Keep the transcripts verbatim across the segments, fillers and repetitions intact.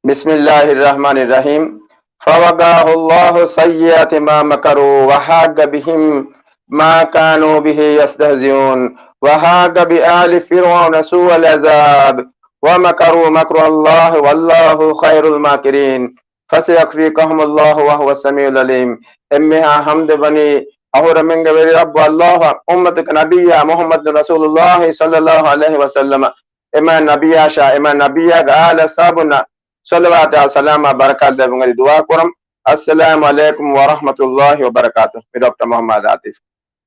بسم الله الرحمن الرحيم. فوقاه الله سيئات ما مكروا وحاق بهم ما كانوا به يستهزئون. وحاق بآل فرعون سوء العذاب ومكروا مكر الله والله خير الماكرين. فسيكفيكهم الله وهو السميع العليم. އެންމެހާ ޙަމްދެއް ވަނީ އަހުރެމެންގެ ވެރި ރައްބު ﷲ އަށް، އުއްމަތުގެ ނަބިއްޔާ މުޙައްމަދު ރަސޫލުﷲ ޞައްލަﷲ ޢަލައިހި ވަސައްލަމަ، އެމާ ނަބިއްޔާ ޝާ، އެމާ ނަބިއްޔާގެ އާލް އަޞްޙާބުންނަށް ޞަލަވާތާ ސަލާމާ ބަރަކާތް ލެއްވުން އަދި ދުޢާ ކުރަން. އައްސަލާމު ޢަލައިކުމް ވަރަޙްމަތުﷲ ވަބަރަކާތުހު. މި ޑޮކްޓަރ މުޙައްމަދު އާތިފް.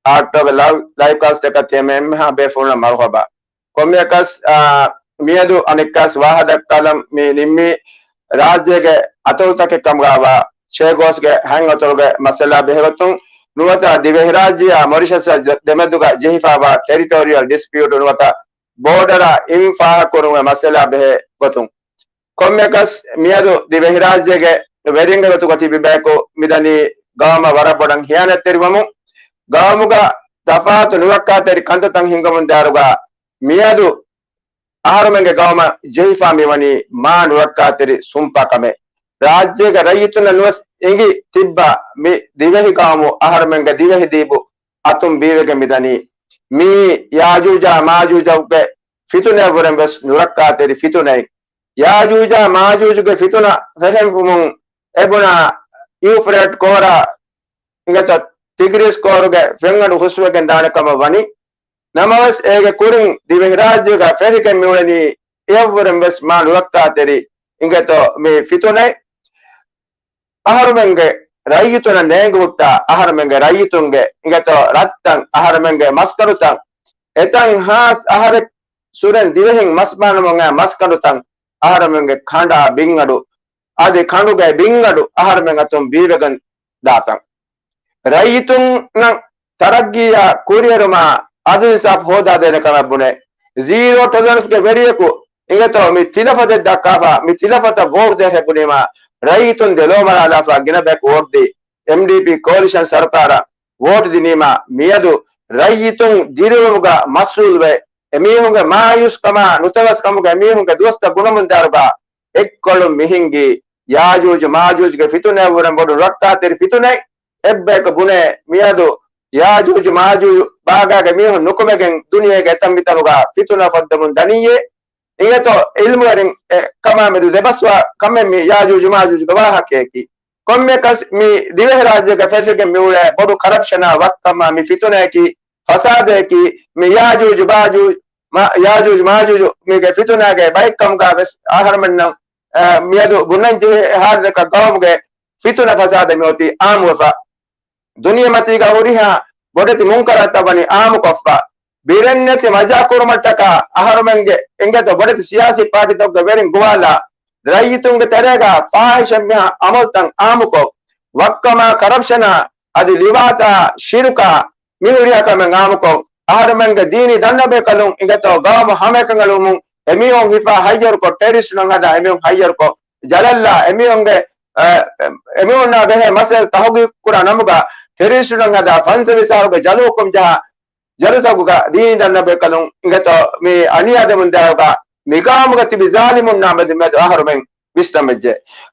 އާޓްޓޯގެ ލައިވް، ލައިވް ކާސްޓަކަށް ތިޔަމެންމެހާ ބޭފުޅުންނަށް މަރުޙަބާ. ކޮންމެއަކަސް، އާ، މިއަދު އަނެއްކާސް ވާހަކަ ދައްކާލަން މި ނިންމީ ރާއްޖޭގެ އަތޮޅުތަކެއް ކަމުގައިވާ ޝޭގޯސްގެ ހަތް އަތޮޅުގެ މައްސަލާ ބެހޭގޮތުން ނުވަތަ ދިވެހިރާއްޖެއާ މޮރިޝަސްއާ ދެމެދުގަ ޖެހިފައިވާ ޓެރިޓޯރިއަލް ޑިސްޕިއުޓް ނުވަތަ ބޯޑަރާ އިން ފާހަގަކުރުމުގެ މައްސަލާ ބެހޭ ގޮތުން. ކޮންމެއަކަސް މިއަދު ދިވެހިރާއްޖޭގެ ވެރިންގެ ގޮތުގަ ތިބި ބަޔަކު މިދަނީ ގައުމަށް ވަރަށް ބޮޑަށް ހިޔާނަތްތެރިވަމުން، ގައުމުގަ ތަފާތު ނުރައްކާތެރި ކަންތައްތައް ހިންގަމުންދާއިރުގަ މިއަދު އަހަރުމެންގެ ގައުމަށް ޖެހިފާ މިވަނީ މާ ނުރައްކާތެރި ސުންޕާ ކަމެއް. ރާއްޖޭގެ ރައްޔިތުންނަށް ނުވެސް އެނގި ތިއްބާ މި ދިވެހި ގައުމު އަހަރުމެންގެ ދިވެހި ދީބު އަތުން ބީވެގެން މިދަނީ. މީ ޔާޖޫޖާ މާޖޫޖުގެ ފިތުނައަށްވުރެން ވެސް ނުރައްކާތެރި ފިތުނައެއް. ޔާޖޫޖާ މާޖޫޖުގެ ފިތުނަ ފެށެންފުމުން އެބުނާ އިއުފްރޭޓް ކޯރާ އިނގޭތޯ ތިގްރީސް ކޯރުގެ ފެންގަނޑު ހުސްވެގެން ދާނެ ކަމަށް ވަނީ. ނަމަވެސް އޭގެ ކުރިން ދިވެހިރާއްޖޭގަ ފެށިގެން މިއުޅެނީ އެއަށްވުރެން ވެސް މާ ނުރައްކާތެރި އިނގޭތޯ މި ފިތުނައެއް. އަހަރުމެންގެ ރައްޔިތުންނަށް ނޭނގި ހުއްޓާ، އަހަރުމެންގެ ރައްޔިތުންގެ އިނގޭތޯ ރަށްތައް، އަހަރުމެންގެ މަސްކަނޑުތައް، އެތައް ހާސް އަހަރެއް ސުރެން ދިވެހިން މަސް ބާނަމުން އައި މަސްކަނޑުތައް، އަހަރުމެންގެ ކަނޑާ ބިންގަނޑު، އަދި ކަނޑުގެ ބިންގަނޑު އަހަރުމެން އަތުން ބީވެގެން ދާތަން. ރައްޔިތުންނަށް ތަރައްގީއާ ކުރިއެރުމާ އަދުލު އިންސާފު ހޯދާދޭނެ ކަމަށް ބުނެ، ޒީރޯ ޓޮލަރެންސްގެ ވެރިޔަކު އިނގޭތޯ މި ތިލަފަތެއް ދައްކާފަ، މި ތިލަފަތަށް ވޯޓް ދޭށޭ ބުނީމާ، ރައްޔިތުން ދެލޯ މަރާލާފަ ގިނަ ބަޔަކު ވޯޓް ދީ، އެމްޑީޕީ ކޯލިޝަން ސަރުކާރަށް ވޯޓް ދިނީމާ، މިއަދު ރައްޔިތުން ދިރިއުޅުމުގަ މަސްއޫލުވެ، އެމީހުންގެ މާޔޫސްކަމާ ނުތަވަސްކަމުގެ އެމީހުންގެ ދުވަސްތައް ބުނަމުންދާއިރުގަ އެއްކޮޅުން މިހިންގީ ޔާޖޫޖު މާޖޫޖުގެ ފިތުނައަށްވުރެން ބޮޑު ރައްކާތެރި ފިތުނައެއް. އެއްބަޔަކު ބުނޭ މިއަދު ޔާޖޫޖު މާޖޫޖު ބާގާގެ މީހުން ނުކުމެގެން ދުނިޔޭގެ އެތައް މިތަނުގަ ފިތުނަ ފޮއްދަމުން ދަނިއްޔޭ. އިނގޭތޯ އިލްމުވެރިން އެ ކަމާމެދު ދެބަސްވާ ކަމެއް މި ޔާޖޫޖު މާޖޫޖުގެ ވާހަކަޔަކީ. ކޮންމެއަކަސް މި ދިވެހިރާއްޖޭގަ ފެށިގެން މިއުޅޭ ބޮޑު ކަރަޕްޝަނާ ވައްކަމާ މި ފިތުނަޔަކީ ފަސާދަޔަކީ މި ޔާޖޫޖު ބާޖޫ-، މާ-، ޔާޖޫޖު މާޖޫޖު މީގެ ފިތުނާގެ ބައެއްކަމުގަ ވެސް އަހަރުމެންނަށް، އަ، މިއަދު ބުނަންޖެހޭ ހާލަތަކަށް ގައުމުގެ ފިތުނަ ފަސާދަ މިއޮތީ އާއްމުވެފަ. ދުނިޔެމަތީގަ ހުރިހާ ބޮޑެތި މުންކަރާތްތައް ވަނީ އާއްމުކޮށްފަ. ބިރެއްނެތި މަޖާކުރުމަށްޓަކާ އަހަރުމެންގެ އިނގޭތޯ ބޮޑެތި ސިޔާސީ ޕާޓީތަކުގެ ވެރިން ގޮވާލާ، ރައްޔިތުންގެ ތެރޭގަ ފާހިޝަ މިހާ އަމަލުތައް އާއްމުކޮށް، ވައްކަމާ ކަރަޕްޝަނާ އަދި ލިވާތާ ޝިރުކާ މި ހުރިހާ ކަމެއް އާއްމުކޮށް، އަހަރުމެންގެ ދީނީ ދަންނަބޭކަލުން އިނގޭތޯ ގައުމު ހަމައެކަނި އެޅުމުން އެމީހުން ހިފާ ހައްޔަރުކޮށް، ޓެރިސްޓުން ހަދާ އެމީހުން ހައްޔަރުކޮށް، ޖަލަށްލާ އެމީހުންގެ، އަ، އެމީހުންނާ ބެހޭ މައްސަލަ ތަހުގީގު ކުރާ ނަމުގަ ޓެރިސްޓުން ހަދާ ފަންސަވީސް އަހަރުގެ ޖަލު ހުކުމް ޖަހާ ޖަލުތަކުގަ ދީނީ ދަންނަބޭކަލުން އިނގޭތޯ މި އަނިޔާ ދެމުންދާއިރުގަ މި ގައުމުގަ ތިބި ޒާލިމުންނާ މެދު މެދު އަހަރުމެން ވިސްނަމެއްޖެ.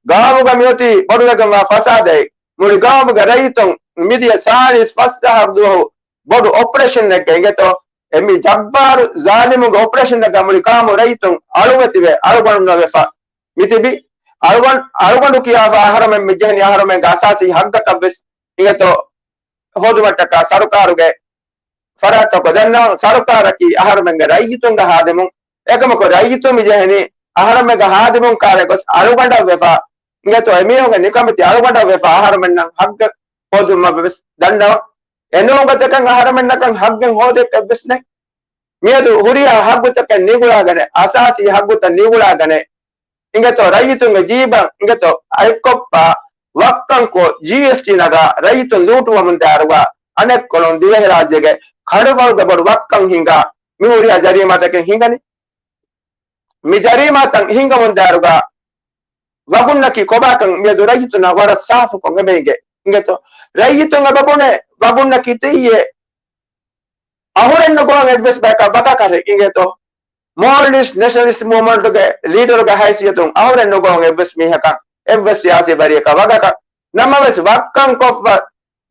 ގައުމުގަ މިއޮތީ ބޮޑުވެގެންވާ ފަސާދައެއް. މުޅި ގައުމުގެ ރައްޔިތުން މިދިޔަ ސާޅީސް ފަސް އަހަރު ދުވަހު ބޮޑު އޮޕަރޭޝަނެއްގަ އިނގޭތޯ އެ މި ޖައްބާރު ޒާލިމުގެ އޮޕަރޭޝަންތަކަށް މުޅި ގައުމު ރައްޔިތުން އަޅުވެތިވެ އަޅުގަނޑު ނުވެފަ މިތިބި. އަޅުގަނޑު، އަޅުގަނޑު ކިޔާފަ އަހަރުމެން މި ޖެހެނީ އަހަރުމެންގެ އަސާސީ ހައްގަކަށް ވެސް އިނގޭތޯ ހޯދުމަށްޓަކާ ސަރުކާރުގެ ފަރާތްތަކު ދަންނަވަން. ސަރުކާރަކީ އަހަރުމެންގެ ރައްޔިތުންގެ ހާދިމުން. އެކަމަކު ރައްޔިތުން މި ޖެހެނީ އަހަރުމެންގެ ހާދިމުން ކާރަށް ގޮސް އަޅުގަނޑަށް ވެފަ. އިނގޭތޯ އެމީހުންގެ ނިކަމެތި އަޅުގަނޑަށް ވެފަ އަހަރުމެންނަށް ހައްގެއް ހޯދުމަށް ވެސް ދަންނަވަން. އެނޫން ގޮތަކަށް އަހަރުމެންނަކަށް ހައްގެއް ހޯދެއްކަށް ވެސް ނެތް. މިއަދު ހުރިހާ ހައްގުތަކެއް ނިގުޅާގަނެ، އަސާސީ ހައްގުތައް ނިގުޅާގަނެ، އިނގޭތޯ ރައްޔިތުންގެ ޖީބަށް އިނގޭތޯ އަތްކޮށްފަ ވައްކަންކޮށް، ޖީއެސްޓީ ނަގާ ރައްޔިތުން ލޫޓުވަމުން ދާއިރުގަ އަނެއްކޮޅުން ދިވެހިރާއްޖޭގެ ކަނޑުފަޅުގެ ބޮޑު ވައްކަން ހިނގާ މި ހުރިހާ ޖަރީމާތަކެއް ހިނގަނީ. މި ޖަރީމާތައް ހިނގަމުން ދާއިރުގަ ވަގުންނަކީ ކޮބާކަން މިއަދު ރައްޔިތުންނަށް ވަރަށް ސާފުކޮށް އެބައިނގޭ. އިނގޭތޯ ރައްޔިތުން އެބަ ބުނޭ ވަގުންނަކީ ތެއްޔޭ؟ އަހުރެން ނުގޮވަން އެއްވެސް ބަޔަކަށް ވަގާކަށް އިނގޭތޯ؟ މޯލްޑިވްސް ނެޝަނަލިސްޓް މޫވްމަންޓުގެ ލީޑަރުގެ ހައިސިއްޔަތުން އަހުރެން ނުގޮވަން އެއްވެސް މީހަކަށް، އެއްވެސް ސިޔާސީ ބަރީއަކަށް ވަގަކަށް ނަމަވެސް ވައްކަން ކޮށްފަ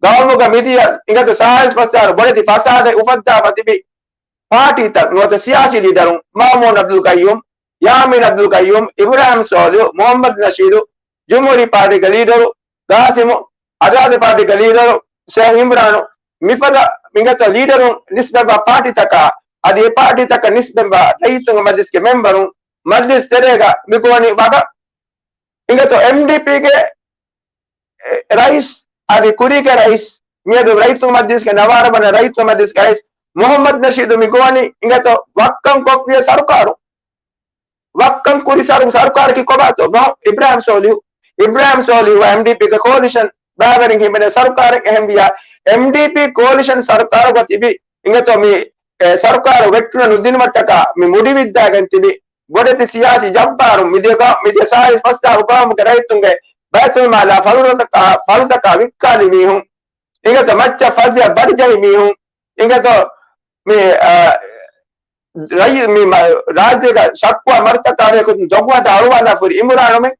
ގައުމުގަ މިދިޔަ އިނގޭތޯ ސާޅީސް ފަސް އަހަރު ބޮޑެތި ފަސާދަ އުފައްދާފަ ތިބި ޕާޓީތައް ނުވަތަ ސިޔާސީ ލީޑަރުން މާމޫން އަބްދުލް ގައްޔޫމް، ޔާމީން އަބްދުލް ގައްޔޫމް، އިބްރާހިމް ސޯލިހު، މުހައްމަދު ނަޝީދު، ޖުމްހޫރީ ޕާޓީގެ ލީޑަރު ގާސިމު، އަޒާދީ ޕާޓީގެ ލީޑަރު ޝޭހް އިމްރާނު، މިފަދަ އިނގޭތޯ ލީޑަރުން ނިސްބަތްވާ ޕާޓީތަކާ އަދި އެ ޕާޓީތަކަށް ނިސްބަތްވާ ރައްޔިތުންގެ މަޖްލިސްގެ މެމްބަރުން މަޖްލިސް ތެރޭގަ މިގޮވަނީ ވަގަށް. އިނގޭތޯ އެމްޑީޕީގެ ރައީސް އަދި ކުރީގެ ރައީސް މިއަދު ރައްޔިތުން މަޖްލިސްގެ ނަވާރަ ވަނަ ރައްޔިތުން މަޖްލިސްގެ ރައީސް މުހައްމަދު ނަޝީދު މި ގޮވަނީ އިނގޭތޯ ވައްކަން ކޮށްފިޔަ ސަރުކާރު. ވައްކަން ކުރި ސަރު-، ސަރުކާރަކީ ކޮބާތޯ؟ މުހަ-، އިބްރާހިމް ސޯލިހު، އިބްރާހިމް ސޯލިހު އެމްޑީޕީގެ ކޯލިޝަން ބައިވެރިން ހިމެނޭ ސަރުކާރެއް. އެހެންވިޔާ އެމްޑީޕީ ކޯލިޝަން ސަރުކާރުގަ ތިބި އިނގޭތޯ މި، އެ، ސަރުކާރު ވެއްޓުނަ ނުދިނުމަށްޓަކާ މި މުޑިވިއްދާގެން ތިބި ބޮޑެތި ސިޔާސީ ޖައްބާރުން މިދިޔަ ގަ-، މިދިޔަ ސާޅީސް ފަސް ސާހު ގައުމުގެ ރައްޔިތުންގެ ބައިތުލްމާލާ ފަރުދަކަށް، ފަރުދަކަށް ވިއްކާލި މީހުން، އިނގޭތޯ މައްޗަށް ފަސްއަށް ބަޑިޖެހި މީހުން، އިނގޭތޯ މި، އަ، ރައްޔި-، މި މަ-، ރާއްޖޭގަ ޝައްކުވާ މަރުތަކާ ރޭކުދިން ދޮގުހަދާ އަޅުވާލާފަ ހުރި އިމްރާނުމެ،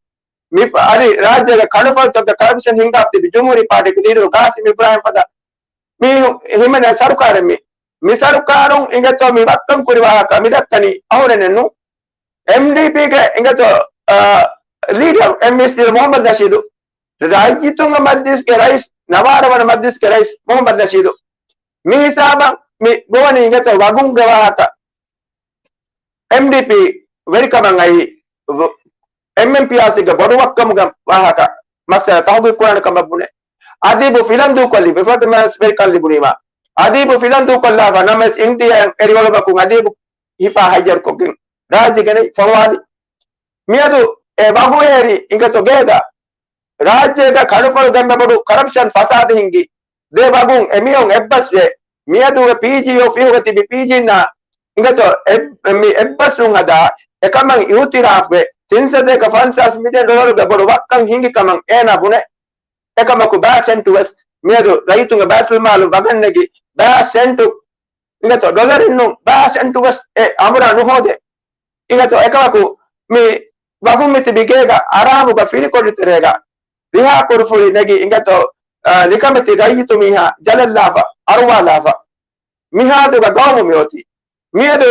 މި އަދި ރާއްޖޭގެ ކަނޑުފަޅުތަކުގަ ކަރަޕްޝަން ހިންގާފަ ތިބި ޖުމްހޫރީ ޕާޓީގެ ލީޑަރު ގާސިމް އިބްރާހިމް ފަދަ މީހުން ހިމެނޭ ސަރުކާރެއް މި. މި ސަރުކާރުން އިނގޭތޯ މި ވައްކަން ކުރި ވާހަކަ މި ދައްކަނީ އަހުރެންނެއް ނޫން. އެމްޑީޕީގެ އިނގޭތޯ، އާ، ލީޑަރު، އެމްއެސް ލީޑަރު މުހައްމަދު ނަޝީދު، ރައްޔިތުންގެ މަޖްލިސްގެ ރައީސް، ނަވާރަ ވަނަ މަޖްލިސްގެ ރައީސް މުހައްމަދު ނަޝީދު. މި ހިސާބަށް މި ގޮވަނީ އިނގޭތޯ ވަގުންގެ ވާހަކަ. އެމްޑީޕީ ވެރިކަމަށް އައީ އެމްއެމްޕީއާސީގެ ބޮޑުވައްކަމުގެ ވާހަކަ މައްސަލަ ތަހުގީގު ކުރާނެ ކަމަށް ބުނެ. އަދީބު ފިލަން ދޫކޮށްލި، ފިފަތު މަސް ވެރިކަން ލިބުނީމާ. އަދީބު ފިލަން ދޫކޮށްލާފަ ނަމަވެސް އިންޑިއާއިން އެރިވަޅުމަކުން އަދީބު ހިފާ ހައްޔަރުކޮށްގެން ރާއްޖެ ގެނައި ފޮނުވާލި. މިއަދު އެ ވަގުވޭރި އިނގޭތޯ ގޭގަ ރާއްޖޭގަ ކަނޑުފަޅު ދެންމެ ބޮޑު ކަރަޕްޝަން ފަސާދަ ހިންގި ދެ ވަގުން އެމީހުން އެއްބަސްވެ، މިއަދު އެ ޕީޖީ އޮފީހުގަ ތިބި ޕީޖީންނާ އިނގޭތޯ އެ-، މި އެއްބަސްވުން ހަދާ އެކަމަށް އިއުތިރާފްވެ، ތިންސަތޭކަ ފަންސާސް މިލިއަން ޑޮލަރުގެ ބޮޑު ވައްކަން ހިނގި ކަމަށް އޭނާ ބުނެ. އެކަމަކު ބައި ސެންޓު ވެސް މިއަދު ރައްޔިތުންގެ ބައިތުލްމާލުން ވަގަށް ނެގި ބައި ސެންޓު އިނގޭތޯ ޑޮލަރެއް ނޫން، ބައި ސެންޓު ވެސް އެ އަނބުރާ ނުހޯދޭ. އިނގޭތޯ އެކަމަކު މި ވަގުން މި ތިބި ގޭގަ އަރާމުގަ ފިރިކޮޅި ތެރޭގަ ރިހާ ކުރުފުޅި ނެގި އިނގޭތޯ، އާ، ނިކަމެތި ރައްޔިތު މީހާ ޖަލަށްލާފަ، އަރުވާލާފަ. މިހާދުގަ ގައުމު މިއޮތީ. މިއަދު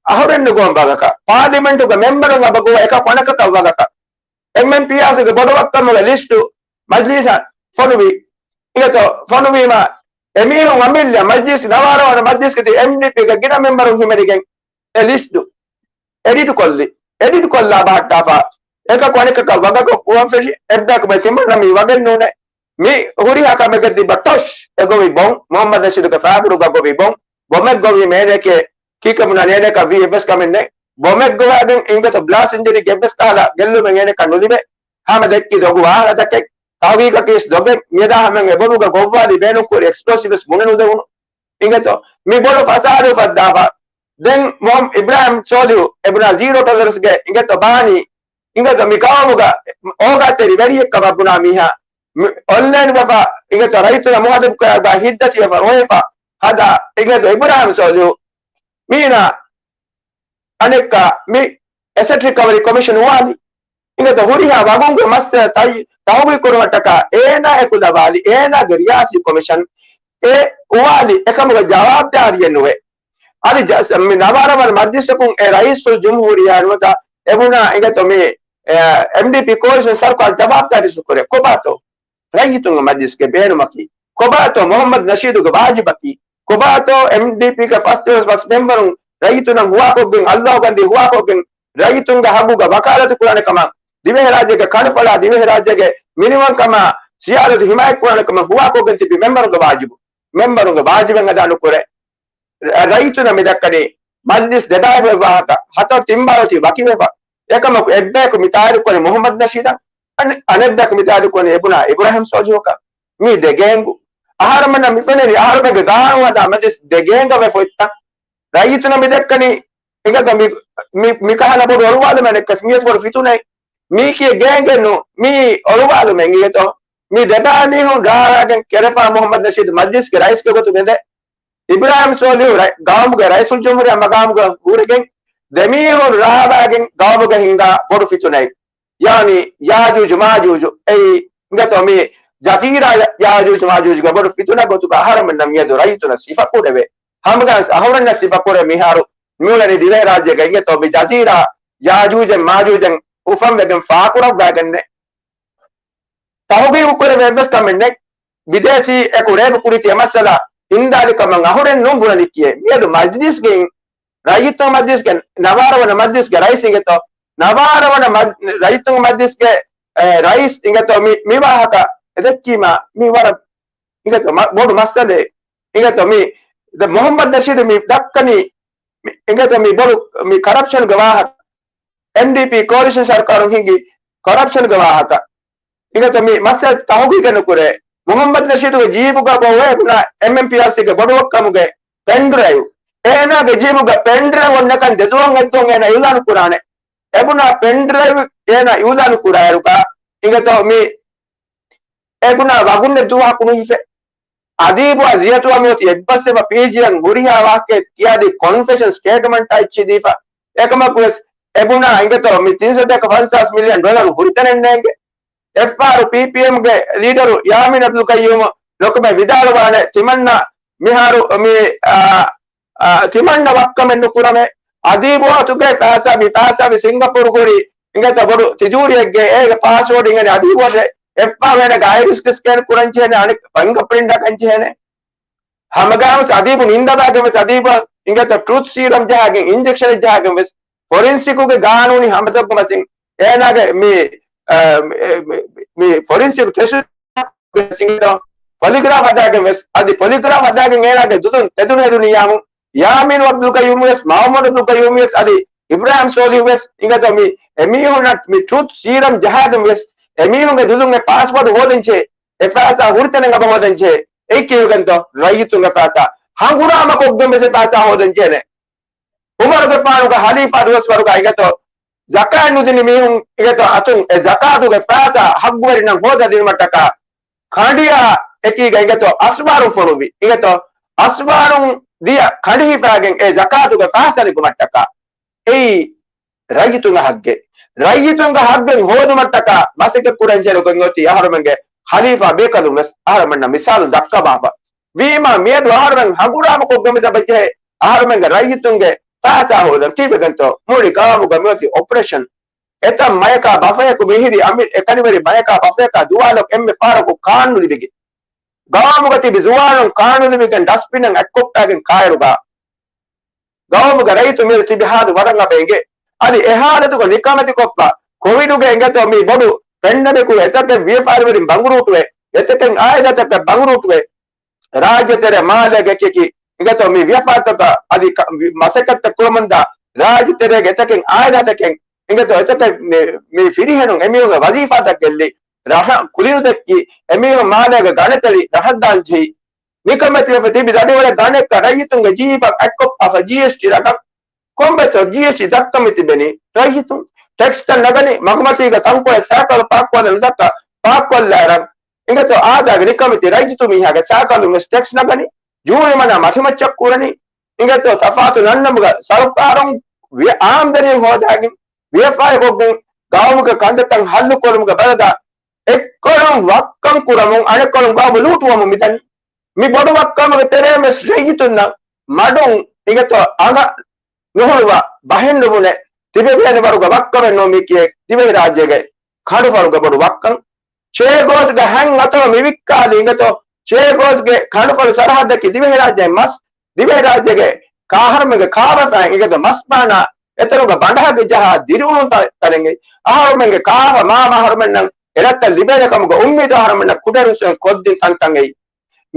އަހުރެން ނުގޮވަން ވަގަކަށް، ޕާލިމެންޓުގަ މެމްބަރުން އަބަ ގޮވަ އެކަކު އަނެކަކަށް ވަގަކަށް. އެމްއެމްޕީއާސީގެ ބޮޑުވައްކަމުގެ ލިސްޓު މަޖްލީސަށް ފޮނުވި. އިނގޭތޯ ފޮނުވީމަ، އެމީހުން އަމިއްލަ މަޖްލީސް ނަވާރަ ވަނަ މަޖްލީސްގެ ތި އެމްޑީޕީގެ ގިނަ މެމްބަރުން ހިމެނިގެން އެ ލިސްޓު އެޑިޓު ކޮށްލި. އެޑިޓު ކޮށްލާ ބަހައްޓާފަ، އެކަކު އަނެކަކަށް ވަގަކޮށް ކުރަން ފެށި، އެއްބަޔަކު ބައި ތިމަންނަ މީ ވަގެއް ނޫނޭ. މި ހުރިހާ ކަމެއްގަ ތިބަ ޓޮޝް އެ ގޮވި ބޮން، މުހައްމަދު ނަޝީދުގެ ފާބުރުގަ ގޮވި ބޮން، ބޮމެއް ގޮވީމަ އޭނައެކޭ ކީކޭ ބުނާ އޭނައަކަށް ވީ އެއްވެސް ކަމެއް ނެތް. ބޮމެއް ގޮވާގެން އިނގޭތޯ ބްލާސްޓް އިންޖުރީގެ އެއްވެސް ކަހަލަ ގެއްލުމެއް އޭނައަކަށް ނުލިބޭ. ހަމަ ދެއްކި ދޮގު ވާހަކަތަކެއް، ތަހުގީގަކީ ވެސް ދޮގެއް. މިއަދާ ހަމައިން އެ ބޮމުގަ ގޮއްވާލި ބޭނުންކުރި އެކްސްޕްލޯސިވް ވެސް ބުނެ ނުދެވުނު. އިނގޭތޯ މި ބޮޑު ފަސާދަ އުފައްދާފަ. ދެން މުހައް-، އިބްރާހިމް ސޯލިހު އެބުނާ ޒީރޯ ޓޮލަރެންސްގެ އިނގޭތޯ ބާނީ އިނގޭތޯ މި ގައުމުގަ އޯގާތެރި ވެރިއެއްކަމަށް ބުނާ މީހާ މި އޮންލައިން ވެފަ އިނގޭތޯ ރައްޔިތުންނަށް މުހާދަބު ކުރާ ބާ ހިތްދަތިވެފަ ރޮހެފަ ހަދާ އިނގޭތޯ އިބްރާހިމް ސޯލިހު މީނާ އަނެއްކާ މި އެސެޓް ރިކަވަރީ ކޮމިޝަން އުވާލި. އިނގޭތޯ ހުރިހާ ވަގުންގެ މައްސަލަ ތައް-، ތަހުގީގު ކުރުމަށްޓަކާ އޭނާ އެކުލަވާލި، އޭނާގެ ރިޔާސީ ކޮމިޝަން އެ އުވާލި އެކަމުގެ ޖަވާބުދާރީއެއް ނުވޭ. އަދި ޖަ-، މި ނަވާރަ ވަނަ މަޖްލިސަކުން އެ ރައީސުލް ޖުމްހޫރިއްޔާ ނުވަތަ އެބުނާ އިނގޭތޯ މި، އެ، އެމްޑީޕީ ކޯލިޝަން ސަރުކާރު ޖަވާބުދާރީ ކުރޭ. ކޮބާތޯ؟ ރައްޔިތުންގެ މަޖްލިސްގެ ބޭނުމަކީ ކޮބާތޯ؟ މުހައްމަދު ނަޝީދުގެ ވާޖިބަކީ ކޮބާތޯ؟ އެމްޑީޕީގެ ފަސްދޮޅަސް މަސް މެމްބަރުން ރައްޔިތުންނަށް ހުވާކޮށްގެން، އައްލާހުގެ ވަންދެން ހުވާކޮށްގެން، ރައްޔިތުންގެ ހައްގުގަ ވަކާލަތު ކުރާނެ ކަމަށް، ދިވެހިރާއްޖޭގެ ކަނޑުފަޅާ ދިވެހިރާއްޖޭގެ މިނިވަންކަމާ ސިޔާދަތު ހިމާޔަތްކުރާނެ ކަމަށް ހުވާކޮށްގެން ތިބި މެމްބަރުންގެ ވާޖިބު، މެމްބަރުންގެ ވާޖިބެއް އަދާ ނުކުރޭ. ރައްޔިތުންނަށް މި ދައްކަނީ މަޖްލިސް ދެބައިވެ ވާހަކަ، ހަތަރު ތިން ބާރު ތި ވަކިވެފަ. އެކަމަކު އެއްބަޔަކު މި ތާއިދު ކުރަނީ މުހައްމަދު ނަޝީދަށް، އަނެ-، އަނެއްބަޔަކު މި ތާއިދު ކުރަނީ އެބުނާ އިބްރާހިމް ސޯލިހުއަކަށް. މީ ދެ ގޭންގު. އަހަރުމެންނަށް މިފެނެނީ އަހަރުމެންގެ ގާނޫނު ހަދާ މަޖްލިސް ދެ ގޭންގަވެފަ އޮތްތަން. ރައްޔިތުންނަށް މި ދައްކަނީ އިނގޭތޯ މި، މި، މިކަހަލަ ބޮޑު އޮޅުވާލުމެއް ނެއްކަސް މިވެސް ބޮޑު ފިތުނައެއް. މީކީ ގޭންގެއްނު، މީ އޮޅުވާލުމެއް އިނގޭތޯ. މި ދެބައި މީހުން ރާވާގެން ކެރެފާ މުހައްމަދު ނަޝީދު މަޖްލިސްގެ ރައީސްގެ ގޮތުގަ އިނދެ. އިބްރާހިމް ސޯލިހު ރައި-، ގައުމުގެ ރައީސުލްޖުމްހޫރިއްޔާ މަގާމުގަ ހުރެގެން ދެމީހުން ރާވާގެން ގައުމުގަ ހިނގާ ބޮޑު ފިތުނައެއް، ޔާނީ ޔާޖޫޖު މާޖޫޖު، އެއީ އިނގޭތޯ މި ޖަޒީރާ ޔާޖޫޖު މާޖޫޖުގެ ބޮޑު ފިތުނަ ގޮތުގަ އަހަރެމެންނަށް މިއަދު ރައްޔިތުންނަށް ސިފަކުރެވޭ. ހަމަގަން އަހަރެންނަށް ސިފަކުރެ މިހާރު މިއުޅެނީ ދިވެހިރާއްޖޭގަ އިނގޭތޯ މި ޖަޒީރާ ޔާޖޫޖެއް މާޖޫޖެއް އުފަންވެގެން ފާކުރައްވާގެންނޭ. ތަހުގީގު ކުރެވޭ އެއްވެސް ކަމެއް ނެތް. ބިދޭސީ އެކު ރޭބު ކުރިތި އެ މައްސަލަ އިންދާލި ކަމަށް އަހުރެން ނޫން ބުނަނީކީއެއް. މިއަދު މަޖްލިސްގެ ރައްޔިތުން މަޖްލިސްގެ ނަވާރަ ވަނަ މަޖްލިސްގެ ރައީސް އިނގޭތޯ، ނަވާރަ ވަނަ މަޖް-، ރައްޔިތުން މަޖްލިސްގެ، އެ، ރައީސް އިނގޭތޯ މި، މި ވާހަކަ އެ ދެއްކީމާ މި ވަރަށް އިނގޭތޯ މަ-، ބޮޑު މައްސަލައެއް. އިނގޭތޯ މި ދ-، މުހައްމަދު ނަޝީދު މި ދައްކަނީ މި އިނގޭތޯ މި ބޮޑު މި ކަރަޕްޝަންގެ ވާހަކަ. އެމްޑީޕީ ކޯލިޝަން ސަރުކާރުން ހިނގި ކަރަޕްޝަންގެ ވާހަކަ. އިނގޭތޯ މި މައްސަލަ ތަހުގީގެއް ނުކުރޭ. މުހައްމަދު ނަޝީދުގެ ޖީބުގަ ބޮވޭ އެބުނާ އެމްއެމްޕީއާރްސީގެ ބޮޑުވައްކަމުގެ ޕެންޑްރައިވް. އޭނާގެ ޖީބުގަ ޕެންޑްރައިވް އޮންނަކަން ދެދުވަހު އެއްދުވަހު އޭނާ އިއުލާނު ކުރާނެ. އެބުނާ ޕެންޑްރައިވް އޭނާ އިއުލާނު ކުރާއިރުގަ އިނގޭތޯ މި އެބުނާ ވަގުންނެއް ދުވަހަކު ނުހިފޭ. އަދީބުއާ ޒިޔަތުއާ މިއޮތީ އެއްބަސްވެފަ ޕީޖީއަށް ހުރިހާ ވާހަކައެއް ކިޔާދީ ކޮންފެޝަން ސްޓޭޓްމަންޓާ އެއްޗި ދީފަ. އެކަމަކުވެސް އެބުނާ އިނގޭތޯ މި ތިން ސަތޭކަ ފަންސާސް މިލިއަން ޑޮލަރު ހުރިތަނެއް ނޭނގެ. އެފްއާރު ޕީޕީއެމްގެ ލީޑަރު ޔާމީން އަބްދުލް ޤައްޔޫމު ލޮކުމެ ވިދާޅުވާނެ ތިމަންނަ މިހާރު މި، އާ، އާ، ތިމަންނަ ވައްކަމެއް ނުކުރަމޭ. އަދީބު އަތުގައި ފައިސާ މި ފައިސާ މި ސިންގަޕޫރު ހުރި އިނގޭތޯ ބޮޑު ތިޖޫރިއެއްގެ އޭގެ ޕާސްވޯޑް އިނގޭނެ އަދީބު އަށެ އެފްއާރު އޭނަގެ އައިރިސް ސްކޭން ކުރަން ޖެހޭނެ އަނެއް ފިންގަ ޕްރިންޓް ނަގަން ޖެހޭނެ. ހަމަގާމުސް އަދީބު ނިންދަވާގެން ވެސް އަދީބު އިނގޭތޯ ޓްރޫތް ސީރަމް ޖަހާގެން އިންޖެކްޝަނެއް ޖަހާގެން ވެސް ފޮރިންސިކުގެ ގާނޫނީ ހަމަތަކުގެ މަސިން އޭނާގެ މި، އަ، މި، މި، މި ފޮރިންސިކް ޓެސްޓް ޕޮލިގްރާފް ހަދާގެން ވެސް، އަދި ޕޮލިގްރާފް ހަދާގެން އޭނާގެ ދުލުން ތެދުނު ހެދުނިޔާމު، ޔާމީން އަބްދުލް ޤައްޔޫމް ވެސް، މައުމޫން އަބްދުލް ޤައްޔޫމް ވެސް، އަދި އިބްރާހިމް ސޯލިހު ވެސް، އިނގޭތޯ މި އެމީހުންނަށް މި ޓްރޫތް ސީރަމް ޖަހާގެން ވެސް، އެމީހުންގެ ދުލުން އެ ޕާސްވޯޑް ހޯދަންޖެހޭ، އެ ފައިސާ ހުރިތަނެއް އަބަ ހޯދަންޖެހޭ. އެއީ ކީއްވެގެންތޯ؟ ރައްޔިތުންގެ ފައިސާ. ހަނގުރާމަކޮށްގެން ވެސް އެ ފައިސާ ހޯދަންޖެހޭނެ. އުމަރުގެފާނުގެ ހަލީފާ ދުވަސްވަރުގަ އިނގޭތޯ ޒަކާތް ނުދިނި މީހުން އިނގޭތޯ އަތުން އެ ޒަކާތުގެ ފައިސާ ހައްގުވެރިންނަށް ހޯދާ ދިނުމަށްޓަކާ ކަނޑިޔާ އެކީގަ އިނގޭތޯ އަސްވާރުން ފޮނުއްވި. އިނގޭތޯ އަސްވާރުން ދިޔަ ކަނޑި ހިފާގެން އެ ޒަކާތުގެ ފައިސާ ލިބުމަށްޓަކާ އެއީ ރައްޔިތުންގެ ހައްގެއް. ރައްޔިތުންގެ ހައްގެއް ހޯދުމަށްޓަކާ މަސައްކަތް ކުރަން ޖެހޭ ގޮތް އޮތީ އަހަރުމެންގެ ހަލީފާ ބޭކަލުން ވެސް އަހަރުމެންނަށް މިސާލު ދައްކަވާފަ. ވީމާ މިއަދު އަހަރުމެން ހަނގުރާމަ ކޮށްގެން ވެސް އެބަޖެހޭ އަހަރުމެންގެ ރައްޔިތުންގެ ފައިސާ ހޯދަން. ތީބެގެންތޯ މުޅި ގައުމުގަ މިއޮތީ އޮޕަރޭޝަން. އެތައް މަޔަކާ ބަފަޔަކު މިހިރި އަމި-، އެކަނިވެރި މަޔަކާ ބަފަޔަކާ ދުވާލަކު އެންމެ ފަހަރަކު ކާން ނުލިބިގެން. ގައުމުގަ ތިބި ޒުވާނުން ކާނުލިބިގެން ޑަސްޓްބިނަށް އަތްކޮށްޓާގެން ކާއިރުގަ، ގައުމުގެ ރައްޔިތު މިއަދު ތިބި ހާދަ ވަރަށް އަބަ އިނގޭ. އަދި އެ ހާލަތުގަ ނިކަމެތިކޮށްފަ، ކޮވިޑުގެ އިނގޭތޯ މި ބޮޑު ޕެންޑެމިކުގަ އެތަކެއް ވިޔަފާރިވެރިން ބަނގުރޫޓުވެ، އެތަކެއް އާއިލާތަކެއް ބަނގުރޫޓުވެ، ރާއްޖެތެރެ މާލޭގެ އެކި އެކި އިނގޭތޯ މި ވިޔަފާރިތަކަށް އަދި ކަ-، ވި-، މަސައްކަތްތައް ކުރަމުންދާ ރާއްޖެތެރޭގެ އެތަކެއް އާއިލާތަކެއް އިނގޭތޯ އެތަކެއް މި، މި ފިރިހެނުން އެމީހުންގެ ވަޒީފާތައް ގެއްލި، ރަށަށް ކުލިނުދެއްކި، އެމީހުން މާލޭގެ ގަނެތެރި ރަށަށް ދާން ޖެހި، ނިކަމެތިވެފަ ތިބި ދަނޑިވަޅެއް ގަނެއްގަ ރައްޔިތުންގެ ޖީބަށް އަތްކޮށްފަ ޖީއެސްޓީ ރަގަން. ކޮންމެތޯ ޖީއެސްޓީ ދައްކަން މި ތިބެނީ؟ ރައްޔިތުން ޓެކްސްތައް ނަގަނީ، މަގުމަތީގަ ތަންކޮޅެއް ސައިކަލު ޕާކްކޮށްލަން ނުދައްކާ ޕާކްކޮށްލާއިރަށް. އިނގޭތޯ އާދައިގެ ނިކަމެތި ރައްޔިތު މީހާގެ ސައިކަލުން ވެސް ޓެކްސް ނަގަނީ، ޖޫރިމަނާ މަށިމައްޗަށް ކުރަނީ. އިނގޭތޯ ތަފާތު ނަންނަމުގަ ސަރުކާރުން ވި-، އާމްދަނީ ހޯދާގެން، ވިޔަފާރިކޮށްގެން، ގައުމުގެ ކަންތައްތައް ހައްލުކުރުމުގެ ބަދަލަށް އެއްކޮޅުން ވައްކަން ކުރަމުން އަނެއްކޮޅުން ގައުމު ލޫޓުވަމުން މިދަނީ. މި ބޮޑު ވައްކަމުގެ ތެރޭ ވެސް ރައްޔިތުންނަށް މަޑުން އިނގޭތޯ އަނގަ ނުހުޅުވާ ބަހެއް ނުބުނެ ތިބެވޭނެ ވަރުގެ ވައްކަމެއް ނޫން މި ކިޔޭ ދިވެހިރާއްޖޭގެ ކަނޑުފަޅުގެ ބޮޑު ވައްކަން. ޗޭގޯސްގެ ހަތް އަތޮޅު މި ވިއްކާލީ އިނގޭތޯ ޗޭގޯސްގެ ކަނޑުފަޅު ސަރަހައްދަކީ ދިވެހިރާއްޖެ މަސް، ދިވެހިރާއްޖޭގެ ކާ އަހަރުމެންގެ ކާވެފަ އިނގޭތޯ މަސްބާނާ އެތަނުގަ ބަނޑާގެ ޖަހާ ދިރިއުޅުން ތަ-، ތަނެއްގެ އަހަރުމެންގެ ކާފަ މާމަ އަހަރުމެންނަށް އެރަށްތައް ލިބޭނެ ކަމުގެ އުއްމީދު އަހަރުމެންނަށް ކުޑަރުސުން ކޮށްދިން ތަންތަން އެއީ.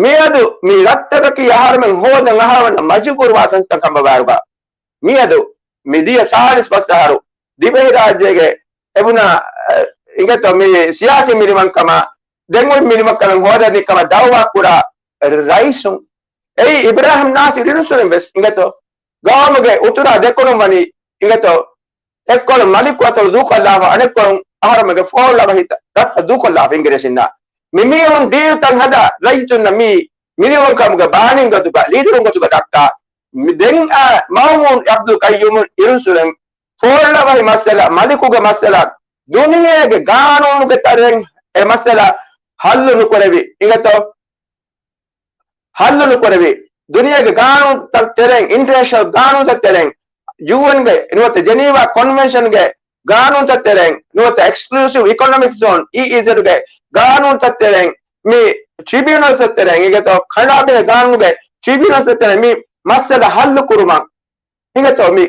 މިއަދު މި ރަށްތަކަކީ އަހަރުމެން ހޯދަން އަހަރުމެންނަށް މަޖުބޫރުވާ ތަންތަން ކަމަށް ވާއިރުގަ، މިއަދު މި ދިޔަ ސާޅީސް ފަސް އަހަރު ދިވެހިރާއްޖޭގެ އެބުނާ، އެ، އިނގޭތޯ މި ސިޔާސީ މިނިވަންކަމާ ދެން އޮތް މިނިވަންކަމެއް ހޯދަނީ ކަމަށް ދައުވާ ކުރާ ރައީސުން އެއީ އިބްރާހިމް ނާސިރު އިރުންސުރެން ވެސް އިނގޭތޯ ގައުމުގެ އުތުރާ ދެކުނުން ވަނީ އިނގޭތޯ އެއްކޮޅު މަލިކު އަތޮޅު ދޫކޮށްލާފަ އަނެއްކޮޅުން އަހަރުމެންގެ ފޯޅު ލަވަ ހިތަށް ރަށްތައް ދޫކޮށްލާފަ އިނގިރޭސިންނާ. މި މީހުން ޑީލްތައް ހަދާ ރައްޔިތުންނަށް މީ މިނިވަންކަމުގެ ބާނީން ގޮތުގަ ލީޑަރުން ގޮތުގަ ދައްކާ މި ދެން އާ މައުމޫން އަބްދުލް ޤައްޔޫމު އިރުންސުރެން ފޯއްޅަވަހި މައްސަލަ، މަލިކުގެ މައްސަލަ، ދުނިޔޭގެ ގާނޫނުގެ ތެރެއިން އެ މައްސަލަ ހައްލު ނުކުރެވި. އިނގޭތޯ؟ ހައްލު ނުކުރެވި. ދުނިޔޭގެ ގާނޫނުތައް ތެރެއިން، އިންޓަރނޭޝަނަލް ގާނޫނުތައް ތެރެއިން، ޔޫއެންގެ ނުވަތަ ޖެނީވާ ކޮންވެންޝަންގެ ގާނޫނުތައް ތެރެއިން، ނުވަތަ އެކްސްކްލޫސިވް އިކޮނޮމިކް ޒޯން، އީއީޒެޑްގެ ގާނޫނުތައް ތެރެއިން، މި ޓްރިބިއުނަލްސް ތެރެއިން، އިނގޭތޯ ކަނޑާބެހޭ ގާނޫނުގެ ޓްރިބިއުނަލްސް ތެރެއިން މި މައްސަލަ ހައްލު ކުރުމަށް އިނގޭތޯ މި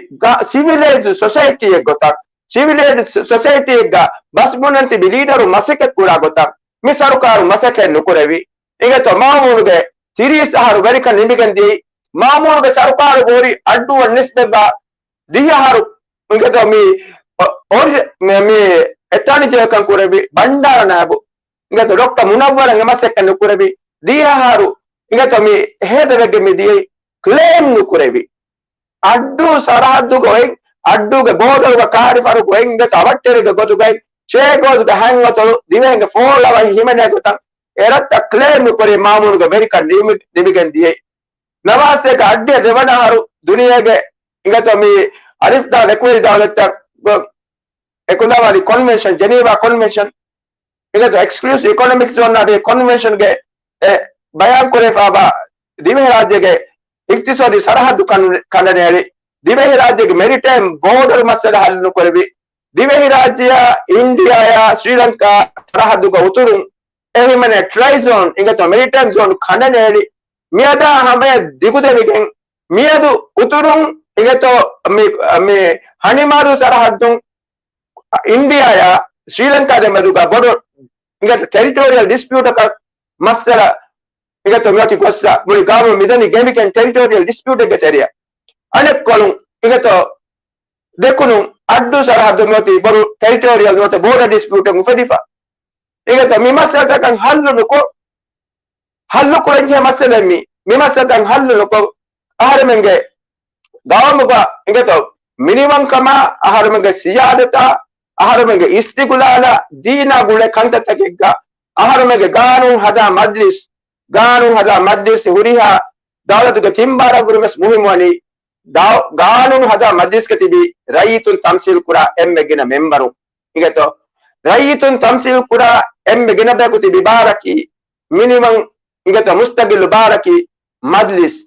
ސިވިލައިޒް ސޮސައިޓީއެއް ގޮތަށް، ސިވިލައިޒް ސޮސައިޓީއެއްގަ ބަސްބުނަން ތިބި ލީޑަރު މަސައްކަތް ކުރާ ގޮތަށް މި ސަރުކާރު މަސައްކަތް ނުކުރެވި. އިނގޭތޯ މާމޫނުގެ ތިރީސް އަހަރު ވެރިކަން ނިމިގެން ދިޔައީ. މާމޫނުގެ ސަރުކާރުގަ ހުރި އައްޑޫއަށް ނިސްބަތްވާ ދިހަ އަހަރު އިނގޭތޯ މި އޮ-، އޮރި-، މި، މި އެޓާނީ ޖެނެރަލް ކަން ކުރެއްވި ބަންޑާރަ ނާއިބު އިނގޭތޯ ޑޮކްޓަރ މުނައްވަރަށް އެ މަސައްކަތް ނުކުރެވި. ދިހަ އަހަރު އިނގޭތޯ މި ހޭދަވެގެން މި ދިޔައީ ކްލެއިމް ނުކުރެވި. އައްޑޫ ސަރަހައްދުގަ އޮތް، އައްޑޫގެ ބޯޑަރުގަ ކާރިފަރުގަ އޮތް އިނގޭތޯ އަވަށްޓެރިގެ ގޮތުގައި ޗޭގޯސްގެ ހަތް އަތޮޅު ދިވެހިންގެ ފޯއްޅަވަހި ހިމެނޭ ގޮތަށް އެ ރަށްތައް ކްލެއިމް ނުކުރި މާމޫނުގެ ވެރިކަން ނިމި-، ނިމިގެން ދިޔައީ. ނަވާސޭގެ އައްޑިހަ ދެވަނަ އަހަރު ދުނިޔޭގެ އިނގޭތޯ މި އަރިފްދާ އެކުވެރި ދައުލަތްތައް އެކުލަވާލި ކޮންވެންޝަން، ޖެނީވާ ކޮންވެންޝަން، އިނގޭތޯ އެކްސްކްލޫސިވް އިކޮނޮމިކް ޒޯން އާ ބެހޭ ކޮންވެންޝަންގެ އެ ބަޔާން ކުރެވިފައިވާ ދިވެހިރާއްޖޭގެ އިޤްތިޞާދީ ސަރަހައްދު ކަން-، ކަނޑަނޭޅި، ދިވެހިރާއްޖޭގެ މެރިޓައިމް ބޯޑަރު މައްސަލަ ހައްލު ނުކުރެވި، ދިވެހިރާއްޖެއާ އިންޑިއާއާ ސްރީލަންކާ ސަރަހައްދުގަ އުތުރުން އެ ހިމެނޭ ޓްރައި ޒޯން އިނގޭތޯ މެރިޓައިމް ޒޯން ކަނޑަނޭޅި، މިއަދާ ހަމަޔަށް ދިގުދެވިގެން މިއަދު އުތުރުން އިނގޭތޯ މި، މި ހަނިމާރު ސަރަހައްދުން އިންޑިއާއާ ސްރީލަންކާގެ މެދުގަ ބޮޑު އިނގޭތޯ ޓެރިޓޯރިއަލް ޑިސްޕިއުޓަކަށް މައްސަލަ އިނގޭތޯ މިއޮތީ ގޮއްސަ މުޅި ގައުމު މިދަނީ ގެނބިގެން ޓެރިޓޯރިއަލް ޑިސްޕިއުޓެއްގެ ތެރެއަށް. އަނެއްކޮޅުން އިނގޭތޯ ދެކުނު އައްޑޫ ސަރަހައްދު މިއޮތީ ބޮޑު ޓެރިޓޯރިއަލް ނުވަތަ ބޯޑަ ޑިސްޕިއުޓެއް އުފެދިފަ. އިނގޭތޯ މި މައްސަލަތަކަށް ހައްލު ނުކޮށް، ހައްލު ކުރަންޖެހޭ މައްސަލައެއް މީ. މި މައްސަލަތައް ހައްލު ނުކޮށް، އަހަރެމެންގެ ގައުމުގަ އިނގޭތޯ މިނިވަންކަމާ، އަހަރުމެންގެ ސިޔާދަތާ، އަހަރުމެންގެ އިސްތިގުލާލާ ދީނާ ގުޅޭ ކަންތައްތަކެއްގަ އަހަރުމެންގެ ގާނޫނު ހަދާ މަޖްލިސް، ގާނޫނު ހަދާ މަޖްލިސް ހުރިހާ ދައުލަތުގެ ތިން ބާރަށްވުރެ ވެސް މުހިއްމުވަނީ ދާ-، ގާނޫނު ހަދާ މަޖްލިސްގަ ތިބި ރައްޔިތުން ތަމްސީލް ކުރާ އެންމެ ގިނަ މެންބަރު. އިނގޭތޯ ރައްޔިތުން ތަމްސީލް ކުރާ އެންމެ ގިނަ ބަޔަކު ތިބި ބާރަކީ މިނިވަން އިނގޭތޯ މުސްތަގިއްލު ބާރަކީ މަޖްލިސް.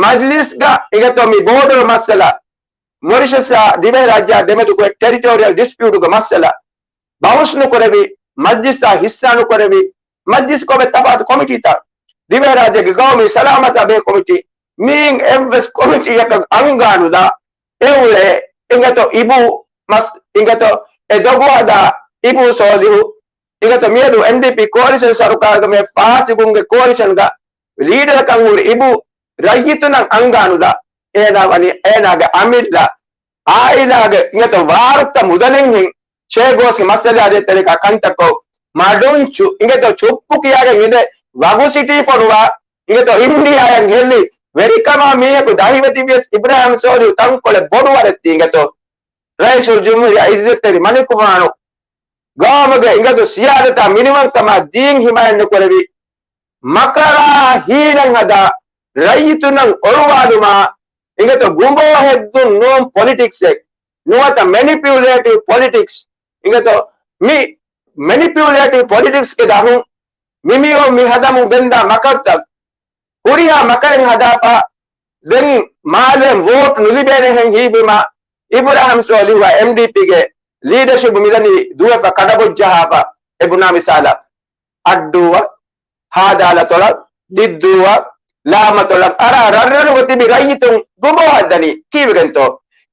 މަޖްލިސްގަ އިނގޭތޯ މި ބޯޑަރު މައްސަލަ މޮރިޝަސްއާ ދިވެހިރާއްޖެއާ ދެމެދުގެ ޓެރިޓޯރިއަލް ޑިސްޕިއުޓުގެ މައްސަލަ ބަހުސް ނުކުރެވި، މަޖްލިސްއާ ހިއްސާ ނުކުރެވި، މަޖްލިސް ކޮބެ ތަފާތު ކޮމިޓީތައް، ދިވެހިރާއްޖޭގެ ގައުމީ ސަލާމަތާ ބެހޭ ކޮމިޓީ، މިއިން އެއްވެސް ކޮމިޓީއަކަށް އަންގާނުލާ އެއުޅޭ އިނގޭތޯ އިބޫ މަސް-، އިނގޭތޯ އެ ދޮގު ހަދާ އިބޫ ސޯލިހު، އިނގޭތޯ މިއަދު އެމްޑީޕީ ކޯލިޝަން ސަރުކާރުގަ މި ފާސިގުންގެ ކޯލިޝަންގަ ލީޑަރަކަށް ހުރި އިބޫ ރައްޔިތުންނަށް އަންގާނުލާ، އޭނާ ވަނީ އޭނާގެ އަމިއްލަ އާއިލާގެ އިނގޭތޯ ވާރުތަ މުދަލެއްހެން ޗޭގޯސްގެ މައްސަލައާ ދޭތެރޭގަ ކަންތައްކޮށް، މަޑުންޗު އިނގޭތޯ ޗުއްޕު ކިޔާގެން އިނދެ ވަގު ސިޓީ ފޮނުވާ، އިނގޭތޯ އިންޑިއާއަށް ހެއްލި ވެރިކަމާ މީހަކު ދަހިވެތިވިޔަސް އިބްރާހިމް ސޯލިހު ތަންކޮޅެއް ބޮޑުވަރެއް ތީ އިނގޭތޯ ރައީސުލްޖުމްހޫރިއްޔާ އިއްޒަތްތެރި މަނިކުފާނު ގައުމުގެ އިނގޭތޯ ސިޔާދަތާ މިނިވަންކަމާ ދީން ހިމާޔަތް ނުކުރެވި މަކަރާ ހީނަން ހަދާ ރައްޔިތުންނަށް އޮޅުވާލުމާ އިނގޭތޯ ގުނބޯ ހެއްދުން ނޫން ޕޮލިޓިކްސްއެއް ނުވަތަ މެނިޕިއުލޭޓިވް ޕޮލިޓިކްސް އިނގޭތޯ މި މެނިޕިއުލޭޓިވް ޕޮލިޓިކްސްގެ ދަށުން މި މީހުން މި ހަދަމުން ގެންދާ މަކަރުތައް ހުރިހާ މަކަރެއް ހަދާފަ ދެން މާލޭން ވޯޓް ނުލިބޭނެހެން ހީވީމަ އިބްރާހިމް ސޯލިހުއާ އެމްޑީޕީގެ ލީޑަޝިޕް މިދަނީ ދުވެފަ ކަޑަބޮއްޖަހާފަ އެ ބުނާ މިސާލަށް. އައްޑޫއަށް ހާދާލަތޮޅަށް، ދިއްދޫއަށް، ލާމަތޮޅަށް އަރާ ރަށްރަށުގަ ތިބި ރައްޔިތުން ގުބޯ ހައްދަނީ. ކީއްވެގެންތޯ؟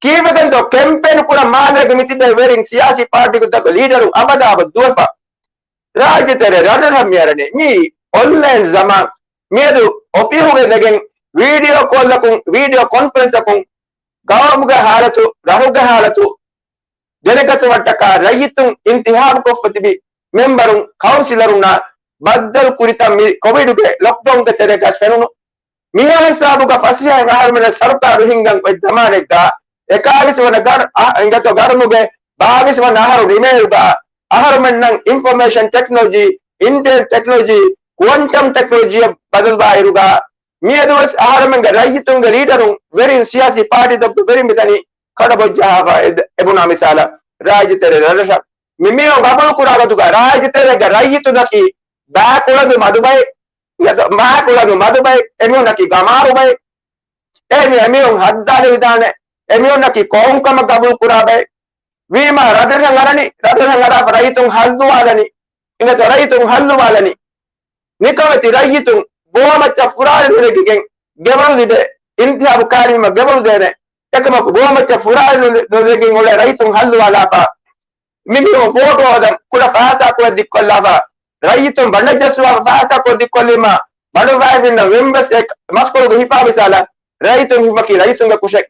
ކީއްވެގެންތޯ ކެމްޕޭން ކުރަން މާލޭގަ މިތިބޭ ވެރިން ސިޔާސީ ޕާޓީގެ ތަކު ލީޑަރު އަބަދާ އަބަދު ދުވެފަ ރާއްޖެތެރެ ރަށްރަށަށް މިއަރަނީ. މީ އޮންލައިން ޒަމާން. މިއަދު އޮފީހުގަ ނެގެން ވީޑިއޯ ކޯލަކުން، ވީޑިއޯ ކޮންފަރެންސަކުން ގައުމުގެ ހާލަތު، ރަށުގެ ހާލަތު، ދެނެގަތުމަށްޓަކާ ރައްޔިތުން އިންތިހާބުކޮށްފަ ތިބި މެމްބަރުން، ކައުންސިލަރުންނާ ބައްދަލު ކުރިތައް މި ކޮވިޑުގެ ލޮކްޑައުންގެ ތެރޭގަ ފެނުނު. މިހާ ހިސާބުގަ ފަސޭހައިން އަހަރުމެންނަށް ސަރުކާރު ހިންގަން އޮތް ޒަމާނެއްގަ، އެކާވީސް ވަނަ ގަރު-، އަ-، އިނގޭތޯ ގަރުމުގެ ބާވީސް ވަނަ އަހަރު ނިމޭއިރުގަ، އަހަރުމެންނަށް އިންފޮމޭޝަން ޓެކްނޮލޮޖީ، އިންޓަރނެޓް ޓެކްނޮލޮޖީ، ކުއަންޓަމް ޓެކްނޮލޮޖީއަށް ބަދަލުވާއިރުގަ، މިއަދުވެސް އަހަރުމެންގެ ރައްޔިތުންގެ ލީޑަރުން ވެރިން ސިޔާސީ ޕާޓީތަކުގެ ވެރިން މިދަނީ ކަޑަބޮއްޖަހާފަ އެ-، އެބުނާ މިސާލަށް ރާއްޖެތެރޭ ރަށްރަށަށް މި މީހުން ގަބޫލު ކުރާ ގޮތުގަ ރާއްޖެތެރޭގެ ރައްޔިތުންނަކީ ބާކުޅަދު މަދުބައެއް، ބާކުޅަދު މަދުބައެއް، އެމީހުންނަކީ ގަމާރުބައެއް. އެ މި-، އެމީހުން ހައްދާލެވިދާނެ، އެމީހުންނަކީ ކޮހުން ކަމަށް ގަބޫލު ކުރާ ބައެއް. ވީމާ ރަށްރަށަށް އަރަނީ، ރަށްރަށަށް އަރާފަ ރައްޔިތުން ހައްލުވާލަނީ. އިނގޭތޯ ރައްޔިތުން ހައްލުވާލަނީ. ނިކަމެތި ރައްޔިތުން ބޯމައްޗަށް ފުރާނަ ނުރެގިގެން ގެވަޅު ލިބޭ. އިންތިހާބު ކާރިމަށް ގެވަޅު ދޭނެ. އެކަމަކު ބޯމައްޗަށް ފުރާނަ ނު-، ނުރެގެން އުޅޭ ރައްޔިތުން ހައްލުވާލާފަ. މި މީހުން ވޯޓު ހޯދަން ކުޑަ ފައިސާ ކުޅެއް ދިއްކޮށްލާފަ. ރައްޔިތުން ބަނޑަށް ޖައްސުވާފަ ފައިސާ ކުޅެއް ދިއްކޮށްލީމާ ބަނޑު ވާއިފިންނަށް ވެންވެސް އެ މަސްކޮޅުގެ ހިފާ މިސާލަށް ރައްޔިތުން ހިފުމަކީ ރައްޔިތުންގެ ކުށެއް.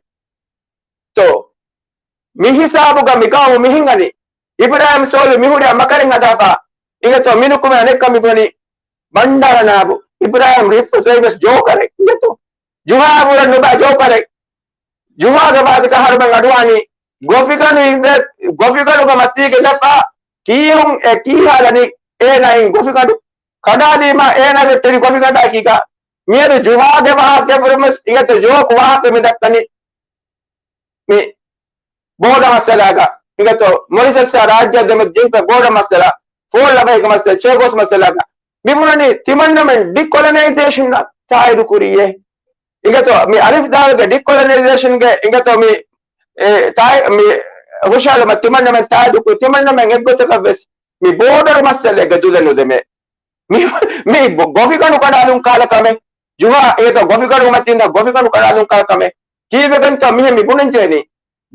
ތޯ. މި ހިސާބުގަ މި ގައުމު މި ހިނގަނީ. އިބްރާހިމް ސޯލިހު މި ހުރިހާ މަކަރެއް ހަދާފަ. އިނގޭތޯ މި ނުކުމެ އަނެއްކާ މި ބުނަނީ ބަންޑާރަ ނާބު. އިބްރާހިމް ރިއްފު ދޮއިވެސް ޖޯކަރެއް. އިނގޭތޯ. ޖުހާ ބުރަން ނުބާ ޖޯކަރެއް. ޖުހާގެ ވާގި ސަހަރުމެން އަޑުވާނީ. ގޮފިގަނޑު އިނދެ-، ގޮފިގަނޑުގެ މަތީގެ ލަފާ ކީހުން އެ ކީހާލަނީ އޭނާއިން ގޮފިގަނޑު. ކަނޑާލީމާ އޭނާ ވެއްޓެނީ ގޮފިގަނޑާ ކީގަ. މިއަދު ޖުހާގެ ވާހަކަ ފުރަމަސް އިނގޭތޯ ޖޯކު ވާހަކަ މި ދައްކަނީ. މި ބޯޑަ މައްސަލާގަ އިނގޭތޯ މޮރިޝަސްއާ ރާއްޖެ ދެމެދު ޖެހިފަ ބޯޑަ މައްސަލާ، ފޯން ލަބައިގެ މައްސަލާ، ޗޭގޯސް މައްސަލާގަ މި ބުނަނީ ތިމަންނަމެން ޑިކޮލަނައިޒޭޝަން ތާއީދު ކުރީއޭ. އިނގޭތޯ މި އަލިފް ދާލުގެ ޑިކޮލަނައިޒޭޝަންގެ އިނގޭތޯ މި އެ، ތާއި-، މި ހުށަހަޅުމަށް ތިމަންނަމެން ތާއީދު ކުރި ތިމަންނަމެން އެއްގޮތަކަށް ވެސް މި ބޯޑަރު މައްސަލައެއްގެ ދުލެއް ނުދެމޭ. މި، މި ގޮ-، ގޮފިގަނޑު ކަނޑާލުން ކާލަ ކަމެއް. ޖުހާ އޭތޯ ގޮފިގަނޑު މަތީން ދާ ގޮފިގަނޑު ކަނޑާލުން ކާލަ ކަމެއް. ކީއްވެގެންތޯ މިހެން މި ބުނަން ޖެހެނީ؟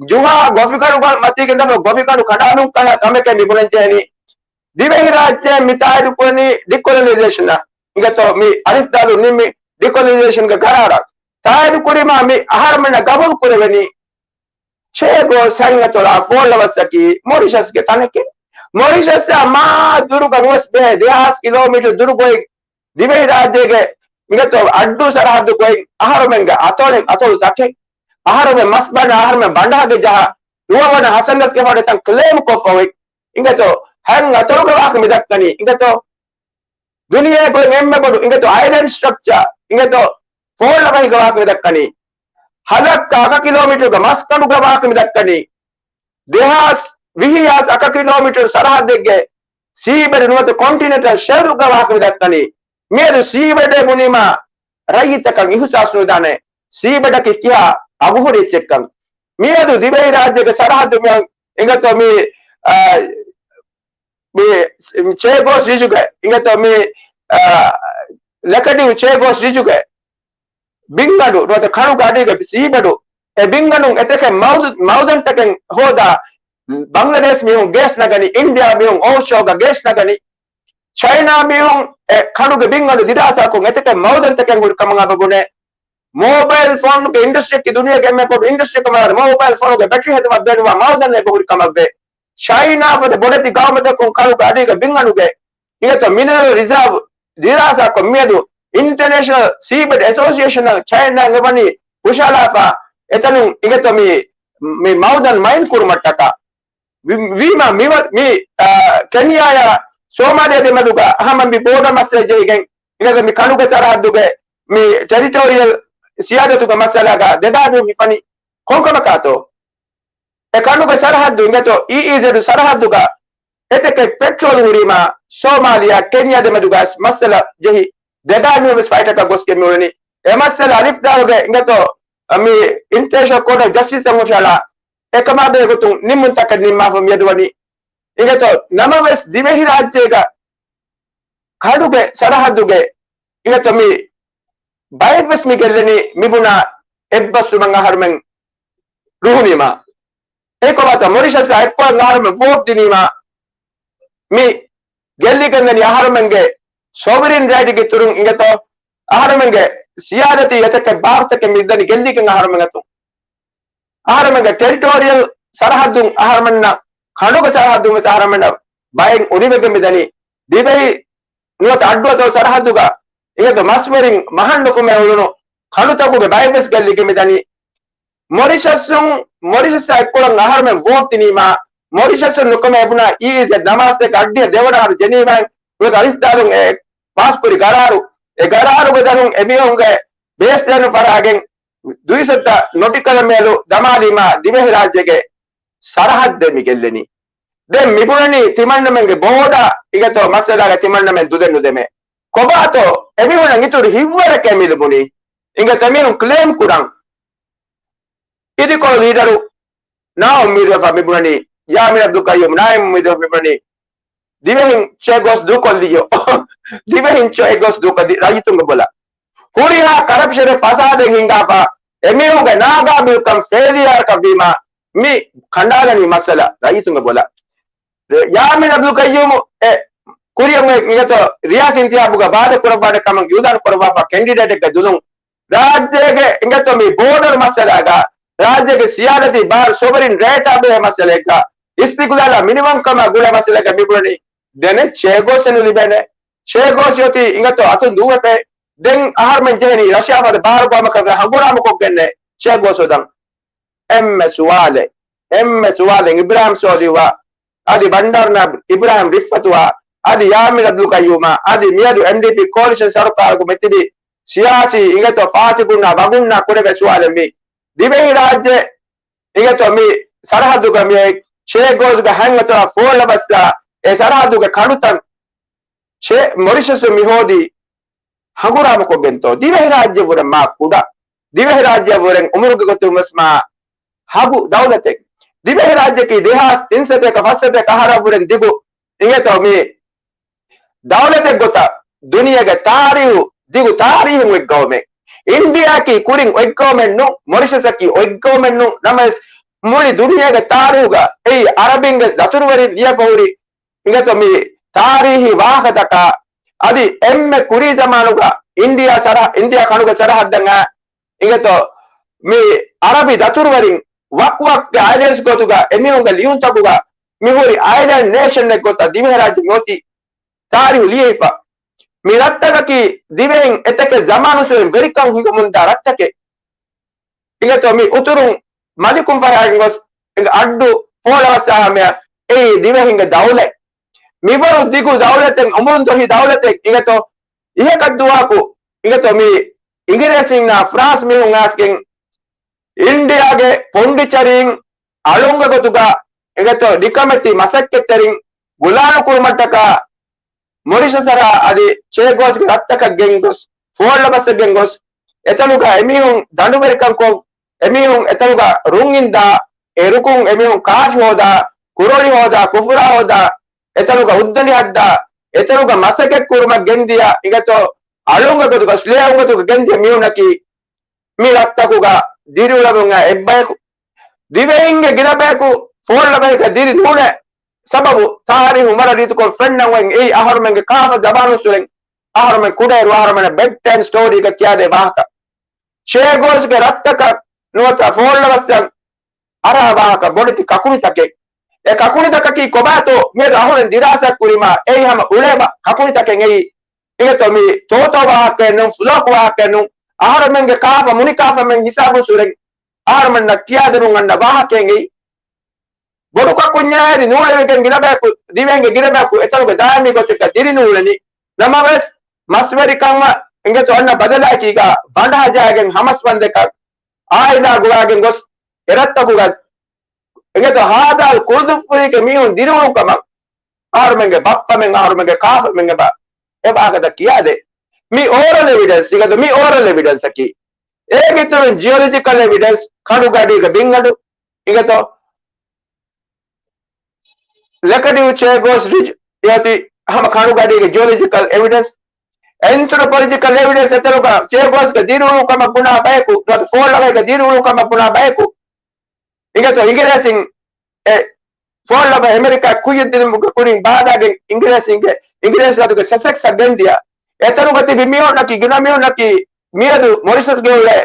ޖުހާ ގޮފިގަނޑު މަތީގެ ދާ ގޮފިގަނޑު ކަނޑާލުން ކާލަ ކަމެކޭ މި ބުނަން ޖެހެނީ. ދިވެހިރާއްޖެ މި ތާއީދު ކުރަނީ ޑިކޮލަނައިޒޭޝަން. އިނގޭތޯ މި އަލިފް ދާލު ނިންމި ޑިކޮލަނައިޒޭޝަންގެ ގަރާރަށް. ތާއީދު ކުރީމާ މި އަހަރުމެންނަށް ގަބޫލު ކުރެވެނީ. ޗޭގޯސް ހަތް އަތޮޅާ ފޯލަވަސްއަކީ މޮރިޝަސްގެ ތަނެކޭ. މޮރިޝަސްއާ މާ ދުރުގަ ނުވެސް ބެހޭ ދެހާސް ކިލޯމީޓަރު ދުރު ގޮތް ދިވެހިރާއްޖޭގެ އިނގޭތޯ އައްޑޫ ސަރަހައްދު ގޮތް އަހަރުމެންގެ އަތޮޅެއް އަތޮޅު ތަކެއް. އަހަރުމެން މަސް ބަނާ އަހަރުމެން ބަނޑާގެ ޖަހާ ދުވަވަނަ ހަސަން ރަސްގެފާނު ތަން ކްލޭމް ކޮށްފަ އޮތް. އިނގޭތޯ ހަތް އަތޮޅުގެ ވާހަކަ މި ދައްކަނީ. އިނގޭތޯ ދުނިޔޭގަ އޮތް އެންމެ ބޮޑު އިނގޭތޯ އައިލެންޑް ސްޓްރަކްޗާ އިނގޭތޯ ފޯން ލަބައިގެ ވާހަކަ މި ދައްކަނީ. ހަލައްކަ އަކަ ކިލޯމީޓަރުގެ މަސްކަނޑުގެ ވާހަކަ މި ދައްކަނީ. ދެހާސް ވިހި ހާސް އަކަ ކިލޯމީޓަރު ސަރަހައްދެއްގެ ސީބެޑް ނުވަތަ ކޮންޓިނެންޓަލް ޝެލްފްގެ ވާހަކަ މި ދައްކަނީ. މިއަދު ސީބެޑޭ ބުނީމާ ރައްޔިތަކަށް އިހުސާސް ނުވެދާނެ ސީބެޑަކީ ކިހާ އަގުހުރި އެއްޗެއްކަން. މިއަދު ދިވެހިރާއްޖޭގެ ސަރަހައްދު މި އިނގޭތޯ މި، އާ، މި ޗޭގޯސް ރިޖުގެ އިނގޭތޯ މި، އާ، ލަކަޑިވު ޗޭގޯސް ރިޖުގެ ބިންގަނޑު ނުވަތަ ކަނުގެ އަޑީގެ ސީބެޑު އެ ބިންގަނޑުން އެތަކެއް މައުދު-، މައުދަންތަކެއް ހޯދާ ބަންގްލަދޭޝް މީހުން ގޭސް ނަގަނީ، އިންޑިއާ މީހުން އޯފްޝޯގަ ގޭސް ނަގަނީ، ޗައިނާ މީހުން އެ ކަނުގެ ބިންގަނޑު ދިރާސާކޮށް އެތަކެއް މައުދަންތަކެއް ހުރި ކަމަށް އަބަ ބުނޭ. މޯބައިލް ފޯނުގެ އިންޑަސްޓްރީއަކީ ދުނިޔޭގެ އެންމެ ބޮޑު އިންޑަސްޓްރީ ކަމަށް މޯބައިލް ފޯނުގެ ބެޓްރީ ހެދުމަށް ބޭނުންވާ މައުދަން އެބަހުރި ކަމަށްވޭ. ޗައިނާ ފަދަ ބޮޑެތި ގައުމެއް ދައްކުން ކަނުގެ އަޑީގެ ބިންގަނޑުގެ އިނގޭތޯ މިނަރަލް ރިޒާވް ދިރާސާކޮށް މިއަދު އިންޓަރނޭޝަނަލް ސީބެޑް އެސޯސިއޭޝަނަށް ޗައިނާ އެބަނީ ހުށަހަޅާފަ އެތަނުން އިނގޭތޯ މި، މި މައުދަން މައިން ކުރުމަށްޓަކާ. ވި-، ވީމާ މި، މި، އާ، ކެންޔާޔާ ސޯމާލިޔާ ދެމެދުގަ ހަމަ މި ބޯޑަ މައްސަލަ ޖެހިގެން އިނގޭތޯ މި ކަނުގެ ސަރަހައްދުގެ މި ޓެރިޓޯރިއަލް ސިޔާދަތުގެ މައްސަލާގަ ދެދާނީ ހިފަނީ ކޮންކަމަކާތޯ؟ އެ ކަނުގެ ސަރަހައްދު އިނގޭތޯ އީއީޒެޑް ސަރަހައްދުގަ އެތަކެއް ޕެޓްރޯލް ހުރީމާ ސޯމާލިޔާ ކެންޔާ ދެމެދުގަ މައްސަލަ ޖެހި ދެދާނީ ވެސް ފައިޓަކަށް ގޮސްގެން މިއުޅެނީ. އެ މައްސަލަ އަލިފް ދާލުގެ އިނގޭތޯ މި އިންޓަރނޭޝަނަލް ކޯޓް އޮފް ޖަސްޓިސް އަށް ހުށަހަޅާ އެކަމާ ބެހޭގޮތުން ނިންމުންތަކެއް ނިންމާފަ މިއަދު ވަނީ. އިނގޭތޯ ނަމަވެސް ދިވެހިރާއްޖޭގަ ކަނުގެ ސަރަހައްދުގެ އިނގޭތޯ މި ބައެއްވެސް މި ގެއްލެނީ މިބުނާ އެއްބަސްވުމަށް އަހަރުމެން ރުހުނީމާ. އެކޮބާތޯ މޮރިޝަސްއާ އެއްކޮޅަށް އަހަރުމެން ވޯޓް ދިނީމާ މި ގެއްލިގެންދަނީ އަހަރުމެންގެ ސޮވިރިން ރައިޓްގެ އިތުރުން އިނގޭތޯ އަހަރުމެންގެ ސިޔާދަތީ އެތަކެއް ބާރުތަކެއް މިދަނީ ގެއްލިގެން އަހަރުމެން އަތުން. އަހަރަމެންގެ ޓެރިޓޯރިއަލް ސަރަހައްދުން އަހަރަމެންނަށް ކަނޑުގެ ސަރަހައްދުން ވެސް އަހަރަމެންނަށް ބައެއް އުނިވެގެން މިދަނީ. ދިވެހި ނުވަތަ އައްޑުއަތޮޅު ސަރަހައްދުގަ އިނގޭތޯ މަސްވެރިން މަހަށް ނުކުމެ އުޅުނު ކަނޑުތަކުގެ ބައެއްވެސް ގެއްލިގެން މިދަނީ. މޮރިޝަސްއުން، މޮރިޝަސްއާ އެއްކޮޅަށް އަހަރަމެން ވޯޓް ދިނީމާ، މޮރިޝަސްއުން ނުކުމެ އެބުނާ އީއީޒެޑް ނަމާސްތަކެއް އައްޑިހަ ދެވަނަ އަހަރު ޖެނީވާއިން ނުވަތަ އަލިފްދާލުން އެ ފާސްކުރި ގަރާރު، އެ ގަރާރުގެ ދަރުން އެމީހުންގެ ބޭސްލައިނު ފަރާގެން ދުއިސައްތަ ނޮޓިކަލް މައިލު ދަމާލީމާ ދިވެހިރާއްޖޭގެ ސަރަހައްދެއް މި ގެއްލެނީ. ދެން މިބުނަނީ ތިމަންނަމެންގެ ބޯޑާ އިނގޭތޯ މައްސަލާގަ ތިމަންނަމެން ދުދެއް ނުދެމޭ. ކޮބާތޯ އެމީހުންނަށް އިތުރު ހިތްވަރެކޭ މި ލިބުނީ؟ އިނގޭތޯ މީހުން ކްލޭމް ކުރަން. އިދިކޮޅު ލީޑަރު ނާއުއްމީދުވެފަ މިބުނަނީ، ޔާމީން އަބްދުލް ޤައްޔޫމް ނާއުއްމީދުވެފަ މިބުނަނީ، ދިވެހިން ޗޭ ގޯސް ދޫކޮށްލިއްޔޯ. ދިވެހިން ޗޭ ގޯސް ދޫކޮށް ދި-، ރައްޔިތުންގެ ބޮލަށް. ހުރިހާ ކަރަޕްޝަނެއް ފަސާދެއް ހިނގާފަ، އެމީހުންގެ ނާގާބިލްކަން ފެއިލިއަރކަށް ވީމާ، މި ކަނޑާލަނީ މައްސަލަ ރައްޔިތުންގެ ބޮލަށް. ޔާމީން އަބްދުލް ޤައްޔޫމު އެ ކުރިއަށް އޮތް އިނގޭތޯ ރިޔާސީ އިންތިހާބުގަ ބާދަ ކުރައްވާނެ ކަމަށް އިއުލާން ކުރައްވާފަ ކެންޑިޑޭޓެއްގެ ދުލުން ރާއްޖޭގެ އިނގޭތޯ މި ބޯޑަރު މައްސަލާގަ ރާއްޖޭގެ ސިޔާދަތީ ބާރު ސޮވަރިން ރޭޓާ ބެހޭ މައްސަލައެއްގަ އިސްތިޤްލާލާ މިނިވަންކަމާ ގުޅޭ މައްސަލައެއްގަ މިބުނަނީ ދެނެއް ޗޭ ގޯސް ނުލިބޭނެ. ޗޭ ގޯސް އޮތީ އިނގޭތޯ އަތުން ދޫވެފައި. ދެން އަހަރުމެން ޖެހެނީ ރަޝިޔާ ފަދަ ބާރުގައިމަކަށް ހަނގުރާމަ ކޮށްގެންނެ ޗޭ ގޯސް ހޯދަން. އެންމެ ސުވާލެއް، އެންމެ ސުވާލެއް އިބްރާހިމް ސޯލިހުއާ، އަދި ބަންޑާރު ނާއިބް އިބްރާހިމް ރިފްއަތުއާ، އަދި ޔާމީން އަބްދުލް ޤައްޔޫމާ، އަދި މިއަދު އެމްޑީޕީ ކޯލިޝަން ސަރުކާރުގަ މިތިބި ސިޔާސީ އިނގޭތޯ ފާސިގުންނާ ވަގުންނާ ކުރެވޭ ސުވާލެއް މީ. ދިވެހިރާއްޖެ އިނގޭތޯ މި ސަރަހައްދުގަ މިއޮތް ޗޭ ގޯސްގެ ހަތް އަތޮޅަށް ފޯއްލަވައްސާ އެ ސަރަހައްދުގެ ކަނޑުތައް ޗޭ މޮރިޝަސް މި ހޯދީ ހަނގުރާމަކޮށްގެންތޯ؟ ދިވެހިރާއްޖެ ވުރެ މާ ކުޑަ. ދިވެހިރާއްޖެ ވުރެން އުމުރުގެ ގޮތުން ވެސް މާ ހަގު ދައުލަތެއް. ދިވެހިރާއްޖެކީ ދެހާސް ތިންސަތޭކަ ފަސްސަތޭކަ އަހަރަށްވުރެން ދިގު އިނގޭތޯ މި ދައުލަތެއް ގޮތަށް ދުނިޔޭގެ ތާރީހު، ދިގު ތާރީހުން އޮތް ގައުމެއް. އިންޑިއާއަކީ ކުރިން އޮތް ގައުމެއް ނޫން، މޮރިޝަސަކީ އޮތް ގައުމެއް ނޫން، ނަމަވެސް މުޅި ދުނިޔޭގެ ތާރީހުގަ އެއީ އަރަބިންގެ ދަތުރުވެރިން ލިޔެފަ ހުރި އިނގޭތޯ މި ތާރީހީ ވާހަކަތަކާ. އަދި އެންމެ ކުރީ ޒަމާނުގަ އިންޑިއާ ސަރަ-، އިންޑިއާ ކަނޑުގެ ސަރަހައްދަށް އާ އިނގޭތޯ މި އަރަބި ދަތުރުވެރިން ވަކުވަކުގެ އައިލެންޑްސް ގޮތުގަ އެމީހުންގެ ލިޔުންތަކުގަ މިހުރި އައިލެންޑް ނޭޝަންއެއް ގޮތަށް ދިވެހިރާއްޖެ މިއޮތީ ތާރީހު ލިޔެފަ. މި ރަށްތަކަކީ ދިވެހިން އެތަކެއް ޒަމާނުއްސުރެން ވެރިކަން ހިނގަމުންދާ ރަށްތަކެއް. އިނގޭތޯ މި އުތުރުން މަލިކުން ފަރާގެން ގޮސް އައްޑު ފޯޅަވަސް އާމެއަށް އެއީ ދިވެހިންގެ ދައުލަތް. މިވަރު ދިގު ދައުލަތެއް، އުމުރުން ދޮށި ދައުލަތެއް އިނގޭތޯ އިހަކަށް ދުވަހަކު އިނގޭތޯ މި އިނގިރޭސިންނާ ފްރާންސް މީހުން އައިސްގެން އިންޑިއާގެ ޕޮންޑިޗަރީން އަޅުންގެ ގޮތުގަ އިނގޭތޯ ނިކަމެތި މަސައްކަތްތެރިން ގުލާނު ކުރުމަށްޓަކާ މޮރިޝަސްއަށް އަދި ޗޭގޯސްގެ ރަށްތަކަށް ގެންގޮސް، ފޯއްލަ ބަސްއަށް ގެންގޮސް، އެތަނުގަ އެމީހުން ދަނޑުވެރިކަންކޮށް، އެމީހުން އެތަނުގަ ރުން އިންދާ، އެ ރުކުން އެމީހުން ކާށި ހޯދާ، ކުރޮޅި ހޯދާ، ކުފުރާ ހޯދާ، އެތަނުގަ އުއްދަނޑި ހައްދާ، އެތަނުގަ މަސައްކަތް ކުރުމަށް ގެންދިޔަ އިނގޭތޯ، އަޅުންގެ ގޮތުގަ، ސްލޭވް ގޮތުގަ ގެންދިޔަ މީހުންނަކީ، މި ރަށްތަކުގަ ދިރިއުޅެމުން އައި އެއްބަޔަކު، ދިވެހިންގެ ގިނަ ބަޔަކު ފޯއްލަ ބަޔަކަށް ދިރި ނޫޅޭ ސަބަބު، ތާރީހު މަރަށް ރީތިކޮށް ފެންނަން އޮތް އެއީ އަހަރުމެންގެ ކާފަ ޒަބާނުއްސުރެން، އަހަރުމެން ކުޑައިރު އަހަރުމެން ބެޑް ޓައިމް ސްޓޯރީގަ ކިޔާދޭ ވާހަކަ. ޗޭގޯސްގެ ރަށްތަކަށް ނުވަތަ ފޯއްލަ ބަސްއަށް އަރާ ވާހަކަ ބޮޑެތި ކަކުނިތަކެއް. އެ ކަކުނިތަކަކީ ކޮބާތޯ މިއަދު އަހުރެން ދިރާސާ ކުރީމާ އެއީ ހަމަ އުޅޭ ބަ-، ކަކުނިތަކެއް އެއީ. އިނގޭތޯ މީ ތޯތޯ ވާހަކައެއް ނޫން، ފުލޯކު ވާހަކައެއް ނޫން. އަހަރުމެންގެ ކާފަ މުނިކާފަމެން ހިސާބުން ސުރެން އަހަރުމެންނަށް ކިޔާދެމުން އަންނަ ވާހަކައެއް އެއީ. ބޮޑު ކަކުންޏާ އެދި ނޫޅެވިގެން ގިނަ ބަޔަކު، ދިވެހިންގެ ގިނަ ބަޔަކު އެތަނުގެ ދާއިމީ ގޮތެއްގަ ދިރި ނޫޅެނީ. ނަމަވެސް، މަސްވެރިކަން ވަ-، އިނގޭތޯ އަންނަ ބަދަލާއެކީގަ ބަނޑަހަޖައިގެން ހަމަސްވަންދެކަށް އާއިލާ ގުޅާގެން ގޮސް، އެ ރަށްތަކުގަ އިނގޭތޯ ހާދާލް ކުޅުދުއްފުރީގެ މީހުން ދިރިއުޅުން ކަމަށް އަހަރުމެންގެ ބައްޕަމެން އަހަރުމެންގެ ކާފަމެން އެބަ އެ ވާހަކަތައް ކިޔާދޭ. މި އޯރަލް އެވިޑެންސް، އިނގޭތޯ މި އޯރަލް އެވިޑެންސް އަކީ. އޭގެ އިތުރުން ޖިއޮލޮޖިކަލް އެވިޑެންސް، ކަނޑުގަޑީގެ ބިންގަނޑު، އިނގޭތޯ ލެކަޑިއު ޗޭގޯސް ރިޖް އޭތި ހަމަ ކަނޑުގަޑީގެ ޖިއޮލޮޖިކަލް އެވިޑެންސް، އެންތްރޮޕޮލޮޖިކަލް އެވިޑެންސް އެތަނުގަ ޗޭގޯސްގެ ދިރިއުޅުން ކަމަށް ބުނާ ބަޔަކު، ނުވަތަ ފޯއްލަ ބަޔެއްގެ ދިރިއުޅުން ކަމަށް ބުނާ ބަޔަކު، އިނގޭތޯ އިނގިރޭސިން އެ ފޯއްލަ ބަ އެމެރިކާ ކުއްޔަށް ދިނުމުގެ ކުރިން ބާދާގެން އިނގިރޭސިންގެ، އިނގިރޭސި ރަށުގެ ސަސެކްސްއަށް ގެންދިޔަ. އެތަނުގަ ތިބި މީހުންނަކީ ގިނަ މީހުންނަކީ މިއަދު މޮރިޝަސްގެ އުޅޭ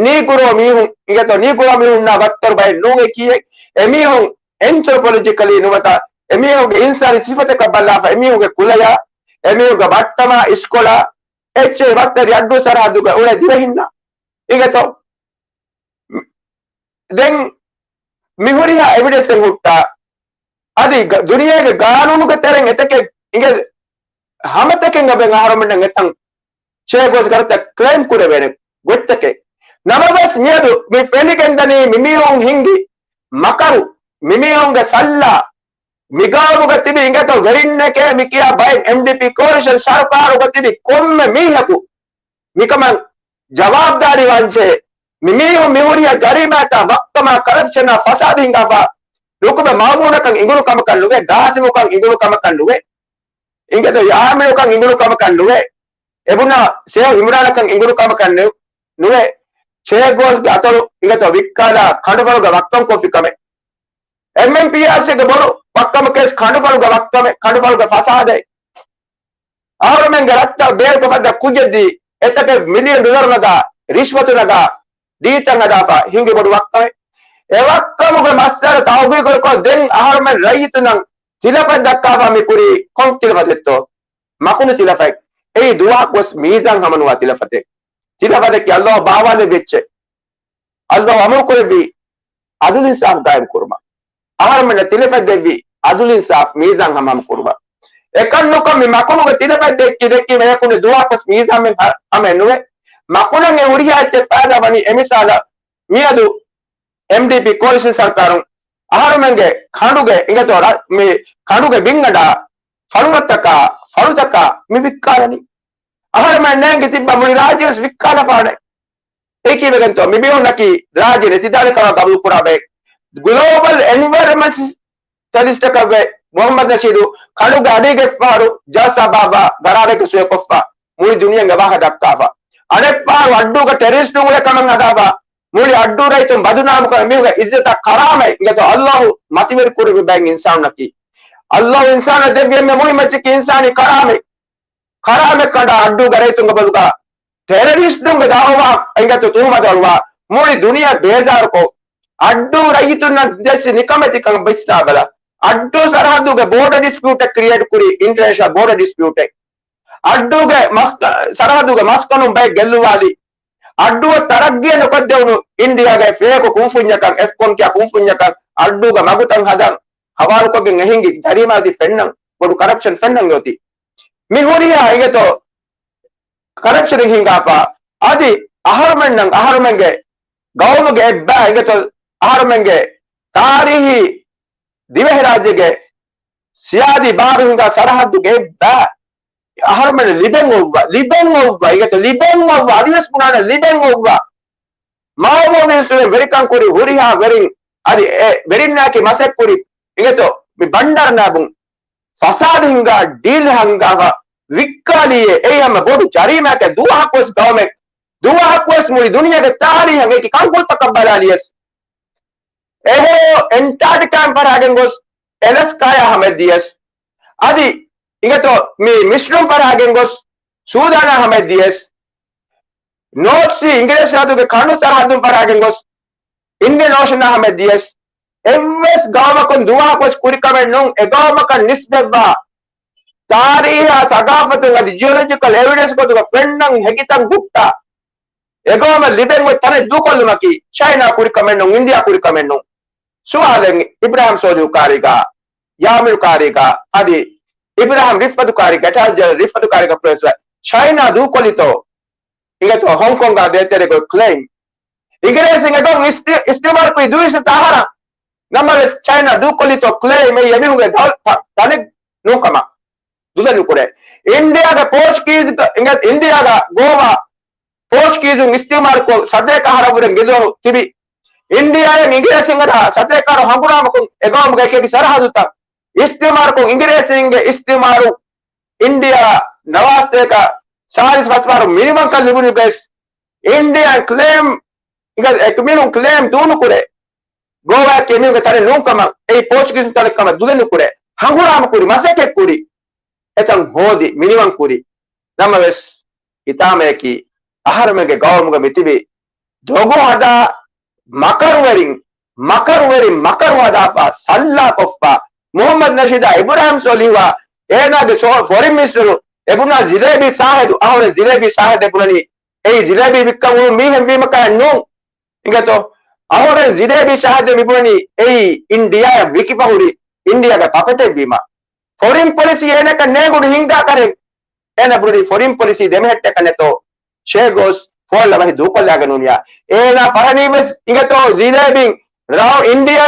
ނީގްރޯ މީހުން، އިނގޭތޯ ނީގްރޯ މީހުންނާ ވައްތަރު ބައެއް ނޫން އެކީއެއް. އެމީހުން އެންތްރޮޕޮލޮޖިކަލީ ނުވަތަ އެމީހުންގެ އިންސާނީ ސިފަތަކަށް ބަލާފަ އެމީހުންގެ ކުލަޔާ، އެމީހުންގެ ބައްޓަމާ، އިސްކޮޅާ، އެއްޗެހި ވައްތަރި އައްޑޫ ސަރަހައްދުގަ އުޅޭ ދިވެހިންނާ. އިނގޭތޯ؟ ދެން މިހުރިހާ އެވިޑެންސެއް ހުއްޓާ، އަދި ގ-، ދުނިޔޭގެ ގާނޫނުގެ ތެރެއިން އެތަކެއް އިނގޭ ހަމަތަކެއް އަބެން އަހަރުމެންނަށް އެތަން ޗޭގޯސް ގަރަތައް ކްލެއިމް ކުރެވޭނެ. ގޮތްތަކެއް. ނަމަވެސް މިއަދު މި ފެނިގެންދަނީ މިމީހުން ހިންގި މަކަރު، މިމީހުންގެ ސައްލާ، މިގައުމުގަ ތިބި އިނގޭތޯ ވެރިންނެކޭ މިކިޔާ ބައެއް އެމްޑީޕީ ކޯލިޝަން ސަރުކާރުގަ ތިބި ކޮންމެ މީހަކު މިކަމަށް ޖަވާބުދާރީ ވާންޖެހޭ. މިމީހުން މިހުރިހާ ޖަރީމާތާ ވައްކަމާ ކަރަޕްޝަނާ ފަސާދަ ހިނގާފަ ނުކުމެ މައުމޫނަކަށް އިނގުނު ކަމަކަށް ނުވޭ، ގާސިމުކަން އިނގުނު ކަމަކަށް ނުވޭ، އިނގޭތޯ ޔާމިނުކަން އިނގުނު ކަމަކަށް ނުވޭ، އެބުނާ ސޭވް އިމްރާނަކަން އިނގުނު ކަމަކަށް ނު-، ނުވޭ. ޗޭ ގޯސްގެ އަތޮޅު އިނގޭތޯ ވިއްކާލާ ކަނޑުފަޅުގަ ވައްކަން ކޮށްފި ކަމެއް. އެމްއެމްޕީއާސީގެ ބޮޑު ވައްކަމަކޭސް ކަނޑުފަޅުގެ ވައްކަމެއް، ކަނޑުފަޅުގެ ފަސާދައެއް. އަހަރުމެންގެ ރަށްތައް ބޭރުކޮށް ފައްދާ ކުއްޖެއްދީ، އެތަކެއް މިލިއަން ޑޮލަރު ނަގާ، ރިޝްވަތު ނަގާ، ޑީތައް ހަދާފަ ހިނގި ބޮޑު ވައްކަމެއް. އެ ވައްކަމުގެ މައްސަލަ ތަހުގީގުކޮށް ދެން އަހަރުމެން ރައްޔިތުންނަށް ތިލަފަތް ދައްކާފަ މި ކުރީ ކޮން ތިލަފަތެއްތޯ؟ މަކުނު ތިލަފަތް. އެއީ ދުވަހަކުވެސް މީޒާން ހަމަނުވާ ތިލަފަތެއް. ތިލަފަތަކީ އައްލާހު ބާވާލެއްވި އެއްޗެއް. އައްލާހު އަމުރު ކުރެއްވީ އަދުލު އިންސާފު ޤާއިމް ކުރުމަށް. އަހަރުމެންނަށް ތިލަފަތް ދެއްވީ އަދުލު އިންސާފު މީޒާން ހަމަހަމަ ކުރުމަށް. އެކަން ނުކޮށް މި މަކުނުގެ ތިލަފަތް ދެއްކި ދެއްކީމަ އެކުނި ދުވަހަކުވެސް މީޒާން ހަމައެއް ނުވޭ. މަކުނަށް އެ ހުރިހާ އެއްޗެއް ފައިދާ ވަނީ. އެ މިސާލަށް މިއަދު އެމްޑީޕީ ކޯލިޝަން ސަރުކާރުން އަހަރުމެންގެ ކަނޑުގެ އިނގޭތޯ މި ކަނޑުގެ ބިންގަނޑާ ފަޅުތަކާ، ފަޅުތަކާ މި ވިއްކާލަނީ. އަހަރުމެން ނޭނގި ތިއްބާ މުޅި ރާއްޖެވެސް ވިއްކާލަފާނެ. އެކީވެގެންތޯ މި މީހުންނަކީ ރާއްޖެ ނެތިދާނެ ކަމަށް ގަބޫލު ކުރާ ބައެއް. ގްލޯބަލް އެންވަޔަރަމަންޓަލިސްޓަކަށްވެ މުހައްމަދު ނަޝީދު ކަނޑުގެ އަޑީގެ ފަހަރު ޖަލްސާ ބާއްވާ ގަރާރެއްގެ ސޮއި ކޮށްފަ މުޅި ދުނިޔެއްގެ ވާހަކަ ދައްކާފަ. އަނެއް ފަހަރު އައްޑޫގަ ޓެރަރިސްޓުން އުޅޭ ކަމަށް ހަދާފަ މުޅި އައްޑޫ ރައްޔިތުން ބަދުނާމުކޮށް މީހުންގެ އިއްޒަތާ ކަރާމަތް އިނގޭތޯ އައްލާހު މަތިވެރި ކުރެއްވި ބައެއް އިންސާނުންނަކީ. އައްލާހު އިންސާނަށް ދެއްވި އެންމެ މުހިއްމު އެއްޗަކީ އިންސާނީ ކަރާމަތް. ކަރާމަތް ކަނޑާ އައްޑޫގެ ރައްޔިތުންގެ ބަދުގަ ޓެރަރިސްޓުންގެ ދައުވާ އިނގޭތޯ ތުހުމަތު އަޅުވާ މުޅި ދުނިޔެ ބޭޒާރުކޮށް، އައްޑޫ ރައްޔިތުންނަށް ދެއްސި ނިކަމެތިކަން ބިސްނާބަލަ. އައްޑޫ ސަރަހައްދުގެ ބޯޑަ ޑިސްޕިއުޓެއް ކްރިއޭޓް ކުރި އިންޓަރނޭޝަނަލް ބޯޑަ ޑިސްޕިއުޓެއް. އައްޑޫގެ މަސް-، ސަރަހައްދުގެ މަސްކަނުން ބައެއް ގެއްލުވާލި. އައްޑޫއަށް ތަރައްގީއެއް ނުކޮށްދެވުނު އިންޑިޔާގެ ފޭކު ކުންފުންޏަކަށް، އެފްކޯން ކިޔާ ކުންފުންޏަކަށް އައްޑޫގަ މަގުތައް ހަދަން ހަވާލުކޮށްގެން އެހިނގި ޖަރީމާތި ފެންނަން ބޮޑު ކަރަޕްޝަން ފެންނަން އޮތީ. މި ހުރިހާ އިނގޭތޯ ކަރަޕްޝަނެއް ހިނގާފަ. އަދި އަހަރުމެންނަށް އަހަރުމެންގެ ގައުމުގެ އެއްބައި އިނގޭތޯ އަހަރުމެންގެ ތާރީހީ ދިވެހިރާއްޖޭގެ ސިޔާދީ ބާރު ހިނގާ ސަރަހައްދުގެ އެއްބައި އަހަރުމެން ލިބެން އޮއްވަ، ލިބެން އޮއްވަ، އިނގޭތޯ ލިބެން އޮއްވަ، އަދިވެސް ބުނާނެ ލިބެން އޮއްވަ. މައުމޫނު އިންސުރެން ވެރިކަން ކުރި ހުރިހާ ވެރިން، އަދި އެ ވެރިންނާކީ މަސައްކުރި އިނގޭތޯ މި ބަންޑާރަ ނާބުން ފަސާދަ ހިންގާ ޑީލް ހަނގާފަ ވިއްކާލީއޭ. އެއީ ހަމަ ބޮޑު ޖަރީމާއެއް. ދުވަހަކުވެސް ގައުމެއް، ދުވަހަކުވެސް މުޅި ދުނިޔޭގެ ތާރީހަށް އެކި ކަންކޮޅުތަކަށް ބަލާލިޔަސް، އެހެރޯ އެންޓާޓިކާއިން ފަރާގެން ގޮސް އެލަސްކާޔާ ހަމައެއް ދިޔަސް، އަދި އިނގޭތޯ މި މިސްރުން ފަރާގެން ގޮސް ސޫދާނާ ހަމައެއް ދިޔަސް، ނޯތް ސީ އިނގިރޭސި ސަރަހައްދުގެ ކަނޑު ސަރަހައްދުން ފަރާގެން ގޮސް އިންޑިއަން އޯޝަނާ ހަމައެއް ދިޔަސް، އެއްވެސް ގައުމަކުން ދުވަހަކުވެސް ކުރިކަމެއް ނޫން. އެ ގައުމަކަށް ނިސްބަތްވާ ތާރީހާ ސަގާފަތުން އަދި ޖިއޮލޮޖިކަލް އެވިޑެންސް ގޮތުގަ ފެންނަން ހެކިތަން ހުއްޓާ، އެގައުމަށް ލިބެން އޮތް ތަނެއް ދޫކޮށްލުމަކީ ޗައިނާ ކުރިކަމެއް ނޫން، އިންޑިއާ ކުރިކަމެއް ނޫން. ސުވާލެއް، އިބްރާހިމް ސޯލިހު ކާރީގާ، ޔާމިނު ކާރީގާ، އަދި އިބްރާހިމް ރިފްއަތު ކާރީގާ، އެޓާނީ ޖެނެރަލް ރިފްއަތު ކާރީގާ ޕްރޮފެސަރ ޗައިނާ ދޫކޮށްލިތޯ؟ އިނގޭތޯ ހޮންކޮންގާ ދޭތެރޭގަ ކްލެއިމް. އިނގިރޭސިން އެގައުމު އިސްތި-، އިސްތިމާރުކުރީ ދުއިސައްތަ އަހަރަށް. ނަމަވެސް ޗައިނާ ދޫކޮށްލިތޯ ކްލެއިމް އެއީ އެމީހުންގެ ދައު-، ތަ-، ތަނެއް ނޫންކަމަށް ދުލެއް ނުކުރޭ. އިންޑިއާގެ ޕޯޗުގީޒު، އިނގޭ-، އިންޑިއާގަ ގޯވާ ޕޯޗުގީޒުން އިސްތިމާރުކޮށް ސަތޭކަ އަހަރަށްވުރެ ގެދުނު ތިބި. އިންޑިއާއިން އިނގިރޭސިން އަދާ ސަތޭކަ އަހަރު ހަނގުރާމަކޮށް އެގައުމުގެ އެކި އެކި ސަރަހައްދުތައް އިސްތިމާރުކޮށް، އިނގިރޭސީންގެ އިސްތިމާރު އިންޑިއާ ނަވާސަތޭކަ ސާޅީސް ފަސް ފަހަރު މިނިވަންކަން ލިބުނުގަސް އިންޑިއާ ކްލެއިމް، އެކި މީހުން ކްލެއިމް ދޫނުކުރޭ. ގޯވާއަކީ އެމީހުންގެ ތަނެއް ނޫންކަމަށް، އެއީ ޕޯޗުގީޒުން ތަނެއްކަމަށް ދުލެއް ނުކުރޭ. ހަނގުރާމަ ކުރި، މަސައްކަތް ކުރި، އެތަން ހޯދި، މިނިވަން ކުރި. ނަމަވެސް ހިތާމަޔަކީ އަހަރުމެންގެ ގައުމުގަ މިތިބި ދޮގު ހަދާ މަކަރުވެރިން، މަކަރުވެރިން މަކަރު ހަދާފަ، ސައްލާކޮށްފަ، މުހައްމަދު ނަޝީދާ އިބްރާހިމް ސޯލިހުއާ އޭނާގެ ސޯ-، ފޮރިން މިނިސްޓަރު އެބުނާ ޖިލޭބީ ސާހިދު، އަހުރެން ޖިލޭބީ ސާހިދު އެބުނަނީ އެއީ ޖިލޭބީ ވިއްކަން އުޅުނު މީހެއް ވީމަ ކަމެއް ނޫން. އިނގޭތޯ؟ އަހުރެން ޖިލޭބީ ސާހިދު މިބުނަނީ އެއީ އިންޑިއާއަށް ވިކިފަ ހުރި އިންޑިއާގެ ޕަޕެޓެއް ވީމަ. ފޮރިން ޕޮލިސީ އޭނަކަށް ނޭނގުނު ހިނގާ ކަރެއް އޭނަ ބުނީ ފޮރިން ޕޮލިސީ ދެމެހެއްޓެކަށް ނެތޯ. ޗޭ ގޯސް ފޯޅަ ވަހި ދޫކޮށްލާގެން ނޫނިޔާ. އޭނާ ފަހަނީ ވެސް އިނގޭތޯ ޖިލޭބިން ރައު-، އިންޑިއާ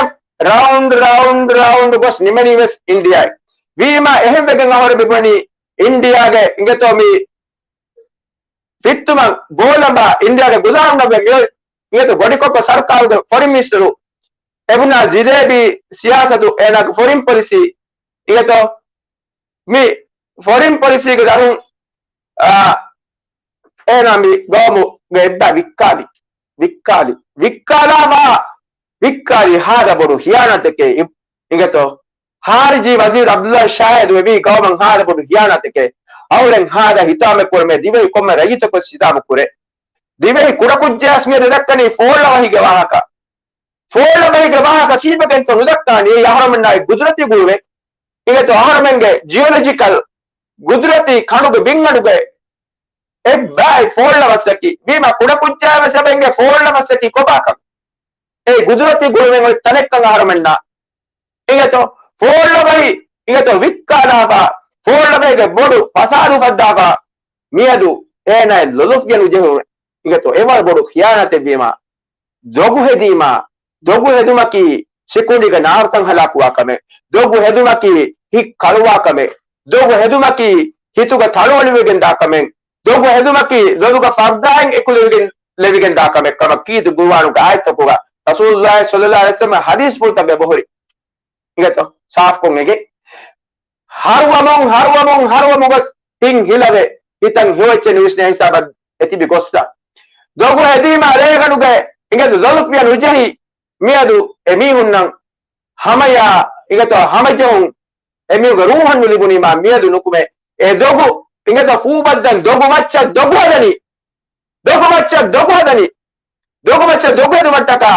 ރައުންޑް، ރައުންޑް، ރައުންޑް ގޮސް ނިމެނީ ވެސް އިންޑިއާ. ވީމާ އެހެންވެގެން އަހަރު މިބުނީ އިންޑިއާގެ އިނގޭތޯ މި ފިއްތުމަށް ބޯލަނބާ އިންޑިއާގެ ގުލާމް ނަމެ މި އިނގޭތޯ ގޮޑިކޮއްކޮ ސަރުކާރުގެ ފޮރިން މިނިސްޓަރު އެބުނާ ޖިލޭބީ ސިޔާސަތު އޭނާގެ ފޮރިން ޕޮލިސީ އިނގޭތޯ މި ފޮރިން ޕޮލިސީގެ ދަރުން، އާ، އޭނާ މި ގައުމުގެ އެއްބަ ވިއްކާލި، ވިއްކާލި، ވިއްކާލާފާ، ވިއްކާލި ހާދަ ބޮޑު ހިޔާނަތެކޭ އި-، އިނގޭތޯ. ހާރިޖީ ވަޒީރު ޢަބްދުﷲ ޝާހިދު އެ މީ ގައުމަށް ހާދަ ބޮޑު ހިޔާނަތެކޭ. އަހުރެން ހާދަ ހިތާމަ ކުރަމޭ ދިވެހި ކޮންމެ ރައްޔިތަކު ސިދާމަ ކުރޭ. ދިވެހި ކުޑަކުއްޖާސް މިއަދު ދައްކަނީ ފޯޅަ ވަހީގެ ވާހަކަ. ފޯޅަ ވަހީގެ ވާހަކަ ކީއްވެގެންތޯ ނުދައްކާނީ؟ އެއީ އަހަރުމެންނާއި ގުދުރަތީ ގުޅުމެއް. އިނގޭތޯ އަހަރުމެންގެ ޖިއޮލޮޖިކަލް ގުދުރަތީ ކަނޑުގެ ބިންއަޑުގެ އެއްބައި ފޯޅަ ވައްސަކީ. ވީމާ ކުޑަކުއްޖާ ވެސް އެބަ އިނގޭ ފޯޅަ ވައްސަކީ ކޮބާކަން. އެ ގުދުރަތީ ގުޅުމެއް އޮތް ތަނެއްކަން އަހަރުމެންނާ. އިނގޭތޯ ފޯޅަ ވަހި އިނގޭތޯ ވިއްކާލާފާ، ފޯޅަ ވަހީގެ ބޮޑު ފަސާދު ފައްދާފާ، މިއަދު އޭނާއަށް ލޮލުފްގެ ނުޖެހުނު. އިނގޭތޯ އެވަރު ބޮޑު ޚިޔާނަތެއް ވީމާ، ދޮގު ހެދީމާ، ދޮގު ހެދުމަކީ ސިކުނޑިގަ ނާރުތައް ހަލާކުވާ ކަމެއް، ދޮގު ހެދުމަކީ ހިތް ކަޅުވާ ކަމެއް، ދޮގު ހެދުމަކީ ހިތުގަ ތަޅު އޮޅިވެގެން ދާ ކަމެއް، ދޮގު ހެދުމަކީ ލޮލުގަ ފަރުދާއިން އެކުލެވިގެން، ލެވިގެން ދާ ކަމެއް ކަމަށް ކީރިތި ގުރުއާނުގެ އާޔަތްތަކުގަ ރަސޫލުﷲ ޞައްލަﷲ ޢަލައިހި ވަސައްލަމަ ޙަދީޘްފުޅުތައް އެބަހުރި. އިނގޭތޯ ސާފުކޮށް އެނގޭ. ހަރުވަމުން، ހަރުވަމުން ހަރުވަމުގަސް ހިތް ހިލަވެ، ހިތަށް ހެޔޮއެއްޗެއް ނުވިސްނޭ ހިސާބަށް އެތިބި ގޮއްސަ. ދޮގު ހެދީމާ ރޭގަނޑުގައި އިނގޭތޯ ލޮލުފްޔަ ނުޖެހި، މިއަދު އެމީހުންނަށް ހަމަޔާ އިނގޭތޯ ހަމަޖެހުން އެމީހުންގެ ރޫހަށް ނުލިބުނީމާ މިއަދު ނުކުމެ. އެ ދޮގު އިނގޭތޯ ފޫބައްދަން ދޮގު މައްޗަށް ދޮގު ހަދަނީ. ދޮގު މައްޗަށް ދޮގު ހަދަނީ. ދޮގު މައްޗަށް ދޮގު ހެދުމަށްޓަކާ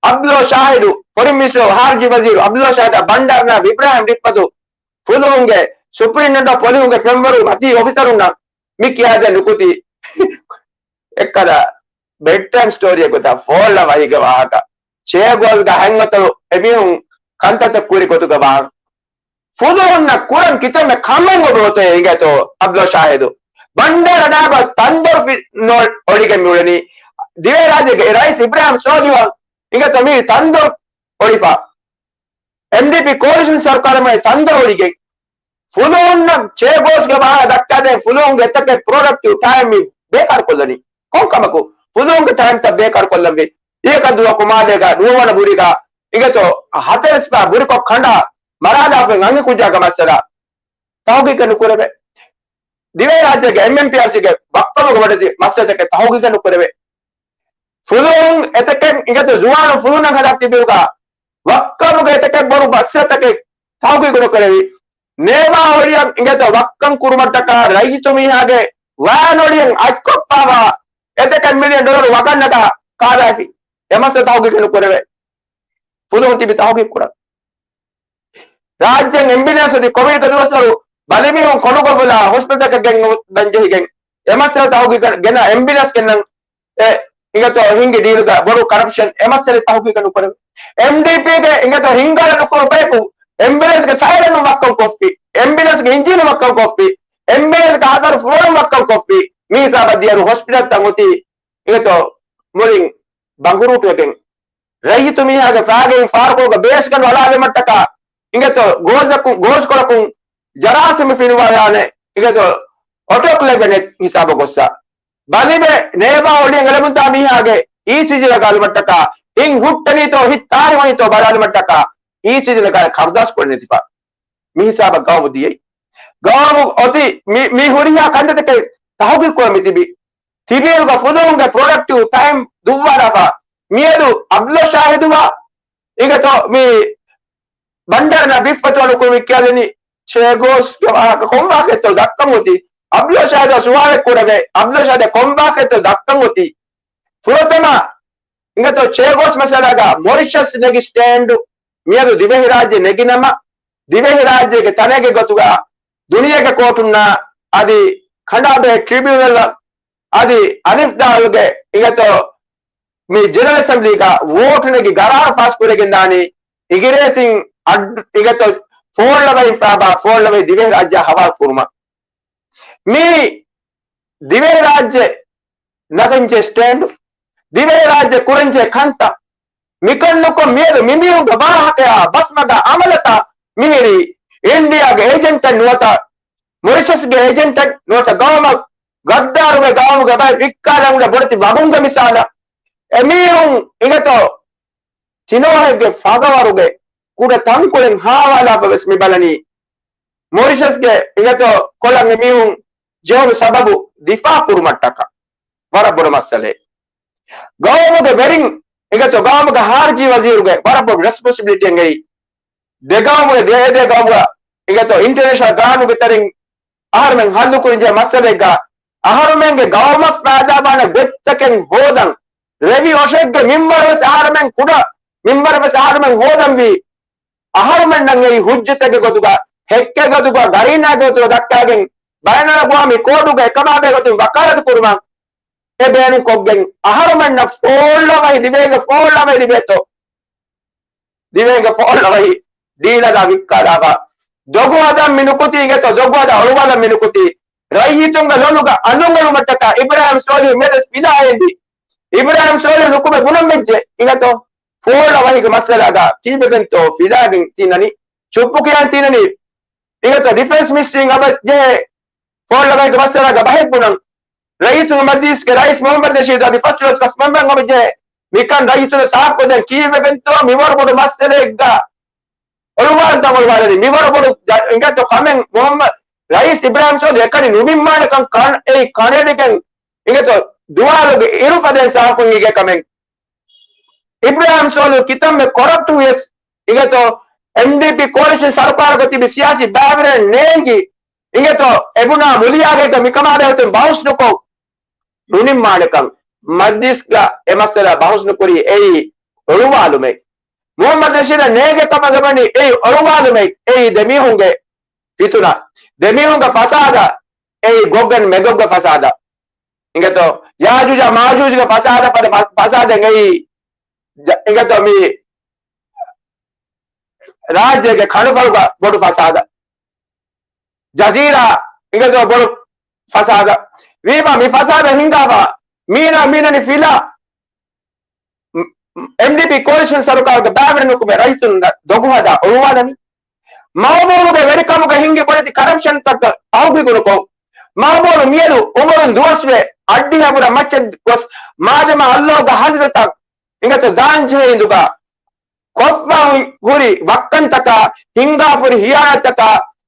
ޢަބްދުﷲ ޝާހިދު، ފޮރިން މިނިސްޓަރު، ޚާރިޖީ ވަޒީރު ޢަބްދުﷲ ޝާހިދާ ބަންޑާރު ނައިބް އިބްރާހިމް ރިފްއަތު، ފުލުހުންގެ ސުޕްރިންޓެންޑެންޓް އޮފް ޕޮލިސްގެ ފެންވަރު މަތީ އޮފިސަރުންނަށް މި ކިޔާދޭން ނުކުތީ. އެއްކަލަ ބެޑްޓައިމް ސްޓޯރީއެއް ގޮތަށް ފޯޅަ ވަހީގެ ވާހަކަ. ޗޭ ގޯލްގެ ހަތް އަތޮޅު އެމީހުން ކަންތައްތައް ކުރި ގޮތުގެ ވާހަކަ. ފުލުހުންނަށް ކުރަން ކިތަންމެ ކަމެއް އޮތޭ އިނގޭތޯ ޢަބްދުﷲ ޝާހިދު. ބަންޑާރަ ނާބަ ތަންދޮރު ފި-، ނޯ-، އޮޅިގެން މިއުޅެނީ. ދިވެހިރާއްޖޭގެ ރައީސް އިބްރާހިމް ސޯލިހުއަށް އިނގޭތޯ މި ތަންދޮރު އޮޅިފަ. އެމްޑީޕީ ކޯލިޝަން ސަރުކާރުމެ ތަންދޮރު އޮޅިގެން. ފުލުހުންނަށް ޗޭގޯސްގެ ވާހަކަ ދައްކާދޭ ފުލުހުންގެ އެތަކެއް ޕްރޮޑަކްޓިވް ޓައިމް މި ބޭކާރުކޮށްލަނީ. ކޮން ކަމަކު؟ ފުލުހުންގެ ޓައިމްތައް ބޭކާރުކޮށްލަންވީ. އިޔަކަ ދުވަކު މާލޭގަ ނުވަވަނަ ބުރީގަ އިނގޭތޯ ހަތަރެސް ފަ ބުރިކޮށް ކަނޑާ މަރާލާފައި އަންހެން ކުއްޖާގެ މައްސަލަ ތަހުގީގެއް ނުކުރެވޭ. ދިވެހިރާއްޖޭގެ އެމްއެމްޕީއާރްސީގެ ވައްކަމުގެ ވަޑައިގަތް މައްސަލަތަކެއް ތަހުގީގެއް ނުކުރެވޭ. ފުލުހުން އެތަކެއް އިނގޭތޯ ޒުވާނު ފުލުހުންނަށް ހަދާ ތިބިއިރުގަ ވައްކަމުގެ އެތަކެއް ބޮޑު މައްސަލަތަކެއް ތަހުގީގު ނުކުރެވި. ނޭވާ އޮޅިއަށް އިނގޭތޯ ވައްކަން ކުރުމަށްޓަކާ ރައްޔިތު މީހާގެ ވާން އޮޅިއަށް އަތްކޮށްފާވާ އެތަކެއް މިލިއަން ޑޮލަރު ވަގަށް ނަގާ ކާދާފި. އެ މައްސަލަ ތަހުގީގެއް ނުކުރެވޭ. ފުލުހުން ތިބި ތަހުގީގު ކުރަން. ރާއްޖޭން އެމްބިއުލެންސް އަދި ކޮވިޑްގެ ދުވަސްވަރު ބަލިމީހުން ކޮނޑުގަފުލާ ހޮސްޕިޓަލްތަކަށް ގެންގޮސްދޭން ޖެހިގެން އެ މައްސަލަ ތަހުގީގަށް ގެނަ އެމްބިއުލެންސް ގެންނަން އެ އިނގޭތޯ ހިނގި ޑީލުގަ ބޮޑު ކަރަޕްޝަން އެ މައްސަލަ ތަހުގީގެއް ނުކުރެވޭ. އެމްޑީޕީގެ އިނގޭތޯ ހިންގާލަ ނުކުރު ބަޔަކު އެމްބިއުލެންސްގެ ސައިރަނު ވައްކަން ކޮށްފި، އެމްބިއުލެންސްގެ އިންޖީނު ވައްކަން ކޮށްފި، އެމްބިއުލެންސްގެ ހަތަރު ފުލޯރު ވައްކަން ކޮށްފި. މި ހިސާބަށް ދިޔައިރު ހޮސްޕިޓަލްތައް އޮތީ އިނގޭތޯ މުޅިން ބަނގުރޫޓުވެގެން ރައްޔިތު މީހާގެ ފައިގައިން ފާރުކޮޅުގަ ބޭސްގަނޑު އަޅާލުމަށްޓަކާ އިނގޭތޯ ގޯސް-، ގޯސްކޮޅަކުން ޖަރާސީމު ފިނިވާލާނެ އިނގޭތޯ އޮޓޯކްލޭވް އެއް ހިސާބަށް ގޮއްސަ. ބަލިބެ ނޭވާ އޮޑިއަށް އެޅެމުންދާ މީހާގެ އީސީޖީ ނަގާލުމަށްޓަކާ، ހިތް ހުއްޓެނީތޯ ހިތް ތާރިވަނީތޯ ބަލާލުމަށްޓަކާ އީސީޖީ ނަގާ ކަރުދާސް ކޮށް ނެތިފަ. މި ހިސާބަށް ގައުމު ދިޔައީ. ގައުމު އޮތީ މި، މި ހުރިހާ ކަންތައްތަކެއް ތަހުގީގު ކުރަން މި ތިބީ. ތިބިއިރުގަ ފުލުހުންގެ ޕްރޮޑަކްޓިވް ޓައިމް ދުއްވާލާފަ. މިއަދު ޢަބްދުﷲ ޝާހިދުއާ އިނގޭތޯ މި ބަންޑާރަ ނައިބް ރިފްއަތު އަޅުކުރުމި ކިޔާލަނީ ޗޭގޯސްގެ ވާހަކަ ކޮން ވާހަކައެއްތޯ ދައްކަން އޮތީ. ޢަބްދުﷲ ޝާހިދަށް ސުވާލެއް ކުރެވޭ، ޢަބްދުﷲ ޝާހިދަށް ކޮން ވާހަކައެއްތޯ ދައްކަން އޮތީ. ފުރަތަމަ އިނގޭތޯ ޗޭގޯސް މައްސަލާގަ މޮރިޝަސް ނެގި ސްޓޭންޑު މިއަދު ދިވެހިރާއްޖެ ނެގި ނަމަ، ދިވެހިރާއްޖޭގެ ތަނެއްގެ ގޮތުގަ ދުނިޔޭގެ ކޯޓުންނާ އަދި ކަނޑާބެހޭ ޓްރިބިއުނަލް އަދި އަލިފް ދާލުގެ އިނގޭތޯ މި ޖެނެރަލް އެސެމްބްލީގަ ވޯޓު ނެގި ގަރާރު ފާސް ކުރެގެންދާނީ އިގިރޭސިން އައްޑު އިނގޭތޯ ފޯޅަވަހި ފާބާ ފޯޅަވަހި ދިވެހިރާއްޖެ ހަވާލު ކުރުމަށް. މި ދިވެހިރާއްޖެ ނަގަންޖެ ސްޓޭންޑު، ދިވެހިރާއްޖެ ކުރަންޖެ ކަންތައް، މިކަންނުކޮށް މިއަދު މިމީހުންގެ ވާހަކަޔާ ބަސްމަގާ އަމަލަތައް މިހިރީ އިންޑިއާގެ އޭޖެންޓެއް ނުވަތަ މޮރިޝަސްގެ އޭޖެންޓެއް ނުވަތަ ގައުމަށް ގައްދާރުގެ ގައުމުގެ ބައެއް ވިއްކާލަން އުޅޭ ބޮޑެތި ވަގުންގެ މިސާލަށް. އެމީހުން އިނގޭތޯ ޗިނޯހެއްގެ ފަގަވަރުގެ ކުޑަ ތަންކޮޅެއް ހާވާލާފަ ވެސް މި ބަލަނީ. މޮރިޝަސްގެ އިނގޭތޯ ކޮޅަށް އެމީހުން ޖެހުނު ސަބަބު ދިފާ ކުރުމަށްޓަކާ ވަރަށް ބޮޑު މައްސަލައެއް. ގައުމުގެ ވެރިން އިނގޭތޯ ގައުމުގެ ހާރިޖީ ވަޒީރުގެ ވަރަށް ބޮޑު ރެސްޕޮންސިބިލިޓީއެއް އެއީ. ދެ ގައުމުގެ ދޭ ދޭ ގައުމުގަ އިނގޭތޯ އިންޓަރނޭޝަނަލް ގާނޫނުގެ ތެރެއިން އަހަރުމެން ހައްލުކުރިންޖެހޭ މައްސަލައެއްގަ އަހަރުމެންގެ ގައުމަށް ފައިދާވާނެ ގޮތްތަކެއް ހޯދަން ރެވި އޮށެއްގެ މިންވަރު ވެސް އަހަރުމެން ކުޑަ މިންވަރު ވެސް އަހަރުމެން ހޯދަންވީ. އަހަރުމެންނަށް އެއީ ހުއްޖަތެއްގެ ގޮތުގަ، ހެއްކެއްގެ ގޮތުގަ، ގަރީނާގެ ގޮތުގަ ދައްކާގެން ބައިނަލްއަގްވާމީ ކޯޓުގެ އެކަމާބެހޭ ގޮތުން ވަކާލަތު ކުރުމަށް އެ ބޭނުން ކޮށްގެން އަހަރުމެންނަށް ފޯޅަވަހި ދިވެހިގެ ފޯޅަވަހި ދިބޭތޯ. ދިވެހިގެ ފޯޅަވަހި ޑީލަރާ ވިއްކާލާފަ. ދޮގު ހަދަން މި ނުކުތީ އިނގޭތޯ، ދޮގު ހަދާ އޮޅުވާލަން މި ނުކުތީ. ރައްޔިތުންގެ ލޮލުގަ އަނދުން އެޅުމަށްޓަކާ އިބްރާހިމް ސޯލިހު މިއަދުވެސް ފިލާ އެނދި. އިބްރާހިމް ސޯލިހު ނުކުމެ ބުނަން ވެއްޖެ އިނގޭތޯ، ފޯޅަވަހިގެ މައްސަލާގަ ކީއްވެގެންތޯ ފިލާގެން ތީނަނީ؟ ޗުއްޕު ކިޔާން ތީނަނީ. އިނގޭތޯ ޑިފެންސް މިނިސްޓްރީން އަބަދު ޖެހޭ ފޯޅަވަހިގެ މައްސަލާގަ ބަހެއް ބުނަން. ރައްޔިތުންގެ މަޖިލީސްގެ ރައީސް މުހައްމަދު ނަޝީދު އަދި ފަސްޓް ކްލާސް ފަސް މެމްބަރުން އަބަދު ޖެހޭ މިކަން ރައްޔިތުންނަށް ސާފުކޮށްދޭން ކީއްވެގެންތޯ މިވަރު ބޮޑު މައްސަލައެއްގަ އޮޅުވާލަންތަ އޮޅުވާލަނީ؟ މިވަރު ބޮޑު ޖަ-، އިނގޭތޯ ކަމެއް މުހައްމަދު ރައީސް އިބްރާހިމް ސޯލިހު އެކަނި ނުނިންމާނެކަން ކަން-، އެއީ ކަނޑައެޅިގެން އިނގޭތޯ ދުވާލުގެ އިރު ފަދައިން ސާފުކޮށް އެނގޭ ކަމެއް. އިބްރާހިމް ސޯލިހު ކިތަންމެ ކޮރަޕްޓް ވިޔަސް އިނގޭތޯ އެމްޑީޕީ ކޯލިޝަން ސަރުކާރުގަ ތިބި ސިޔާސީ ބައިވެރިން ނޭނގި އިނގޭތޯ އެބުނާ މުލިއާގެ މިކަމާ ބެހޭގޮތުން ބަހުސް ނުކޮށް ނުނިންމާނެކަން މަޖްލިސްގަ އެ މައްސަލަ ބަހުސް ނުކުރީ އެއީ އޮޅުވާލުމެއް. މުހައްމަދު ނަޝީދަށް ނޭނގޭ ކަމަށް އެބަނީ އެއީ އޮޅުވާލުމެއް. އެއީ ދެމީހުންގެ ފިތުނަ، ދެމީހުންގެ ފަސާދަ، އެއީ ގޮގް އެންޑް މެގޮގްގެ ފަސާދަ. އިނގޭތޯ ޔާޖޫޖާ މާޖޫޖުގެ ފަސާދަ ފަދަ ފަ-، ފަސާދަ އެއީ ޖަ-، އިނގޭތޯ މި ރާއްޖޭގެ ކަނޑުފަޅުގަ ބޮޑު ފަސާދަ. ޖަޒީރާ އިނގޭތޯ ބޮޑު ފަސާދަ. ވީމާ މި ފަސާދަ ހިނގާފަ މީނާ މީނަނި ފިލާ އެމްޑީޕީ ކޯލިޝަން ސަރުކާރުގެ ބައިވެރިން ނުކުމެ ރައްޔިތުން ދޮގު ހަދާ އޮޅުވާލަނީ. މައުމޫނުގެ ވެރިކަމުގަ ހިންގި ބޮޑެތި ކަރަޕްޝަންތަކަށް ތަހުގީގު ނުކޮށް، މައުމޫނު މިއަދު އުމުރުން ދުވަސްވެ އައްޑިހަ ބުރަ މައްޗަށް ގޮސް މާދަމާ އައްލޯގެ ހަޒުރަތަށް އިނގޭތޯ ދާންޖެހޭ އިނދުގަ ކޮށްފަ ހުރި ވައްކަންތަކާ، ހިނގާފަ ހުރި ހިޔާނަތްތަކާ،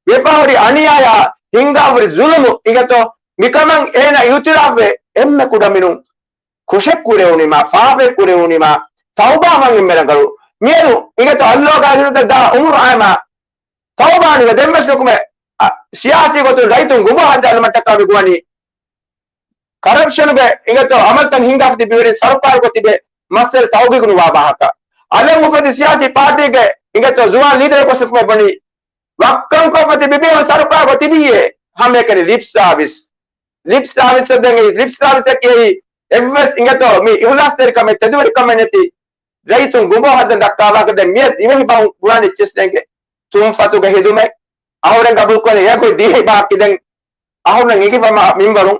ވެފަ ހުރި އަނިޔާޔާ، ހިނގާފަ ހުރި ޒުލުމު އިނގޭތޯ މިކަމަށް އޭނާ އިއުތިރާފްވެ އެންމެ ކުޑަމިނުން ކުށެއް ކުރެވުނީމާ، ފާފައެއް ކުރެވުނީމާ، ތައުބާވާން އެންމެ ރަނގަޅު. މިއަދު އިނގޭތޯ އައްލޯގެ ހަޒުރަތަށް ދާ އުމުރު އައީމާ، ތައުބާ ނުވެ ދެންވެސް ނުކުމެ، އަ، ސިޔާސީ ގޮތުން ރައްޔިތުން ގުބާ ހައްދާލުމަށްޓަކާ މި ގުވަނީ. ކަރަޕްޝަނުގެ އިނގޭތޯ އަމަލުތައް ހިނގާފަ ތިބިވެރިން ސަރުކާރުގަ ތިބެ މައްސަލަ ތަހުގީގު ނުވާ ވާހަކަ. އަލަށް އުފެދި ސިޔާސީ ޕާޓީގެ އިނގޭތޯ ޒުވާން ލީޑަރަކު ގޮސް ނުކުމެ ބުނީ، ވައްކަންކޮށްފަ ތިބި މީހުން ސަރުކާރުގަ ތިބީއޭ ހަމައެކަނި ލިޕް ސާވިސް. ލިޕް ސާވިސްއަށް ދެން އެއީ ލިޕް ސާވިސްއަކީ އެއީ އެއްވެސް އިނގޭތޯ މި އިހުލާސްތެރިކަމެއް ތެދުވެރިކަމެއް ނެތި ރައްޔިތުން ގުބާ ހައްދަން ދައްކާ ވާހަކަ. ދެން މިއަދު ދިވެހި ބަހުން ބުނާނެ އެއްޗެސް ނޭނގެ. ތުންފަތުގެ ހިދުމަތް އަހުރެން ގަބޫލުކުރަނީ އެ ގޮތް ދިވެހި ބަހަކީ ދެން އަހުރެން އެނގިފަ މިންވަރުން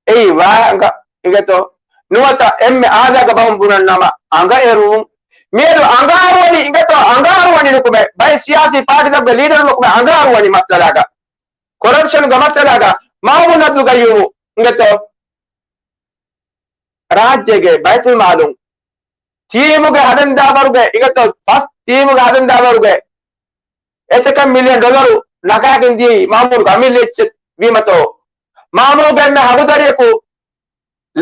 އެއީ ވާ އަނގަ އިނގޭތޯ ނުވަތަ އެންމެ އާދައިގެ ބަހުން ބުނަން ނަމަ އަނގަ އެރުވުން. މިއަދު އަނގާރުވަނީ އިނގޭތޯ އަނގާރުވަނީ ނުކުމެ ބައެއް ސިޔާސީ ޕާޓީތަކުގެ ލީޑަރުން ނުކުމެ އަނގާރުވަނީ މައްސަލާގަ. ކޮރަޕްޝަނުގެ މައްސަލާގަ މައުމޫން އަބްދުލް ގައްޔޫމު އިނގޭތޯ ރާއްޖޭގެ ބައިތުލްމާލުން ޓީމުގެ ހަދަންދާވަރުގެ އިނގޭތޯ ފަސް ޓީމުގެ ހަދަންދާވަރުގެ އެތަކެއް މިލިއަން ޑޮލަރު ނަގާގެން ދިޔައީ މައުމޫނުގެ އަމިއްލަ އެއްޗެއް ވީމަތޯ؟ މައުމޫނުގެ އެންމެ ހަގުދަރިޔަކު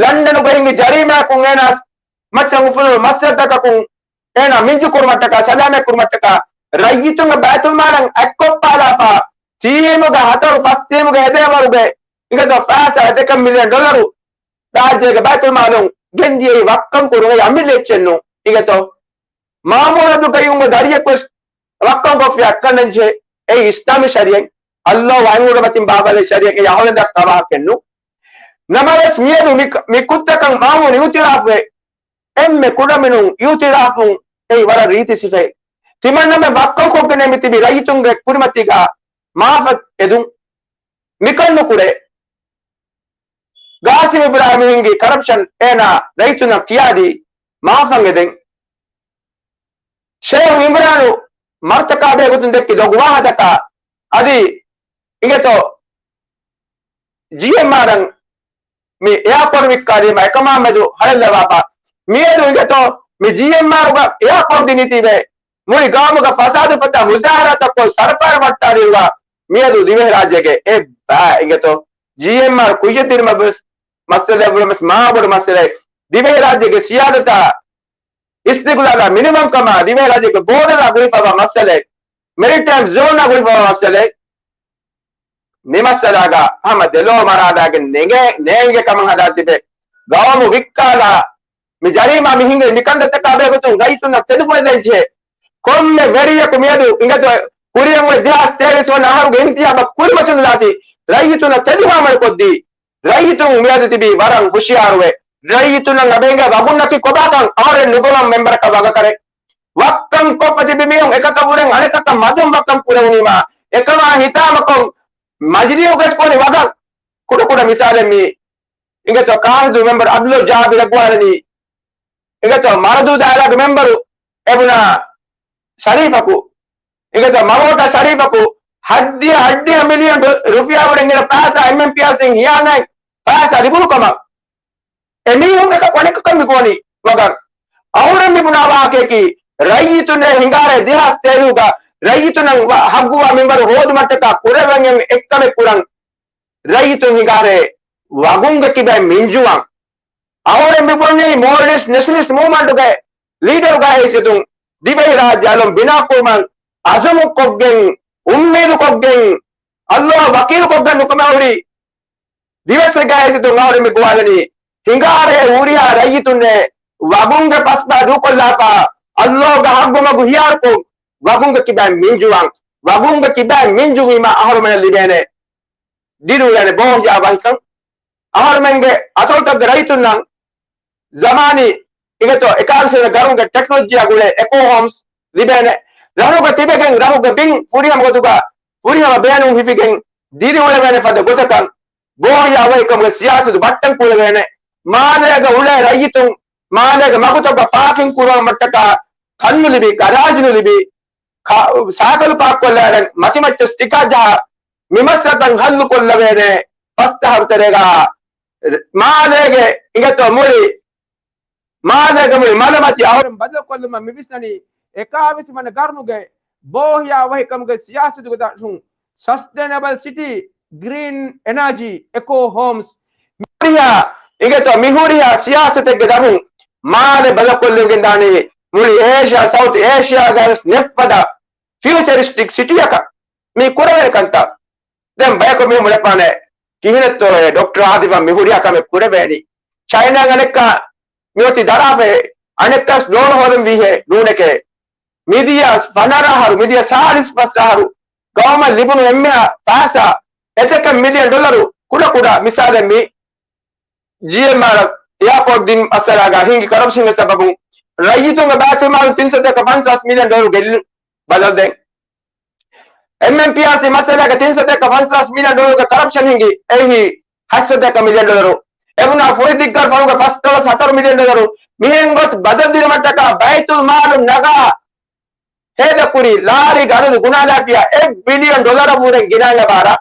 ލަންޑަނުގައި ހިނގި ޖަރީމާއަކުން އޭނާ މައްޗަށް އުފުލުނު މައްސަލަތަކަކުން އޭނާ މިންޖުކުރުމަށްޓަކާ ސަލާމަތް ކުރުމަށްޓަކާ ރައްޔިތުންގެ ބައިތުލްމާލަށް އަތްކޮށްފާލާފަ ޓީމުގެ ހަތަރު ފަސް ޓީމުގެ ހެދޭވަރުގެ އިނގޭތޯ ފައިސާ އެތަކެއް މިލިއަން ޑޮލަރު ރާއްޖޭގެ ބައިތުލްމާލުން ގެންދިޔައީ ވައްކަން ކުރުމަށް އަމިއްލަ އެއްޗެއް ނޫން އިނގޭތޯ؟ މައުމޫނު އަބްދުލް ގައްޔޫމުގެ ދަރިއަކުވެސް ވައްކަން ކޮށްފި އައްކަންނަންޖެހޭ. އެއީ އިސްލާމީ ޝަރީއަތް. އައްލޯ ވައިންގުޑަމަތިން ބާވާލެއް ޝަރީއަތް އެއީ އަހުރެން ދައްކާ ވާހަކައެއް ނޫން. ނަމަވެސް މިއަދު މި، މި ކުށްތަކަށް މައުމޫނު އިއުތިރާފްވެ، އެންމެ ކުޑަމިނުން އިއުތިރާފުން އެއީ ވަރަށް ރީތި ސިފައެއް. ތިމަންނަމެން ވައްކަން ކޮށްގެން މި ތިބި ރައްޔިތުންގެ ކުރިމަތީގަ މާފަތް އެދުން. މިކަން ނުކުރޭ. ގާސިމް އިބްރާހިމް ހިންގި ކަރަޕްޝަން އޭނާ ރައްޔިތުންނަށް ކިޔާދީ މާފަށް އެދެން. ޝޭހު އިމްރާނު މަރުތަކާބެހޭ ގޮތުން ދެއްކި ދޮގު ވާހަކަތަކާ އަދި އިނގޭތޯ ޖީއެމްއާރަށް މި އެއާޕޯޓް ވިއްކާލީމަ އެކަމާމެދު ހަޅެއްލަވާފަ. މިއަދު އިނގޭތޯ މި ޖީއެމްއާރުގަ އެއާޕޯޓް ދިނީތީވެ މުޅި ގައުމުގަ ފަސާދަ ފަތާ މުޒާހަރާތައްކޮށް ސަރުކާރު ވައްޓާލިއިރުގަ މިއަދު ދިވެހިރާއްޖޭގެ އެއްބައި އިނގޭތޯ ޖީއެމްއާރު ކުއްޔަށް ދިނުމަށް ވެސް މައްސަލައެއް ވުރެ ވެސް މާބޮޑު މައްސަލައެއް. ދިވެހިރާއްޖޭގެ ސިޔާދަތާ އިސްތިގްލާލާ މިނިވަންކަމާ ދިވެހިރާއްޖޭގެ ބޯޑަރާ ގުޅިފަވާ މައްސަލައެއް، މެރިޓައިމް ޒޯނާ ގުޅިފަވާ މައްސަލައެއް. މި މައްސަލާގަ ހަމަ ދެލޯ މަރާލާގެން ނޭނގޭ، ނޭނގޭ ކަމަށް ހަދާ ތިބެ. ގައުމު ވިއްކާލާ މި ޖަރީމާ މި ހިނގޭ މި ކަންތައްތަކާ ބެހޭގޮތުން ރައްޔިތުންނަށް ތެދުކުރެވެންޖެހޭ. ކޮންމެ ވެރިޔަކު މިއަދު އިނގޭތޯ ކުރިއަށް އޮތް ދެހާސް ތޭވީސް ވަނަ އަހަރުގެ އިންތިހާބަށް ކުރިމަތިލާތީ ރައްޔިތުންނަށް ތެދުވާމަޑުކޮށްދީ. ރައްޔިތުން މިއަދު ތިބީ ވަރަށް ހުޝިޔާރުވެ. ރައްޔިތުންނަށް އަބެންގެ ވަގުންނަކީ ކޮބާކަން އަހަރެން ނުބުނަން މެމްބަރަކަށް ވަގަކަރެ. ވައްކަން ކޮށްފަ ތިބި މީހުން އެކަކަށް ވުރެން އަނެކަކަށް މަދުން ވައްކަން ކުރެވުނީމާ އެކަމާ ހިތާމަކޮށް މަޖިލީހުގަސް ކޯނި ވަގަށް ކުޑަކުޑަ މިސާލެއް މީ އިނގޭތޯ ކާންދޫ މެމްބަރު އަބްދުލް ޖާބިރަށް ގޮވާލަނީ އިނގޭތޯ މަރަދޫ ދާއިރާގެ މެމްބަރު އެބުނާ ޝަރީފަކު އިނގޭތޯ މަގޯޓާ ޝަރީފަކު ހައްދިހަ އަށްޑިހަ މިލިއަން ރު-، ރުފިޔާ ވުރެން ގިނަ ފައިސާ އެމްއެމްޕީއާސް އިން ހިޔާނައި ފައިސާ ލިބުނު ކަމަށް އެމީހުން އެކަކު އަނެކަކަށް މި ގޮވަނީ ވަގަށް. އަހުރެން މި ބުނާ ވާހަކަޔަކީ ރައްޔިތުންނޭ ހިނގާރޭ ދެހާސް ތޭރަ ގަ ރައްޔިތުންނަށް ވަ-، ހައްގުވާ މިންވަރު ހޯދުމަށްޓަކާ ކުރެވެން އެއްކަމެއް ކުރަން. ރައްޔިތުން ހިނގާރޭ ވަގުންގެ ކިބައިން މިންޖުވަން. އަހުރެން މި ބުނީ މޯލްޑިވްސް ނެޝަނަލިސްޓް މޫވްމަންޓުގެ ލީޑަރުގެ ހައިސިއްޔަތުން ދިވެހިރާއްޖެ އަލުން ބިނާކުރުމަށް އަޒުމު ކޮށްގެން، އުއްމީދު ކޮށްގެން، އައްލާހު ވަކީލު ކޮށްގެން ނުކުމެ ހުރި ދިވެއްސެއްގެ ހައިސިއްޔަތުން އަހުރެން މި ގޮވާލަނީ، ހިނގާރޭ ހުރިހާ ރައްޔިތުންނޭ ވަގުންގެ ފަސްބާ ދޫކޮށްލާފަ، އައްލާހުގެ ހައްގު މަގު ހިޔާރުކޮށް، ވަގުންގެ ކިބައިން މިންޖުވަން، ވަގުންގެ ކިބައިން މިންޖުވީމަ އަހަރުމެނަށް ލިބޭނެ ދިރިއުޅޭނެ ބޯހިޔާ ވަހިކަން. އަހަރުމެންގެ އަތޮޅުތަކުގެ ރައްޔިތުންނަށް ޒަމާނީ އިނގޭތޯ އެކާވީސް ވަނަ ގަރުންގެ ޓެކްނޮލޮޖީއާ ގުޅޭ އެކޯ ހޯމްސް ލިބޭނެ. ރަށުގަ ތިބެގެން ރަށުގެ ބިން ފުރިހަމަ ގޮތުގަ ފުރިހަމަ ބޭނުން ހިފިގެން ދިރިއުޅެވޭނެ ފަދަ ގޮތަކަށް ބޯހިޔާ ވަހިކަމުގެ ސިޔާސަތު ބައްޓަން ކުޅެވޭނެ. މާލޭގަ އުޅޭ ރައްޔިތުން މާލޭގެ މަގުތަކުގަ ޕާކިން ކުރުވުމަށްޓަކާ ކަން ނުލިބި، ގަރާޖް ނުލިބި، ކާ-، ސާކަލު ޕާކްކޮށްލާއިރަށް މަތިމައްޗަށް ސްޓިކާ ޖަހާ މި މައްސަލަތައް ހައްލު ކޮށްލަވޭނެ. ފަސް އަހަރު ތެރޭގަ މާލޭގެ އިނގޭތޯ މުޅި، މާލޭގެ މުޅި މަލަމަތި އަހުރެން ބަދަލުކޮށްލުމަށް މި ވިސްނަނީ އެކާވީސް ވަނަ ގަރުނުގެ ބޯހިޔާ ވަހިކަމުގެ ސިޔާސަތުގެ ދަށުން ސަސްޓެނަބަލް ސިޓީ، ގްރީން އެނާޖީ، އެކޯ ހޯމްސް، މިހުރިހާ އިނގޭތޯ މިހުރިހާ ސިޔާސަތެއްގެ ދަށުން މާލެ ބަދަލުކޮށްލެވިގެން ދާނީ މުޅި އޭޝިޔާ، ސައުތު އޭޝިޔާގަ ވެސް ނެތްފަދަ ފިއުޗަރިސްޓިކް ސިޓީއަކަށް. މީ ކުރެވޭ ކަންތައް. ދެން ބަޔަކު މީހުން ބުނެފާނެ، ކިހިނެއްތޯއޭ ޑޮކްޓަރ އާތިފަށް މިހުރިހާ ކަމެއް ކުރެވޭނީ؟ ޗައިނާ އަނެއްކާ މިއޮތީ ދަރާފައޭ، އަނެއްކާސް ލޯނު ހޯދަން ވީހޭ ނޫނެކޭ. މިދިޔަ ފަނަރަ އަހަރު، މިދިޔަ ސާޅީސް ފަސް އަހަރު ގައުމަށް ލިބުނު އެންމެހާ ފައިސާ އެތަކެއް މިލިއަން ޑޮލަރު ކުޑަކުޑަ މިސާލެއް މި ޖީއެމްއާރަށް އެއާޕޯޓް ދިން މައްސަލާގަ ހިނގި ކަރަޕްޝަންގެ ސަބަބުން ރައްޔިތުންގެ ބައިތުލްމާލުން ތިން ސަތޭކަ ފަންސާސް މިލިއަން ޑޮލަރު ގެއްލުން ބަދަލު ދޭން. އެމްއެމްޕީއާސީ މައްސަލާގަ ތިން ސަތޭކަ ފަންސާސް މިލިއަން ޑޮލަރުގެ ކަރަޕްޝަން ހިނގި އެއީ ހަތް ސަތޭކަ މިލިއަން ޑޮލަރު. އެބުނާ ފުރި ދިއްގަރު ފަރުގެ ފަސްދޮޅަސް ހަތަރު މިލިއަން ޑޮލަރު މިހެން ގޮސް ބަދަލު ދިނުމަށްޓަކާ ބައިތުލްމާލުން ނަގާ ހޭދަކުރި ލާރީގެ އަދަދު ގުނާލާފިޔާ އެއް ބިލިއަން ޑޮލަރަށް ވުރެ ގިނަ އަނގަ ބާރަ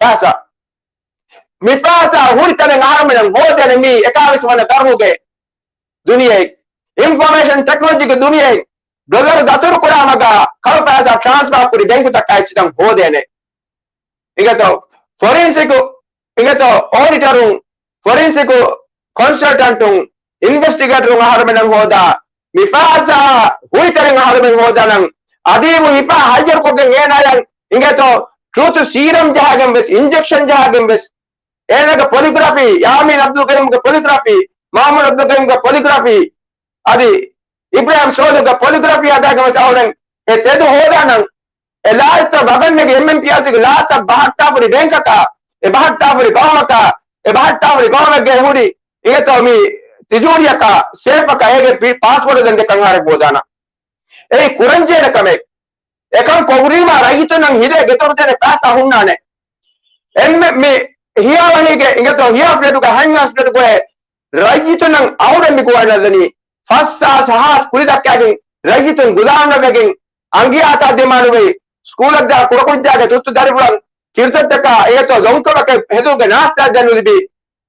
ފައިސާ. މި ފައިސާ ހުރި ތަނެއް އަހަރުމެނަށް ހޯދޭނެ މީ އެކާވީސް ވަނަ ގަރުނުގެ ދުނިޔެއިން، އިންފޮމޭޝަން ޓެކްނޮލޮޖީގެ ދުނިޔެއިން ޑޮލަރު ދަތުރު ކުރާ މަގާ ކަޅު ފައިސާ ޓްރާންސްފާ ކުރި ބެންކުތަކާ އެއްޗިތައް ހޯދޭނެ. އިނގޭތޯ ފޮރެންސިކު، އިނގޭތޯ އޯޑިޓަރުން، ފޮރެންސިކު ކޮންސަލްޓަންޓުން، އިންވެސްޓިގޭޓަރުން އަހަރުމެނަށް ހޯދާ މި ފައިސާ ހުރި ތަނެއް އަހަރުމެން ހޯދާނަން. އަދީބު ހިފާ ހައްޔަރުކޮށްގެން އޭނާޔަށް އިނގޭތޯ ޓްރޫތު ސީރަމް ޖަހާގެން ވެސް، އިންޖެކްޝަން ޖަހާގެން ވެސް އޭނާގެ ޕޮލިގްރާފީ، ޔާމީން އަބްދުލް ކަރީމްގެ ޕޮލިގްރާފީ، މަހުމޫދު އަބްދުލް ކަރީމްގެ ޕޮލިގްރާފީ، އަދި އިބްރާހިމް ސޯލިހުގެ ޕޮލިގްރާފީ ހަދާގެން ވެސް އަހުރެން އެ ތެދު ހޯދާނަން. އެ ލާތްތައް ވަގަށް ނެގި އެމްއެމްޕީއާސީގެ ލާތްތައް ބަހައްޓާފަ ހުރި ބޭންކަކާ، އެ ބަހައްޓާފަ ހުރި ގައުމަކާ، އެ ބަހައްޓާފަ ހުރި ގައުމެއްގެ ހުރި އިނގޭތޯ މި ތިޖޯރީއަކާ، ސޭފަކާ އޭގެ ޕި-، ޕާސްވޯޑް ދެން ދެކަން އަހަރެން ހޯދާނަން. އެއީ ކުރަންޖެހޭނެ ކަމެއް. އެކަން ކޮށްލީމާ ރައްޔިތުންނަށް ހިލޭ ގެދޮރުދޭނެ ފައިސާ ހުންނާނެ. އެންމެ މި ހިޔާވަހީގެ އިނގޭތޯ، ހިޔާ ފްލެޓުގަ ހަން ހާސް ފްލެޓުގައި ރައްޔިތުންނަށް އަހުރެން މި ގޮވައި ނަދަނީ. ފަސް ހާސް ހާސް ކުލި ދައްކާގެން ރައްޔިތުން ގުދާން ވެގެން އަނގިޔާ ތައް ދިމާލުވެ، ސްކޫލަށް ދާ ކުޑަކުއްޖާގެ ތުއްތު ދަރިފުޅަށް ކިރުތައްޓަކާ އޭތޯ ދޮންކަމަކަށް ހެދުމުގެ ނާސްތާ ދެން ނުލިބި،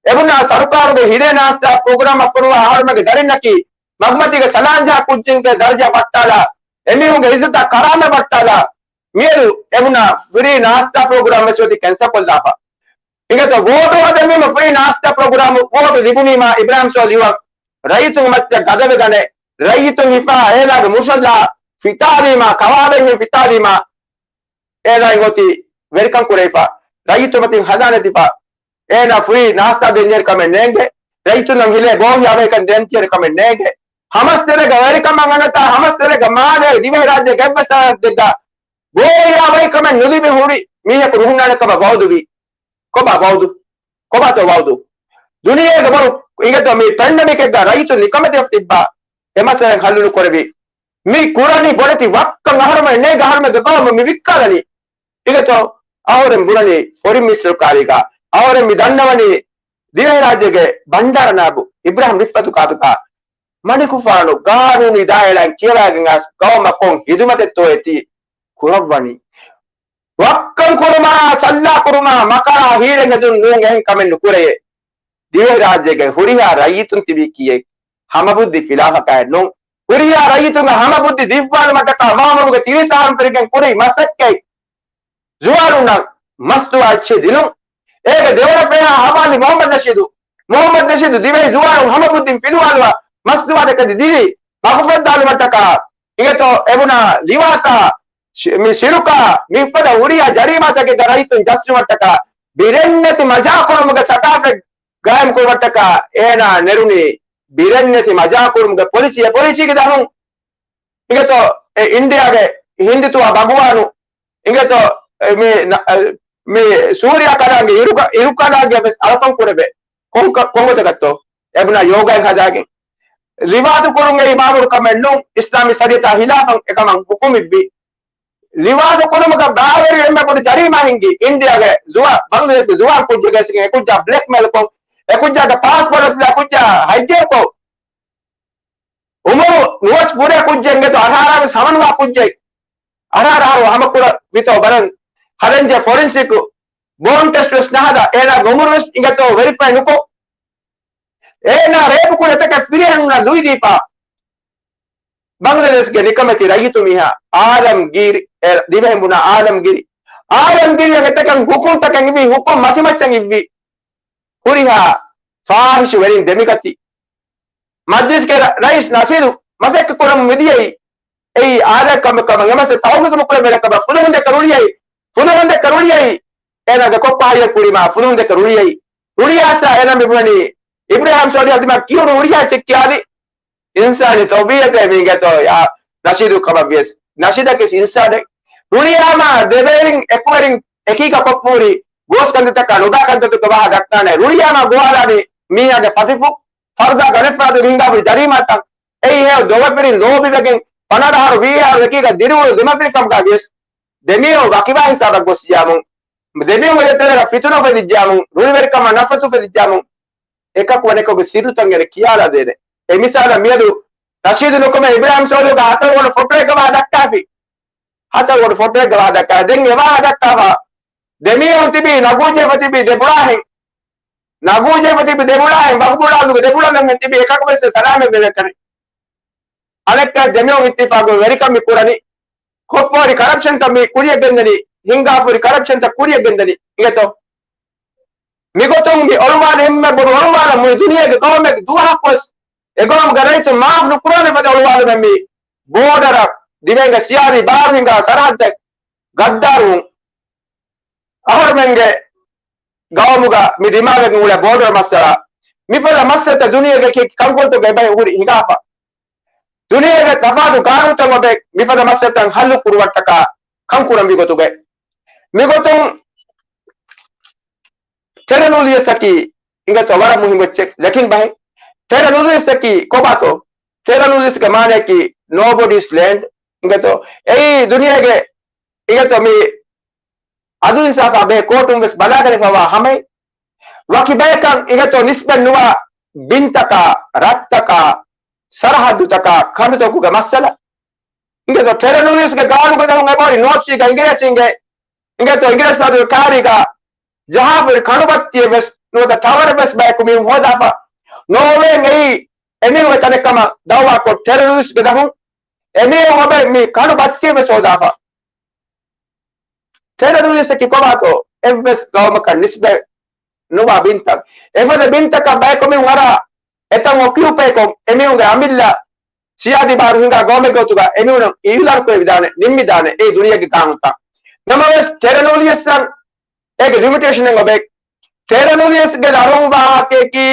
އެބުނާ ސަރުކާރުގެ ހިރޭ ނާސްތާ ޕްރޮގްރާމަށް ފޮނުވާ އަހަރުމެންގެ ދަރިންނަކީ މަގުމަތީގެ ސަލާންޖަހާ ކުއްޖެއްގެ ދަރަޖަ ބައްޓާލާ، އެމީހުންގެ އިއްޒަތާ ކަރާމަތް ބައްޓާލާ، މިއަދު އެބުނާ ފްރީ ނާސްތާ ޕްރޮގްރާމް ވެސް އޮތީ ކެންސަލް ކޮށްލާފަ. އިނގޭތޯ ވޯޓު ހަދަނީމަ ފްރީ ނާސްތާ ޕްރޮގްރާމް ވޯޓު ލިބުނީމާ އިބްރާހިމް ސޯލިހުއަށް ރައްޔިތުންގެ މައްޗަށް ގަދަވެގަނެ، ރައްޔިތުން ހިފާ އޭނާގެ މުށަށްލާ ފިތާލީމާ، ކަވާބެންހެން ފިތާލީމާ، އޭނާއިން އޮތީ ވެރިކަން ކުރެވިފަ، ރައްޔިތުން މަތިން ހަނދާނެތިފަ، އޭނާ ފްރީ ނާސްތާ ދޭންޖެހޭ ކަމެއް ނޭނގެ، ރައްޔިތުންނަށް ހިލޭ ބޯހިޔާވަހިކަން ދޭންޖެހޭ ކަމެއް ނޭނގެ، ހަމަސްތެރޭގަ ވެރިކަމަށް އަންނަތާ، ހަމަސްތެރޭގަ މާލޭ ދިވެހިރާއްޖޭގެ އެއްވެސް އަހަރަކަށް ދެއްދާ ބޯހިޔާވަހިކަމެއް ނުލިބި ހުރި މީހަކު ނުހުންނާނެ ކަމަށް ވައުދުވި. ކޮބާ ވައުދު؟ ކޮބާތޯ ވައުދު؟ ދުނިޔޭގެ ބޮޑު އިނގޭތޯ މި ޕެންޑެމިކެއްގަ ރައްޔިތުން ނިކަމެތިވެފަ ތިއްބާ އެ މައްސަލައެއް ހައްލު ނުކުރެވި. މި ކުރަނީ ބޮޑެތި ވައްކަން އަހަރުމެން ނޭނގެ އަހަރުމެންގެ ގައުމަށް މި ވިއްކާލަނީ. އިނގޭތޯ އަހަރެން ބުނަނީ ފޮރިން މިނިސްޓަރު ކާރީގަ. އަހަރެން މި ދަންނަވަނީ ދިވެހިރާއްޖޭގެ ބަންޑާރަ ނާބު އިބްރާހިމް ރިފްއަތު ކާތުގަ މަނިކުފާނު ގާނޫނީ ދާއިރާއިން ކިޔަވައިގެން އައިސް ގައުމަށް ކޮން ހިދުމަތެއްތޯ އެތީ ކުރައްވަނީ. ވައްކަން ކުރުމާ، ސައްލާ ކުރުމާ، މަކަރާ ހީރެއް ހެދުން ނޫން އެހެން ކަމެއް ނުކުރެޔޭ. ދިވެހިރާއްޖޭގެ ހުރިހާ ރައްޔިތުން ތިބީ ކީއެއް ހަމަބުއްދި ފިލާފަކާއެއް ނޫން. ހުރިހާ ރައްޔިތުންގެ ހަމަބުއްދި ދިއްވާލުމަށްޓަކާ މާ އުމުރުގެ ތިރީސް އަހަރުން ފެށިގެން ކުރި މަސައްކަތް ޒުވާނުންނަށް މަސްދުވާ އެއްޗެއް ދިނުން. އޭގެ ދެވަނަ ފެހާ ހަވާލި މުހައްމަދު ނަޝީދު. މުހައްމަދު ނަޝީދު ދިވެހި ޒުވާނުން ހަމަބުއްދިން ފިލުވާލުވާ މަސްދުވާ ދެކަދި ދިރި މަގުފައްދާލުމަށްޓަކާ އިނގޭތޯ އެބުނާ ލިވާތާ ޝި-، މި ޝިރުކާ މިފަދަ ހުރިހާ ޖަރީމާތަކެއްގެ ރައްޔިތުން ޖައްސުމަށްޓަކާ ބިރެއްނެތި މަޖާކުރުމުގެ ސަޓާފެއް ގާއިމްކުރުމަށްޓަކާ އޭނާ ނެރުނީ ބިރެއްނެތި މަޖާކުރުމުގެ ޕޮލިސީ، އެ ޕޮލިސީގެ ދަށުން އިނގޭތޯ އެ އިންޑިއާގެ ހިންދިތުވާ ބަގުވާނު އިނގޭތޯ އެ މި ނަ-، އެ މި ސޫރިޔާ ކަލާނގެ އިރުކަ-، އިރުކަލާނގެ ވެސް އަޅުކަން ކުރެވޭ ކޮން-، ކޮންގޮތަކަށްތޯ؟ އެބުނާ ޔޯގާއެއް ހަދާގެން ލިވާތު ކުރުން އެއީ މާބޮޑު ކަމެއް ނޫން، އިސްލާމީ ޝަރީއަތާ ހިލާފަށް އެކަމަށް ހުކުމް އިއްވި. ލިވާތު ކުރުމުގަ ބާވެރި އެންމެ ބޮޑު ޖަރީމާ ހިންގި އިންޑިއާގެ ޒުވާ-، ބަނގްލަދޭޝްގެ ޒުވާން ކުއްޖެއްގެ އެކުއްޖާ ބްލެކްމެއިލްކޮށް، އެކުއްޖާގެ ޕާސްޕޯޓް އަސްލާ ކުއްޖާ ހައްޖައްކޮށް، އުމުރު ނުވަސް ފުރޭ ކުއްޖެއްގެ އަށާރަ ވެސް ހަމަނުވާ ކުއްޖެއް، އަށާރަ އަހަރު ހަމަކުރަ ވިތޯ ބަލަން ހަދަންޖެ ފޮރެންސިކް ބޯން ޓެސްޓް ވެސް ނަހަދާ، އޭނާގެ އުމުރު ވެސް އިނގޭތޯ ވެރިފައި ނުކޮށް، އޭނާ ރޭޕު ކުރި އެތަކެއް ފިރިހެނުންނަށް ލުއިދީފާ، ބަނގްލަދޭޝްގެ ނިކަމެތި ރައްޔިތު މީހާ އާލަމްގީރި، އެ، ދިވެހި ބުނާ އާލަމްގީރި، އާލަމްގީރިއަށް އެތަކަށް ހުކުމްތަކެއް އިއްވި، ހުކުމް މަތިމައްޗަށް އިއްވި. ހުރިހާ ފާހިޝު ވެރިން ދެމިގަތި. މަޖްލިސްގެ ރަ-، ރައީސް ނަޝީދު މަސައްކަތް ކުރަމުން މިދިޔައީ. އެއީ އާދައިގެ ކަމެއް ކަމަށް އެމަސް ތަހުގީގު ނުކުރެވޭނެ ކަމަށް ފުލުހުން ދެކެ ރުޅިއައި، ފުލުހުން ދެކެ ރުޅިއައި، އޭނާގެ ކޮއްޕަ ހައްޔަށް ކުރީމާ ފުލުހުން ދެކެ ރުޅިއައި، ރުޅިއައިސް އޭނާ މި ބުނަނީ އިބްރާހިމް ސޯލިހު އަދި މާ ކިޔުނު ހުރިހާ އެއްޗެއް ކިޔާލި. އިންސާނީ ތަބީއަތޭ މީގެތޯ ޔާ ނަޝީދު ކަމަށް ވިޔަސް، ނަޝީދަކީ އިންސާނެއް. ރުޅިއާމާ ދެވެރިން އެކުވެރިން އެކީގަ ކޮށްފަ ހުރި ގޯސް ކަންތައްތަކާ ނުބާ ކަންތައްތަކުގެ ވާހަ ދައްކާނެ. ރުޅިއާމާ ގޮވާލާނީ މީހާގެ ފަތިފުށް ފަރުދާ ގަނެފަރާތު ހިނގާފަ ހުރި ޖަރީމާތައް. އެއީ ހެޔޮ ދޮގަފިރިން ލޯބިވެގެން ފަނަރަ އަހަރު ވީހާ އަހަރު އެކީގަ ދިރިއުޅުނު ދެމަފިރިކަމުގަ ވިޔަސް ދެމީހުން ވަކިވާ ހިސާބަށް ގޮސް ޔާމުން، ދެމީހުން އެތެރެގަ ފިތުނަ އުފެދިއްޖާމުން، ރުޅިވެރިކަމާ ނަފްރަތު އުފެދިއްޖާމުން، އެކަކު އަނެކަކުގެ ސިއްރުތައް އޭނަ ކިޔާލާދޭނެ. އެ މިސާލަށް މިއަދު ނަޝީދު ނުކުމެ އިބްރާހިމް ސޯލިހުގެ ހަތަރު ބޮޑު ފޮޓޯއެއްގަ ވާހަ ދައްކާފި. ހަތަރު ބޮޑު ފޮޓޯއެއްގަ ވާހަ ދައްކާ. ދެން އެ ވާހަ ދައްކާފަ. ދެމީހުން ތިބީ ނަގޫޖެފަ ތިބީ ދެބުޅާހެން. ނަގޫޖެފަ ތިބި ދެބުޅާހެން، ވަގުބުޅާލުގެ ދެބުޅަލަން ތިބި އެކަކު ވެސް ސަލާމަތް ވެވޭ ކަން. އަނެއްކާ ދެމީހުން އިއްތިފާގު ވެރިކަން މި ކުރަނީ. ކޮށްފަހުރި ކަރަޕްޝަންތައް މި ކުރިއަށް ގެންދަނީ، ހިނގާފަހުރި ކަރަޕްޝަންތައް ކުރިއަށް ގެންދަނީ. އިނގޭތޯ؟ މިގޮތުން މި އޮޅުވާލި އެންމެ ބޮޑު އޮޅުވާލަން މުޅި ދުނިޔޭގެ ގައުމެއް ދުވަހަކުވެސް އެ ގައުމުގެ ރައްޔިތުން މާފް ނުކުރާނެ ފަދަ އޮޅުވާލުމެއް މި ބޯޑަރަށް ދިވެހިންގެ ސިޔާސީ ބާރު ހިނގާ ސަރަހައްދެއް ގައްދާރުވުން. އަހަރުމެންގެ ގައުމުގަ މި ދިމާވެގެން އުޅޭ ބޯޑަރ މައްސަލަ، މިފަދަ މައްސަލަތައް ދުނިޔޭގެ ކި-، ކަންކޮޅުތަކުގެ އެބަހުރި ހިނގާފަ. ދުނިޔޭގެ ތަފާތު ގާނޫނުތައް އޮބެ މިފަދަ މައްސަލަތައް ހައްލު ކުރުވަށްޓަކާ ކަންކުރަންވީ ގޮތުގައި. މިގޮތުން ޓެރެނޫލިޔަސް އަކީ އިނގޭތޯ ވަރަށް މުހިންމު އެއްޗެއް. ލެޓިން ބަހެއް. ޓެރެނޫލިޔަސް އަކީ ކޮބާތޯ؟ ޓެރެނޫލިޔަސްގެ މާނައަކީ ނޯބޮޑީސް ލޭންޑް. އިނގޭތޯ އެއީ ދުނިޔޭގެ އިނގޭތޯ މި އަދުލު އިންސާފާ ބެހޭ ކޯޓުން ވެސް ބަލާގަނެފަވާ ހަމައެއް. ވަކި ބަޔަކަށް އިނގޭތޯ ނިސްބަތް ނުވާ ބިންތަކާ، ރަށްތަކާ، ސަރަހައްދުތަކާ، ކަނޑުތަކުގެ މައްސަލަ. އިނގޭތޯ ޓެރަރިސްޓްގެ ގާނޫނުގެ ދަށުން އެބަހުރި ނޯތްސް ސީގަ އިނގިރޭސީންގެ، އިނގޭތޯ އިނގިރޭސި ރާއްޖޭގެ ކާރީގަ ޖަހާފައި ކަނޑުބައްތިއެއް ވެސް ނުވަތަ ޓަވަރެއް ވެސް ބަޔަކު މި ހޯދާފަ ނޯވޭން. އެއީ އެމީހުންގެ ތަނެއްކަމަށް ދައުވާކޮށް ޓެރަރިސްޓްގެ ދަށުން އެމީހުން އޮބެ މި ކަނޑު ބައްތިއެއް ވެސް ހޯދާފަ. ޓެރަރިސްޓަކީ ކޮބާތޯ؟ އެއްވެސް ގައުމަކަށް ނިސްބަތް ނުވާ ބިންތައް. އެފަދަ ބިންތަކަށް ބަޔަކު މި އަރާ އެތަން އޮކިއުޕޭކޮށް އެމީހުންގެ އަމިއްލަ ސިޔާދީ ބާރު ހިނގާ ގައުމެއްގެ ގޮތުގަ އެމީހުން އިއުލާން ކުރެވިދާނެ، ނިންމިދާނެ އެ ދުނިޔޭގެ ގާނޫނުތައް. ނަމަވެސް ޓެރަރިސްޓަށް އޭގެ ލިމިޓޭޝަނެއް އޮބެ. ޓެރަރިސްޓްގެ ދަށުން ވާހަކައަކީ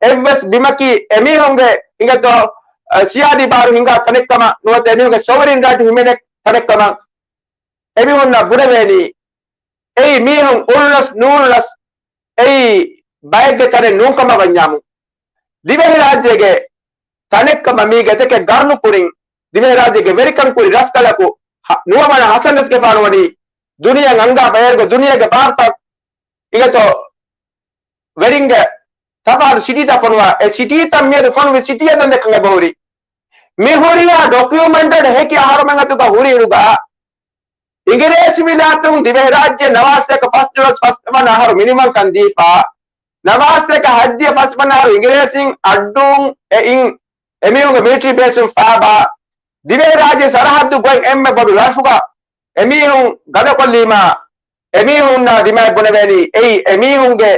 އެއްވެސް ބިމަކީ އެމީހުންގެ އިނގޭތޯ، އަ، ސިޔާދީ ބާރު ހިނގާ ތަނެއްކަމަށް ނުވަތަ އެމީހުންގެ ސޮވަރިން ރައިޓް ހިމެނޭ ތަނެއްކަމަށް އެމީހުންނަށް ބުނެވޭނީ. އެއީ މީހުން އުޅުނަސް ނޫޅުނަސް އެއީ ބައެއްގެ ތަނެއް ނޫންކަމަށް ވަންޏާމު، ދިވެހިރާއްޖޭގެ ތަނެއްކަމަށް މީގެ އެތަކެއް ގަރުނުކުރިން، ދިވެހިރާއްޖޭގެ ވެރިކަން ކުރި ރަސްކަލަކު ހަ-، ނުވަވަނަ ހަސަން ރަސްގެފާނު ވަނީ ދުނިޔެއަށް އަންގާފަ އޭރުގެ ދުނިޔޭގެ ބާރުތައް އިނގޭތޯ ވެރިންގެ ތަފާތު ސިޓީތައް ފޮނުވާ، އެ ސިޓީތައް މިއަދު ފޮނުވި ސިޓީއެއް ދަން ދެކަން އެބަހުރި. މި ހުރިހާ ޑޮކިއުމެންޓެޑް ހެކި އަހަރުމެން އަތުގަ ހުރިއިރުގަ، އިނގިރޭސި ވިލާތުން ދިވެހިރާއްޖެ ނަވާސްތަކަށް ފަސްދޮޅަސް ފަސްވަނަ އަހަރު މިނިވަންކަން ދީފަ، ނަވާސްތަކަށް ހައްދިޔަ ފަސްވަނަ އަހަރު އިނގިރޭސިން އައްޑޫން އެއިން އެމީހުންގެ މިލިޓަރީ ބޭސުން ފާބާ، ދިވެހިރާއްޖެ ސަރަހައްދު ގޮތް އެންމެ ބޮޑު ރަށުގަ އެމީހުން ގަދަކޮށްލީމާ، އެމީހުންނާ ދިމާއަށް ބުނެވޭނީ އެއީ އެމީހުންގެ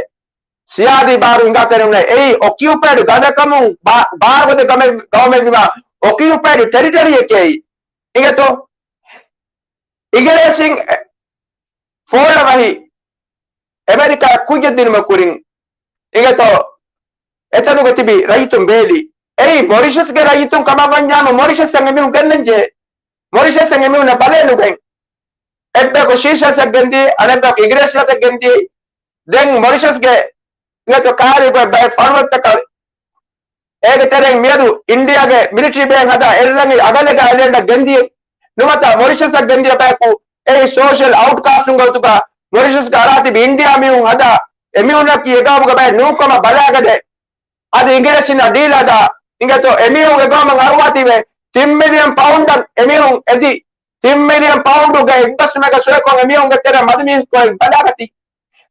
ސިޔާދީ ބާރު ހިނގާ ތެރެއުންނަށް އެއީ އޮކިއުޕައިޑް ގަދަކަމުން ބާ-، ބާރުގަދަ ގަމެއް-، ގައުމެއް ވީމާ އޮކިއުޕައިޑް ޓެރިޓަރީއެކޭ އެއީ. އިނގޭތޯ؟ އިނގިރޭސިން ފޯޅަ ވަހި އެމެރިކާ ކުއްޖެއް ދިނުމަށް ކުރިން އިނގޭތޯ އެތަނުގަ ތިބި ރައްޔިތުން ބޭލި. އެއީ މޮރިޝަސްގެ ރައްޔިތުން ކަމަށް ވަންޏާމު މޮރިޝަސްއަށް އެމީހުން ގެންނަންޖެހޭ. މޮރިޝަސްއަށް އެމީހުންނަށް ބަލައެއް ނުގެން. އެއްބަޔަކު ސީޝަލްސްއަށް ގެންދިޔަ، އަނެއްބަޔަކު އިނގިރޭސި ރަށަށް ގެންދިޔަ. ދެން މޮރިޝަސްގެ އިނގޭތޯ ކާރިބު ބައެއް ފަރުވަތަކަށް އޭގެ ތެރެއިން މިއަދު އިންޑިއާގެ މިލިޓަރީ ބޭން ހަދާ އެއްލަނގި އަގަލެގާ އައިލެންޑަށް ގެންދިޔަ. ނުވަތަ މޮރިޝަސްއަށް ގެންދިޔަ ބަޔަކު އެއީ ސޯޝަލް އައުޓްކާސްޓުންގެ ގޮތުގަ މޮރިޝަސްގަ އަރާ ތިބި އިންޑިއާ މީހުން ހަދާ އެމީހުންނަކީ އެގައުމުގެ ބައެއް ނޫންކަމަށް ބަލާގަދޭ. އަދި އިނގިރޭސިންނާ ޑީލް ހަދާ އިނގޭތޯ އެމީހުން އެގައުމަށް އަރުވާތީވެ ތިން މިލިއަން ޕައުންޑަށް އެމީހުން އެދި، ތިން މިލިއަން ޕައުންޑުގެ އެއްބަސްވުމެއްގަ ސޮއެކޮށް އެމީހުންގެ ތެރެއަށް މަދު މީހަކު ބަލާގަތީ.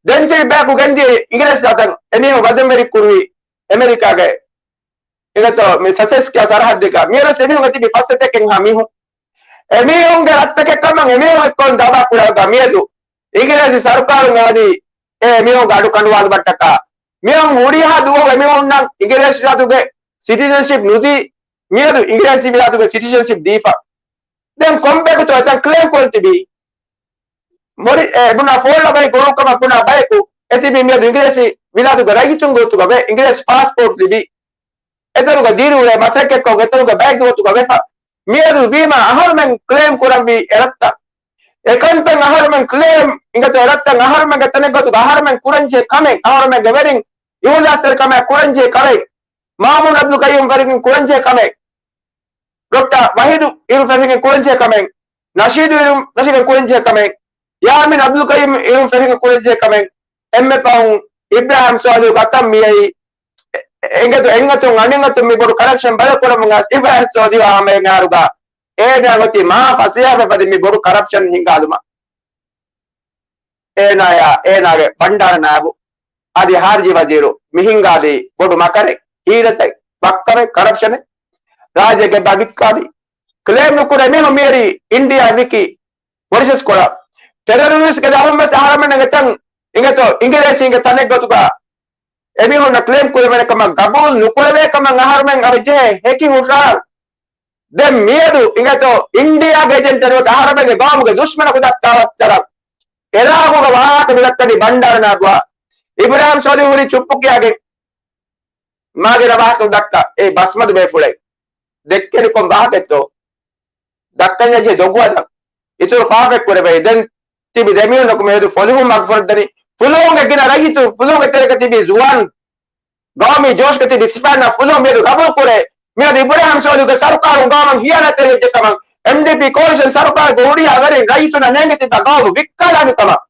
ދެން ތިބި ބަޔަކު ގެންދިޔަ އިނގިރޭސި ރަށަށް އެމީހުން ވަޒަންވެރި ކުރުވީ އެމެރިކާގެ އިނގޭތޯ މި ސަސެކްސް ކިޔާ ސަރަހައްދެއްގަ. މިއަދު އެމީހުން ތިބި ފަސް ސަތޭކަ ހާ މީހުން. އެމީހުންގެ ރަށްތަކެއް ކަމަށް އެމީހުން އެއްކޮށް ދައުވާ ކުރާ މިއަދު އިނގިރޭސި ސަރުކާރުން އެވަނީ އެ މީހުންގެ އަޑު ކަނޑުވާލުމަށްޓަކާ. މިއަން ހުރިހާ ދުވަހު އެމީހުންނަށް އިނގިރޭސި ރާއްޖޭގެ ސިޓިޒަންޝިޕް ނުދީ، މިއަދު އިނގިރޭސި ރާއްޖޭގެ ސިޓިޒަންޝިޕް ދީފަ. ދެން ކޮންބަޔަކުތޯ އެތަން ކްލޭމް ކުރަން ތިބީ؟ މޮރި-، އެ، ބުނާ ފޯޅަ ބައި ގުޅުންކަމަށް ބުނާ ބަޔަކު އެ ތިބީ މިއަދު އިނގިރޭސި ވިލާތުގެ ރައްޔިތުންގެ ގޮތުގަ ވެ އިނގިރޭސި ޕާސްޕޯޓް ލިބި، އެތަނުގަ ދިރިއުޅޭ މަސައްކަތްކޮށް އެތަނުގެ ބައެއްގެ ގޮތުގަ ވެފަ. މިއަދު ވީމާ އަހަރުމެން ކްލޭމް ކުރަންވީ އެރަށްތައް. އެކަންތައް އަހަރުމެން ކްލޭމް އިނގޭތޯ އެރަށްތައް އަހަރުމެންގެ ތަނެއްގެ ގޮތުގަ އަހަރުމެން ކުރަންޖެހޭ ކަމެއް، އަހަރުމެންގެ ވެރިން އިހުލާސްތެރިކަމާ ކުރަންޖެހޭ ކަމެއް، މާމޫން އަބްދުލް ޤައްޔޫމް ފެށިގެން ކުރަންޖެހޭ ކަމެއް، ޑޮކްޓަރ ވަހީދު އިރު ފެށިގެން ކުރަންޖެހޭ ކަމެއް، ނަޝީދު އިރު ފެށިގެން ކުރަންޖެހޭ ކަމެއް، ޔާމީން އަބްދުލް ޤައްޔޫމް އިރު ފެށިގެން ކުރަންޖެހޭ ކަމެއް، އެންމެ ފަހުން އިބްރާހިމް ސޯލިހުގެ އަތަށް މިއައީ އެ-، އެނގޭތޯ އެއްއަތުން އަނެއްއަތުން މި ބޮޑު ކަރަޕްޝަން ބަލަ ކުރަމުން އައިސް އިބްރާހިމް ސޯލިހު އާ ހަމައަށް އަހަރުގަ އޭނާ އޮތީ މާ ފަސޭހަވެފަ މި ބޮޑު ކަރަޕްޝަން ހިންގާލުމަށް. އޭނާޔާ، އޭނާގެ ބަންޑާރަ ނާއިބު އަދި ހާރިޖީ ވަޒީރު މި ހިންގާލީ ބޮޑު މަކަރެއް، ހީލަތެއް، ވައްކަމެއް، ކަރަޕްޝަނެއް. ރާއްޖޭގެ ބަ ވިއްކާލީ. ކްލޭމް ނުކުރޭ މީހުން މިއަރީ އިންޑިއާ ވިކި މޮރިޝަސް ކޮޅަށް. ޓެރަރިސްޓްގެ ދަށުން ވެސް އަހަރުމެން އެތަން އިނގޭތޯ އިނގިރޭސީންގެ ތަނެއް ގޮތުގަ އެމީހުންނަށް ކްލޭމް ކުރެވޭނެ ކަމަށް ގަބޫލު ނުކުރެވޭ ކަމަށް އަހަރުމެން އަވަ ޖެހޭ ހެކި ހުށަހަޅަން. ދެން މިއަދު އިނގޭތޯ އިންޑިއާގެ އެޖެންޓަރު އަހަރުމެންގެ ގައުމުގެ ދުޝްމަނަކު ދައްކާ ވައްތަރަށް އެރާގުގަ ވާހަކަ މިދައްކަނީ ބަންޑާރަ ނާއިބުއާ. އިބްރާހިމް ސޯލިހު ހުރީ ޗުއްޕު ކިޔާގެން މާގިނަ ވާހަކަ ދައްކާ އެ ބަސްމަދު ބޭފުޅެއް ދެއްކެނި ކޮން ވާހަކައެއްތޯ؟ ދައްކަން ޔަޖެ ދޮގު ހަދަން. އިތުރު ފާފައެއް ކުރެވޭ. ދެން ތިބި ދެމީހުންނަކު މިއަދު ފޮލުހުން މަގުފުރައްދަނީ. ފުލުހުންގެ ގިނަ ރައްޔިތު، ފުލުހުންގެ ތެރޭގަ ތިބި ޒުވާން ގައުމީ ޖޯޝްގަ ތިބި ސިފައިންނާ ފުލުހުން މިއަދު ގަބޫލު ކުރޭ. މިއަދު އިބްރާހިމް ސޯލިހުގެ ސަރުކާރުން ގައުމަށް ހިޔާނަތްތެރިވެއްޖެ ކަމަށް، އެމްޑީޕީ ކޯލިޝަން ސަރުކާރުގެ ހުރިހާ ވެރިން ރައްޔިތުންނަށް ނޭނގި ތިބާ ގައުމު ވިއްކާލާނެ ކަމަށް.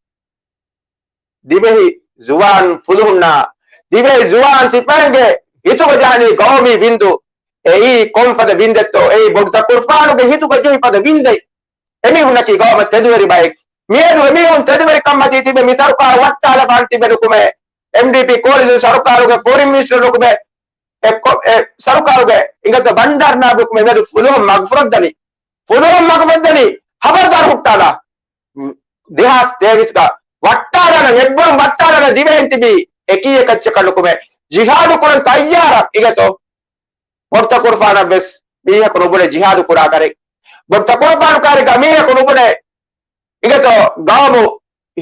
ދިވެހި ޒުވާން ފުލުހުންނާ، ދިވެހި ޒުވާން ސިފައިންގެ ހިތުގަ ޖަހަނީ ގައުމީ ވިންދު. އެއީ ކޮންފަދަ ވިންދެއްތޯ؟ އެއީ ބޮޑު ތަކުރުފާނުގެ ހިތުގަ ޖެހިފަދަ ވިންދެއް. އެމީހުންނަކީ ގައުމަށް ތެދުވެރި ބައެއް. މިއަދު އެމީހުން ތެދުވެރިކަން މަތީ ތިބެ މި ސަރުކާރު ވައްޓާލަފާން ތިބެ ނުކުމެ، އެމްޑީޕީ ކޯލިޝަން ސަރުކާރުގެ ފޮރިން މިނިސްޓަރު ނުކުމެ، އެ ކޮ-، އެ ސަރުކާރުގެ އިނގަތަ ބަންޑާރަ ނާބު ނުކުމެ މިއަދު ފުލުހުން މަގުފުރައްދަނީ. ފުލުހުން މަގުފުރައްދަނީ. ހަބަރުދާރު ހުއްޓާލާ. ދެހާސް ތޭވީސްގަ ވައްޓާލާނަން، އެއްބުރުން ވައްޓާލާނަން ދިވެހިން ތިބީ އެކީ އެކައްޗަކަށް ނުކުމެ، ޖިހާދު ކުރަން ތައްޔާރަށް އިނގޭތޯ. ބޮޑު ތަކުރުފާނަށް ވެސް މީހަކު ނުބުނެ ޖިހާދު ކުރާ ކަރެއް. ބޮޑު ތަކުރުފާނުކާރިގަ މީހަކު ނުބުނެ އިނގޭތޯ ގައުމު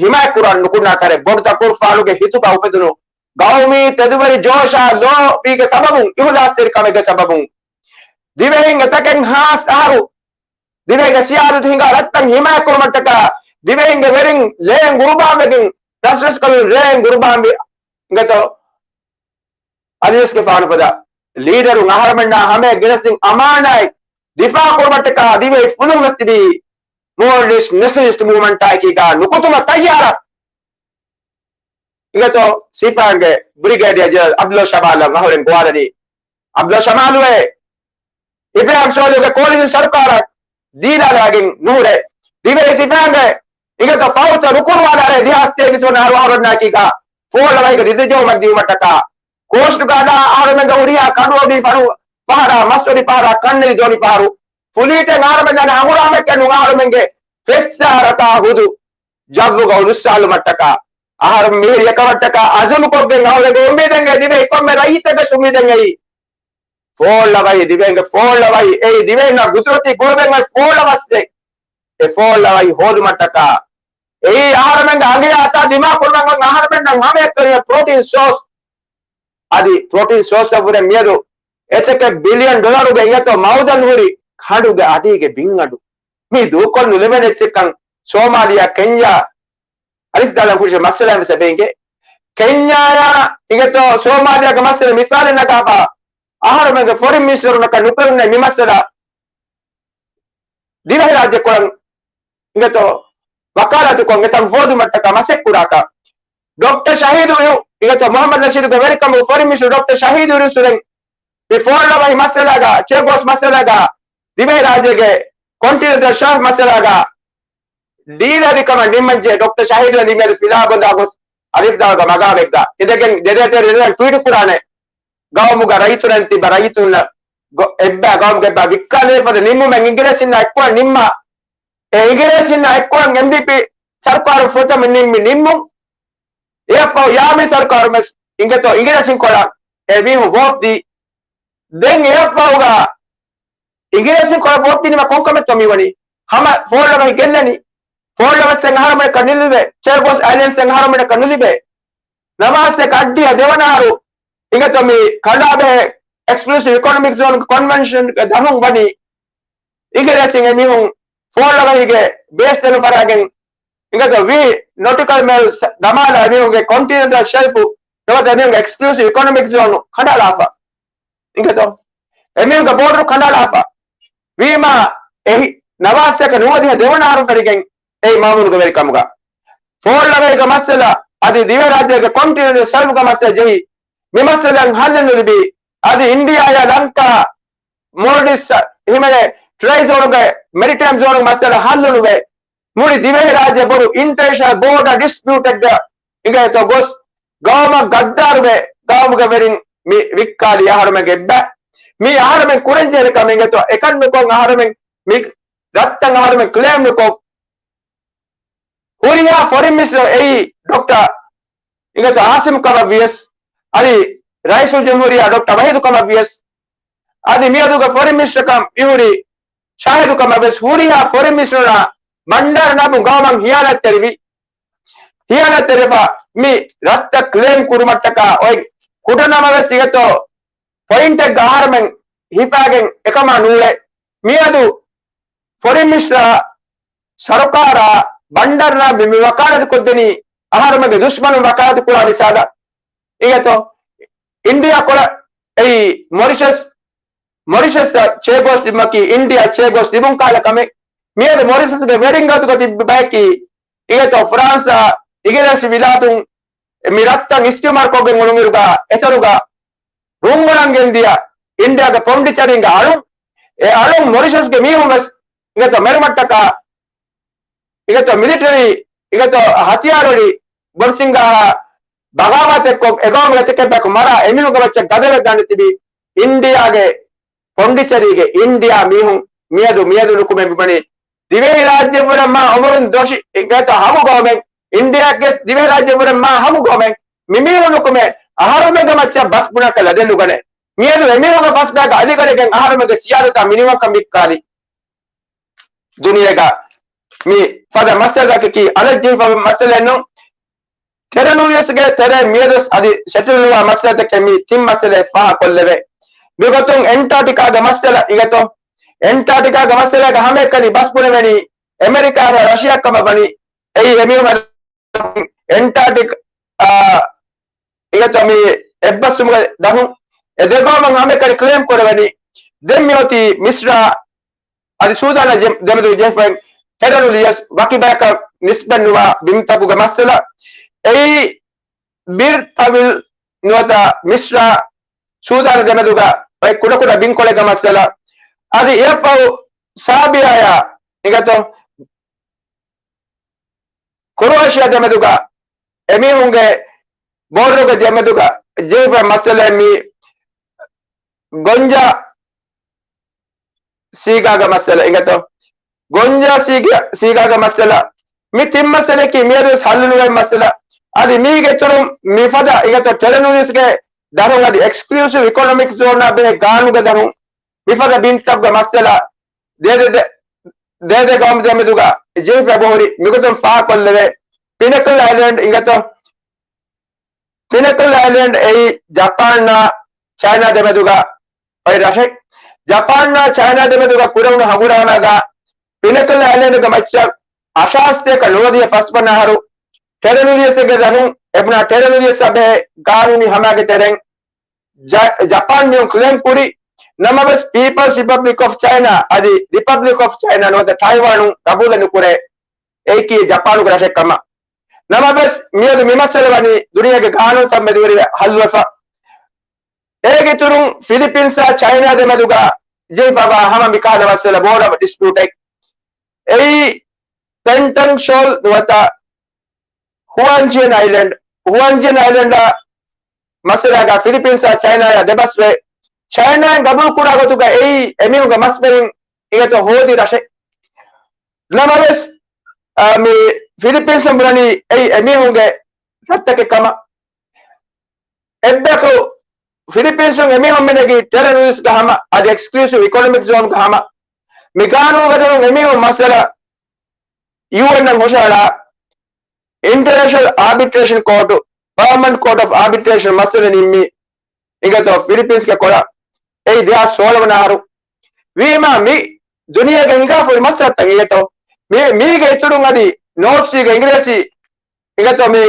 ހިމާޔަތް ކުރަން ނުކުންނާ ކަރެއް. ބޮޑު ތަކުރުފާނުގެ ހިތުގަ އުފެދުނު ގައުމީ ތެދުވެރި ޖޯޝާ ލޯބީގެ ސަބަބުން، އިހުލާސްތެރިކަމެއްގެ ސަބަބުން ދިވެހިން އެތަކެއް ހާސް އަހަރު ދިވެހިގެ ސިޔާދަތު ހިނގާ ރަށްތައް ހިމާޔަތް ކުރުމަށްޓަކާ، ދިވެހިންގެ ވެރިން ލޭން ގުރުބާންވެގެން، ރަސްރަސްކަލުން ލޭން ގުރުބާންވި އިނގޭތޯ. އަލީސްގެފާނު ފަދަ ލީޑަރުން އަހަރުމެންނާ ހަމަޔަށް ގެނެސްދިން އަމާނާތް ދިފާ ކުރުމަށްޓަކާ ދިވެހި ފުލުހުން ވެސް ތިބީ މޯލްޑިވްސް ނެޝަނަލިސްޓް މޫވްމަންޓާއެކީގަ ނުކުތުމަށް ތައްޔާރަށް. އިނގޭތޯ ސިފައިންގެ ބްރިގޭޑިއަރ ޖެނެރަލް އަބްދުﷲ ޝަމާލަށް އަހުރެން ގޮވާލަނީ. އަބްދުﷲ ޝަމާލުއޭ އިބްރާހިމް ސޯލިހުގެ ކޯލިޝަން ސަރުކާރަށް ދީލާލާގެން ނުހުރޭ. ދިވެހި ސިފައިންގެ އިނގޭތޯ ފައުތައް ރުކުންވާލާރޭ ދެހާސް ތޭވީސް ވަނަ އަހަރު އަހަރުންނާއެކީގަ ފޯޅަ ވަހީގެ ދިދަޖަހުމަށް ދިއުމަށްޓަކާ. ކޯސްޓް ގާޑާ އަހަރުމެންގެ ހުރިހާ ކަނޑުއޮޑި ފަރު ފަހަރާ، މަސް އޮޑި ފަހަރާ، ކަންނެލި ދޯނި ފަހަރު، ފުލީޓެއް އަހަރުމެން ދާނެ ހަނގުރާމައެއް ނޫން އަހަރުމެންގެ ފެއްސާރަތާ ހުދު ޖައްވުގަ އުރުއްސާލުމަށްޓަކާ. އަހަރު މިހިރި އެކަމަށްޓަކާ އަޒުމުކޮށްގެން އަހުރެންގެ އުއްމީދެއް އެ ދިވެހި ކޮންމެ ރައްޔިތެއްގެ އުއްމީދެއް އެއީ. ފޯޅަ ވަހި، ދިވެހިންގެ ފޯޅަ ވަހި، އެއީ ދިވެހިންނަށް ގުދުރަތީ ގުޅުމެއް އޮތް ފޯޅަ މަސްއެއް. އެ ފޯޅަ ވަހި ހޯދުމަށްޓަކާ، އެއީ އަހަރުމެންގެ އަނގިޔާ އަތާ ދިމާކުރުމެއް އޮތް އަހަރުމެންނަށް ހަމަޔަށް ކުރެވޭ ޕްރޮޓީން ސޯސް. އަދި ޕްރޮޓީން ސޯސްއަށްވުރެ މިއަދު އެތަކެއް ބިލިއަން ޑޮލަރުގެ އިނގޭތޯ މައުދަން ހުރި ކަނޑުގެ އަޑީގެ ބިންއަޑު. މި ދޫކޮށް ނުލެވޭނެ އެއްޗެއްކަން ސޯމާލިޔާ، ކެންޔާ، އަލިފް ދާލަން ކުރިއަށް މައްސަލައެއް ވެސް އެބަ އިނގޭ. ކެންޔާޔާ އިނގޭތޯ ސޯމާލިޔާގެ މައްސަލަ މިސާލެއް ނަގާފަ، އަހަރުމެންގެ ފޮރިން މިނިސްޓަރުންނަކަށް ނުކުރެވުނޭ މި މައްސަލަ ދިވެހިރާއްޖެ ކޮޅަށް އިނގޭތޯ ވަކާލާތުކޮށް އެތަން ހޯދުމަށްޓަކާ މަސައްކަތް ކުރާކަށް. ޑޮކްޓަރ ޝަހީދު އިނގޭތޯ މުޙައްމަދު ނަޝީދުގެ ވެރިކަމުގެ ފޮރިން މިނިސްޓަރު ޑޮކްޓަރ ޝަހީދު އިރުއްސުރެން މި ފޯޅަ ވަހި މައްސަލާގަ، ޗެކް ބޯކްސް މައްސަލާގަ، ދިވެހިރާއްޖޭގެ ކޮންޓިނެންޓަލް ޝެލްފް މައްސަލާގަ ޑީލް އެދި ކަމަށް ނިންމަންޖެހޭ ޑޮކްޓަރ ޝަހީދު ނިމިއަދު ފިލާ ބަނދާ ގޮސް އަލިފް ދާލުގެ މަގާމެއްގަ އިނދެގެން ދެދޭތެރެ ދެދޭ ޓްވީޓު ކުރާނެ. ގައުމުގަ ރައްޔިތުން ތިބި ރައްޔިތުންނަށް ގޮ-، އެއްބައި ގައުމުގެ އެއްބައި ވިއްކާލޭ ފަދަ ނިންމުމެއް އިނގިރޭސިންނާ އެއްކޮޅަށް ނިންމާ. އެ އިނގިރޭސިންނާ އެއްކޮޅަށް އެމްޑީޕީ ސަރުކާރުން ފުރަތަމަ ނިންމި ނިންމުން. އެއަށްފަހު ޔާމީން ސަރުކާރުން ވެސް އިނގޭތޯ އިނގިރޭސިން ކޮޅަށް އެ މީހުން ވޯޓް ދީ. ދެން އެއަށްފަހުގަ އިނގިރޭސިން ކޮޅަށް ވޯޓް ދިނީމަ ކޮން ކަމެއްތޯ މިވަނީ؟ ހަމަ ފޯޅަ ވަހި ގެއްލެނީ. ފޯޅަ ވަސް އެއް އަހަރުމެންނަކަށް ނުލިބޭ. ޗެކް ބޯކްސް އަލައިންސް އެއް އަހަރުމެންނަކަށް ނުލިބޭ. ނަވާސް އެކަ އައްޑިހަ ދެވަނަ އަހަރު އިނގޭތޯ މި ކަނޑާބެހޭ އެކްސްކްލޫސިވް އިކޮނޮމިކް ޒޯންގެ ކޮންވެންޝަންގެ ދަށުން ވަނީ އިނގިރޭސިން އެމީހުން ފޯޅަ ވަހީގެ ބޭސް ދެނުން ފަރާގެން އިނގޭތޯ ވީ ނޮޓިކަލް މައިލް ދަމާލާ އެމީހުންގެ ކޮންޓިނެންޓަލް ޝެލްފު ނުވަތަ އެމީހުންގެ އެކްސްކްލޫސިވް އިކޮނޮމިކް ޒޯނު ކަނޑައަޅާފަ. އިނގޭތޯ އެމީހުންގެ ބޯޑަރު ކަނޑައަޅާފަ. ވީމާ އެހި ނަވާސް އެކަ ނުވަދިހަ ދެވަނަ އަހަރު ފެށިގެން އެއީ މާމޫނުގެ ވެރިކަމުގަ. ފޯޅަ ވަހީގެ މައްސަލަ އަދި ދިވެހިރާއްޖޭގެ ކޮންޓިނެންޓަލް ޝެލްފްގެ މައްސަލަ ޖެހި މި މައްސަލައަށް ހައްލެއް ނުލިބި، އަދި އިންޑިއާއާ ލަންކާ މޯލްޑިވްސް ހިމެނޭ ޓްރައި ޒޯނުގެ މެރިޓައިމް ޒޯނުގެ މައްސަލަ ހައްލު ނުވޭ. މުޅި ދިވެހިރާއްޖެ ބޮޑު އިންޓަރނޭޝަނަލް ބޯޑަރ ޑިސްޕިއުޓެއްގަ އިނގޭތޯ ގޮސް ގައުމަށް ގައްދާރުވެ، ގައުމުގެ ވެރިން މި ވިއްކާލީ އަހަރުމެންގެ އެއްބަ. މީ އަހަރުމެން ކުރަންޖެހޭ ކަމެއް އިނގޭތޯ އެކަން ނުކޮށް އަހަރުމެން މި ރަށްތައް އަހަރުމެން ކްލެއިމް ނުކޮށް، ހުރިހާ ފޮރިން މިނިސްޓަރު އެއީ ޑޮކްޓަރ އިނގޭތޯ އާސިމް ކަމަށް ވިޔަސް، އަދި ރައީސުލްޖުމްހޫރިއްޔާ ޑޮކްޓަރ ވަހީދު ކަމަށް ވިޔަސް، އަދި މިއަދުގެ ފޮރިން މިނިސްޓަރ ކަމަށް މިހުރި ޝާހިދު ކަމަށް ވެސް ހުރިހާ ފޮރިން މިނިސްޓަރުންނާ ބަންޑާރަ ނަބު ގައުމަށް ހިޔާނަތްތެރިވި، ހިޔާނަތްތެރިފަ މި ރަށްތައް ކްލެއިމް ކުރުމަށްޓަކާ އޮތް ކުޑަނަމަވެސް އިނގޭތޯ ޕޮއިންޓެއްގަ އަހަރުމެން ހިފާގެން އެކަމާ ނޫޅޭ. މިއަދު ފޮރިން މިނިސްޓަރ ސަރުކާރާ ބަންޑާރަ ނަބު މި ވަކާލަތު ކޮށްދެނީ އަހަރުމެންގެ ދުޝްމަނުން ވަކާލަތު ކުރާ މިސާލަށް. އިނގޭތޯ އިންޑިއާ ކޮޅަށް އެއީ މޮރިޝަސް، މޮރިޝަސް ޗޭގޯސް ލިބުމަކީ އިންޑިއާ ޗޭގޯސް ލިބުން ކަހަލަ ކަމެއް. މިއަދު މޮރިޝަސްގެ ވެރިން ގަދުގަ ތިބި ބަޔަކީ އިނގޭތޯ ފްރާންސާ، އިނގިރޭސި ވިލާތުން މި ރަށްތައް އިސްތިޢުމާރު ކޮށްގެން އުޅުނުއިރުގަ އެތަނުގަ ރުން އަޅަން ގެންދިޔަ އިންޑިއާގެ ޕޮންޑިޗަރީގެ އަޅުން، އެ އަޅުން މޮރިޝަސްގެ މީހުން ވެސް އިނގޭތޯ މެރުމަށްޓަކާ އިނގޭތޯ މިލިޓަރީ އިނގޭތޯ ހަތިޔާރު އެޅި ބޮޑު ސިންގާ ބަޣާވާތެއްކޮށް އެގައުމުގެ އެތަކެއް ބަޔަކު މަރާ އެމީހުންގެ މައްޗަށް ގަދަވެގަންނަ ތިބި އިންޑިއާގެ ޕޮންޑިޗަރީގެ އިންޑިއާ މީހުން މިއަދު މިއަދު ނުކުމެ މިބުނީ ދިވެހިރާއްޖެވުރެ މާ އުމުރުން ދޮށި އިނގޭތޯ ހަމު ގައުމެއް، އިންޑިއާގެ ދިވެހިރާއްޖެވުރެ މާ ހަމު ގައުމެއް މިމީހުން ނުކުމެ އަހަރުމެންގެ މައްޗަށް ބަސް ބުނަކަށް ލަދެއް ނުގަނެ. މިއަދު އެމީހުންގެ ފަސްބައިގަ އަލިގަނެގެން އަހަރުމެންގެ ސިޔާދަތާ މިނިވަންކަން ވިއްކާލި. ދުނިޔޭގަ މި ފަދަ މައްސަލަތަކަކީ އަލަށް ޖެހިފަ މައްސަލައެއް ނޫން. ޓެރަނޫލިއަސްގެ ތެރޭ މިއަދު އަދި ސެޓްލް ވާ މައްސަލަތަކެއް މި ތިން މައްސަލައެއް ފާހަގަކޮށްލެވޭ. މިގޮތުން އެންޓާޓިކާގެ މައްސަލަ އިނގޭތޯ. އެންޓާޓިކާގެ މައްސަލައިގަ ހަމައެކަނި ބަސް ބުނެވެނީ އެމެރިކާ ރަޝިޔާ ކަމަށް ވަނީ. އެއީ އެމީހުން އެންޓާޓިކް، އާ، އިނގޭތޯ މި އެއްބަސްވުމުގެ ދަށުން އެ ދެގައުމުން ހަމައެކަނި ކްލެއިމް ކުރެވެނީ. ދެން މިއޮތީ މިސްރާ އަދި ސޫދާނާ ޖެ-، ދެމެދު ޖެހިފައި ޓެރަނޫލިއަސް ވަކި ބަޔަކަށް ނިސްބަތް ނުވާ ބިންތަކުގެ މައްސަލަ. އެއީ ބިރް ތަވިލް ނުވަތަ މިސްރާ ސޫދާނާ ދެމެދުގަ އޮތް ކުޑަކުޑަ ބިންކޮޅެއްގެ މައްސަލަ. އަދި އެއަށްފަހު ސާބިޔާއާ އިނގޭތޯ ކްރޮއޭޝިއާ ދެމެދުގަ އެމީހުންގެ ބޯޑަރުގެ ދެމެދުގަ ޖެހިފައި މައްސަލައެއް މި ގޮންޖާ ސީގާގެ މައްސަލަ އިނގޭތޯ. ގޮންޖާ ސީގާ، ސީގާގެ މައްސަލަ. މި ތިން މައްސަލައަކީ މިއަދުވެސް ހައްލު ނުވެ މައްސަލަ. އަދި މީގެ އިތުރުން މިފަދަ އިނގޭތޯ ޓެރަނޫލިއަސްގެ ދަށުން އަދި އެކްސްކްލޫސިވް އިކޮނޮމިކް ޒޯނާ ބެހޭ ގާނޫނުގެ ދަށުން މިފަދަ ބިންތަކުގެ މައްސަލަ ދޭދޭ، ދޭދޭ ގައުމު ދެމެދުގަ ޖެހިފަ އެބަހުރި. މިގޮތުން ފާހަގަކޮށްލެވޭ. ޕިނަކަލް އައިލެންޑް އިނގޭތޯ، ޕިނަކަލް އައިލެންޑް އެއީ ޖަޕާނާ ޗައިނާ ދެމެދުގަ އޮތް ރަށެއް. ޖަޕާނާ ޗައިނާ ދެމެދުގަ ކުރެވުނު ހަނގުރާމައިގަ ޕިނަކަލް އައިލެންޑްގެ މައްޗަށް އަށާސްތޭކަ ނުވަދިހަ ފަސްވަނަ އަހަރު ޓެރަނޫލިއަސްގެ ދަށުން އެބުނާ ޓެރަނޫލިއަސްއާ ބެހޭ ގާނޫނީ ހަމައިގެ ތެރެއިން ޖަ-، ޖަޕާން މީހުން ކްލެއިމް ކުރި. ނަމަވެސް ޕީޕަލްސް ރިޕަބްލިކް އޮފް ޗައިނާ އަދި ރިޕަބްލިކް އޮފް ޗައިނާ ނުވަތަ ޓައިވާނުން ގަބޫލެއް ނުކުރޭ އެއީކީ ޖަޕާނުގެ ރަށެއް ކަމަށް. ނަމަވެސް މިއަދު މި މައްސަލަ ވަނީ ދުނިޔޭގެ ގާނޫނުތައް މެދުވެރިވެ ހައްލުވެފަ. އޭގެ އިތުރުން ފިލިޕީންސާ ޗައިނާ ދެމެދުގަ ޖެހިފަވާ ހަމަ މިކަހަލަ މައްސަލަ ބޯޑަރ ޑިސްޕިއުޓެއް. އެއީ ޕެންޓަން ޝޯލް ނުވަތަ ހުއަންޖިއަން އައިލެންޑް، ހުއަންޖިއަން އައިލެންޑާ މައްސަލާގަ ފިލިޕީންސާ ޗައިނާޔާ ދެބަސްވެ، ޗައިނާއިން ގަބޫލު ކުރާ ގޮތުގަ އެއީ އެމީހުންގެ މަސްބެރިން އިނގޭތޯ ހޯދި ރަށެއް. ނަމަވެސް، އަ، މި ފިލިޕީންސުން ބުނަނީ އެއީ އެމީހުންގެ ރަށްތަކެއް ކަމަށް. އެއްބަޔަކު ފިލިޕީންސުން އެމީހުން މިނެގީ ޓެރަރިސްޓްގެ ހަމަ، އަދި އެކްސްކްލޫސިވް އިކޮނޮމިކް ޒޯންގެ ހަމަ. މި ގާނޫނުގެ ދަށުން އެމީހުން މައްސަލަ ޔޫއެން އަށް ހުށަހަޅާ އިންޓަރނޭޝަނަލް އާބިޓްރޭޝަން ކޯޓު، ޕަރމަނަންޓް ކޯޓް އޮފް އާބިޓްރޭޝަން މައްސަލަ ނިންމީ އިނގޭތޯ ފިލިޕީންސްގެ ކޮޅަށް. އެއީ ދެހާސް ސޯޅަ ވަނަ އަހަރު. ވީމާ މި ދުނިޔޭގަ ހިނގާފަހުރި މައްސަލަތައް އިނގޭތޯ. މި، މީގެ އިތުރުން އަދި ނޯޓްސްގެ އިނގިރޭސި އިނގޭތޯ މި،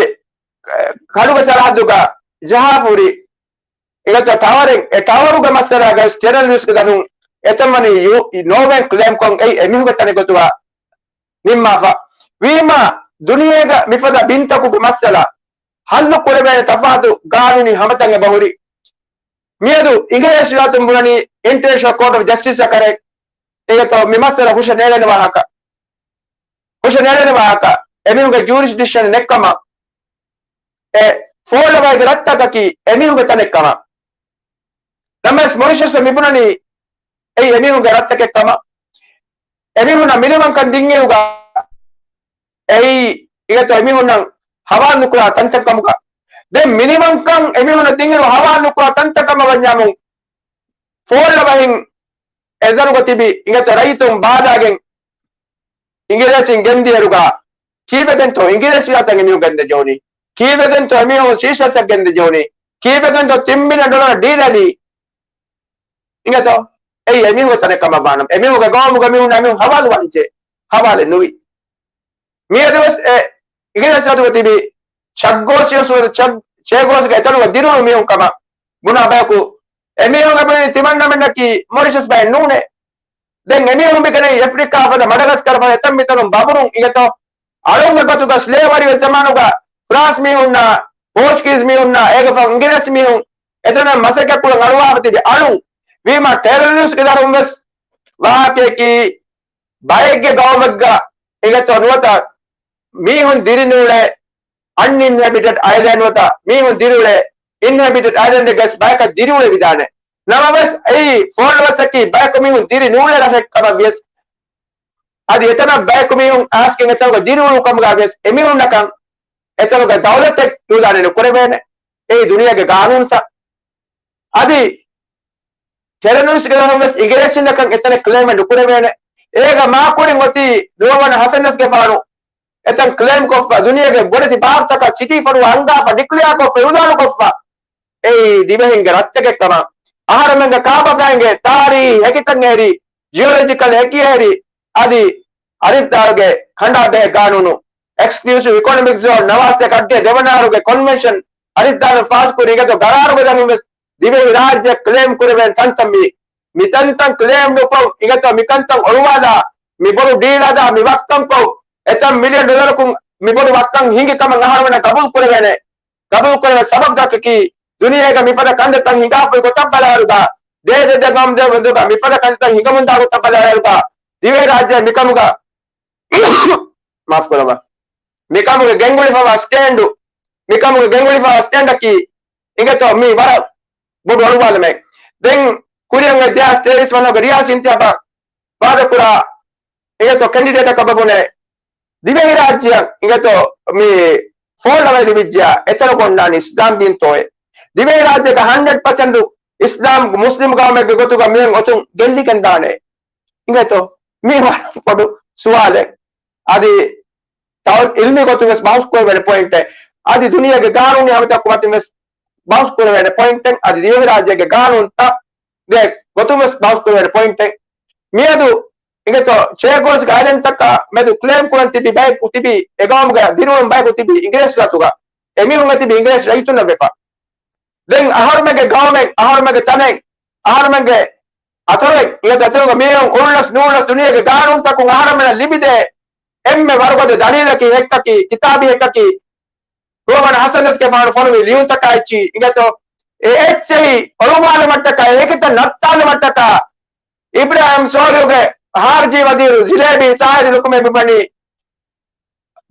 އެ، ކަނޑުގެ ސަރަހައްދުގަ ޖަހާފަހުރި އިނގޭތޯ ޓަވަރެއް، އެ ޓަވަރުގެ މައްސަލާގައި ޓެރަރިސްޓްގެ ދަށުން އެތަން ވަނީ ޔޫ-، ނޯވެން ކްލެއިމް ކޮށް އެއީ އެމީހުންގެ ތަނެއް ގޮތުގަ ނިންމާފަ. ވީމާ ދުނިޔޭގަ މިފަދަ ބިންތަކުގެ މައްސަލަ ހައްލު ކުރެވޭނެ ތަފާތު ގާނޫނީ ހަމަތައް އެބަހުރި. މިއަދު އިނގިރޭސި ވިލާތުން ބުނަނީ އިންޓަރނޭޝަނަލް ކޯޓް އޮފް ޖަސްޓިސްއަށް ކަރެ އިނގޭތޯ މި މައްސަލަ ހުށަ ނޭޅޭނެ ވާހަކަ. ހުށަ ނޭޅޭނެ ވާހަކަ އެމީހުންގެ ޖޫރިސްޑިކްޝަން ނެއްކަމަށް އެ ފޯޅަވައިގެ ރަށްތަކަކީ އެމީހުންގެ ތަނެއް ކަމަށް. ނަމަވެސް މޮރިޝަސް މިބުނަނީ އެއީ އެމީހުންގެ ރަށްތަކެއް ކަމަށް. އެމީހުންނަށް މިނިވަންކަން ދިންއިރުގަ އެއީ އިނގޭތޯ އެމީހުންނަށް ހަވާލު ނުކުރާ ތަންތަން ކަމުގަ. ދެން މިނިވަންކަން އެމީހުންނަށް ދިންއިރު ހަވާލު ނުކުރާ ތަންތަން ކަމަށް ވަންޏާމު ފޯޅަވަހިން އެތަނުގަ ތިބި އިނގޭތޯ ރައްޔިތުން ބާލާގެން އިނގިރޭސިން ގެންދިޔައިރުގަ ކީއްވެގެންތޯ އިނގިރޭސި ވިލާތަށް އެމީހުން ގެންދަން ޖެހުނީ؟ ކީއްވެގެންތޯ އެމީހުން ސީޝަލްސްއަށް ގެންދަން ޖެހުނީ؟ ކީއްވެގެންތޯ ތިން ބިލިއަން ޑޮލަރަށް ޑީލް އަނީ؟ އިނގޭތޯ؟ އެއީ އެމީހުންގެ ތަނެއް ކަމަށް ވާނަމަ، އެމީހުންގެ ގައުމުގެ މީހުންނަށް އެމީހުން ހަވާލު ވާންޖެހޭ. ހަވާލެއް ނުވި. މިއަދުވެސް އެ އިނގިރޭސި ރަށުގަ ތިބި ޗައް ގޯސް ޔޫސް ނުވަތަ ޗައް ޗޭ ގޯސްގެ އެތަނުގަ ދިރިއުޅުނު މީހުން ކަމަށް ބުނާ ބަޔަކު، އެމީހުން އެބުނީ ތިމަންނަމެންނަކީ މޮރިޝަސް ބައެއް ނޫނޭ. ދެން އެމީހުން މިގެނައީ އެފްރިކާ ފަދަ މަޑަގަސްކަރ ފަދަ އެތަން މިތަނުން ބަބުރުން އިނގޭތޯ. އަޅުންގެ ގޮތުގަ ސްލޭވަރީ ވެ ޒަމާނުގަ ފްރާންސް މީހުންނާ ޕޯޗުގީޒް މީހުންނާ އޭގެ ފަހު އިނގިރޭސި މީހުން އެތަނަށް މަސައްކަތްކުރަން އަޅުވާފަ ތިބި އަޅުން ވީމާ، ޓެރަރިސްޓްގެ ދަށުން ވެސް ވާހަކަޔަކީ ބައެއްގެ ގައުމެއްގަ އިނގޭތޯ ނުވަތަ މީހުން ދިރިނޫޅޭ އަންއިންހެބިޓެޑް އައިލެންޑް ނުވަތަ މީހުން ދިރިއުޅޭ އިންހެބިޓެޑް އައިލެންޑެއްގަ ވެސް ބަޔަކަށް ދިރިއުޅެވިދާނެ. ނަމަވެސް އެއީ ފޯޅަވަސްއަކީ ބަޔަކު މީހުން ދިރި ނޫޅޭ ރަށެއް ކަމަށް ވިޔަސް، އަދި އެތަނަށް ބަޔަކު މީހުން އައިސްގެން އެތަނުގަ ދިރިއުޅުން ކަމުގަ ވިޔަސް، އެމީހުންނަކަށް އެތަނުގަ ދައުލަތެއް ނުލާނެ ނުކުރެވޭނެ. އެއީ ދުނިޔޭގެ ގާނޫނުތައް. އަދި ޓެރަރިސްޓްގެ ދަށުން ވެސް އިނގިރޭސިންނަކަށް އެތަނެއް ކްލެއިމެއް ނުކުރެވޭނެ. އޭގަ މާކުރިން އޮތީ ނުވަވަނަ ހަސަން ރަސްގެފާނު އެތަން ކްލެއިމް ކޮށްފަ، ދުނިޔޭގެ ބޮޑެތި ބާރުތަކަށް ސިޓީ ފަރުވާ އަންގާފަ، ޑިކްލެއާ ކޮށްފަ، އިއުލާނު ކޮށްފަ، އެއީ ދިވެހިންގެ ރަށްތަކެއް ކަމަށް. އަހަރެމެންގެ ކާބަފައިންގެ ތާރީހީ ހެކިތައް އެހެރީ، ޖިއޮލޮޖިކަލް ހެކި އެހެރީ، އަދި އަރިސްދާލުގެ ކަނޑާ ބެހޭ ގާނޫނު، އެކްސްކްލޫސިވް އިކޮނޮމިކް ޒޯން، ނަވާސީ އަށް އަށްގެ ދެވަނަ އަހަރުގެ ކޮންވެންޝަން، އަރިސްދާލު ފާސްކުރި އިނގޭތޯ ގަރާރުގެ ދަށުން ވެސް ދިވެހި ރާއްޖެ ކްލެއިމް ކުރެވޭނެ ތަންތަން މީ. މިތަންތަން ކްލެއިމް ނުކޮށް، އިނގޭތޯ މިކަންތައް އޮޅުވާލާ، މި ބޮޑު ޑީލް ހަދާ، މި ވައްކަން ކޮށް، އެތަން މިލިއަން ޑޮލަރަކުން މި ބޮޑު ވައްކަން ހިނގި ކަމަށް އަހަރުމެންނަށް ގަބޫލު ކުރެވޭނެ. ގަބޫލު ކުރެވޭ ސަބަބުތަކަކީ، ދުނިޔޭގަ މިފަދަ ކަންތައްތައް ހިނގާފައި ގޮތަށް ބަލާއިރުގަ، ދޭ ދެއްދެ ގައުމު ދެ ވެދުގަ މިފަދަ ކަންތައް ހިނގަމުންދާ ގޮތަށް ބަލާއިރުގަ، ދިވެހިރާއްޖެ މިކަމުގަ، މާފު ކުރަމަ، މިކަމުގެ ގެންގުޅިފަވާ ސްޓޭންޑު، މިކަމުގެ ގެންގުޅިފަވާ ސްޓޭންޑަކީ، އިނގޭތޯ މީ ވަރަށް ބޮޑު އޮޅުވާލުމެއް. ދެން ކުރިއަށް އޮތް ދެހާސް ތޭވީސް ވަނަ ރިޔާސީ އިންތިހާބަށް ވާދަކުރާ، އިނގޭތޯ ކެންޑިޑޭޓަކަށް ބުނޭ، ދިވެހިރާއްޖެއަށް އިނގޭތޯ މި ފޯޅަވައި ލިބިއްޖެޔާ، އެތަނުގަ އޮންނާނީ އިސްލާމް ދީންތޯއޭ؟ ދިވެހިރާއްޖޭގަ ހަންޑްރެޑް ޕަސެންޓު އިސްލާމް މުސްލިމް ގައުމެއްގެ ގޮތުގަ މިއޮތް އޮތުން ގެއްލިގެން ދާނެ. އިނގޭތޯ؟ މީ ވަރަށް ބޮޑު ސުވާލެއް. އަދި ތައު އިލްމީ ގޮތުން ވެސް ބަހުސް ކުރެވޭނެ ޕޮއިންޓެއް. އަދި ދުނިޔޭގެ ގާނޫނީ ހަމަތަކު މަތިން ވެސް ބަހުސް ކުރެވޭނެ ޕޮއިންޓެއް. އަދި ދިވެހިރާއްޖޭގެ ގާނޫނުތައް ގެ ގޮތުން ވެސް ބަހުސް ކުރެވޭނެ ޕޮއިންޓެއް. މިއަދު އިނގޭތޯ ޗޭގޯސްގެ އައިލެންޑްތަކާ މެދު ކްލެއިމް ކުރަން ތިބި ބަޔަކު ތިބި، އެ ގައުމުގަ ދިރިއުޅުނު ބަޔަކު ތިބި އިނގިރޭސި ރަށުގަ. އެމީހުން ތިބި އިނގިރޭސި ރައްޔިތުންނަށް ވެފަ. ދެން އަހަރުމެންގެ ގައުމެއް، އަހަރުމެންގެ ތަނެއް، އަހަރުމެންގެ އަތޮޅެއް، އިނގޭތޯ އަތޮޅުގަ މީހުން އުޅުނަސް ނޫޅުނަސް ދުނިޔޭގެ ގާނޫނުތަކުން އަހަރުމެންނަށް ލިބިދޭ އެންމެ ވަރުގަދަ ދަލީލަކީ، ހެއްކަކީ، ކިތާބީ ހެއްކަކީ، ނުވަވަނަ ހަސަން ރަސްގެފާނު ފޮނުވި ލިޔުންތަކާ އެއްޗިހި، އިނގޭތޯ އެ އެއްޗެހި އޮޅުވާލުމަށްޓަކާ، އެ ހެކިތައް ނައްތާލުމަށްޓަކާ، އިބްރާހިމް ސޯލިހުގެ ހާރިޖީ ވަޒީރު ޖިލޭބީ ސާހިދު ނުކުމެ ބުނަނީ،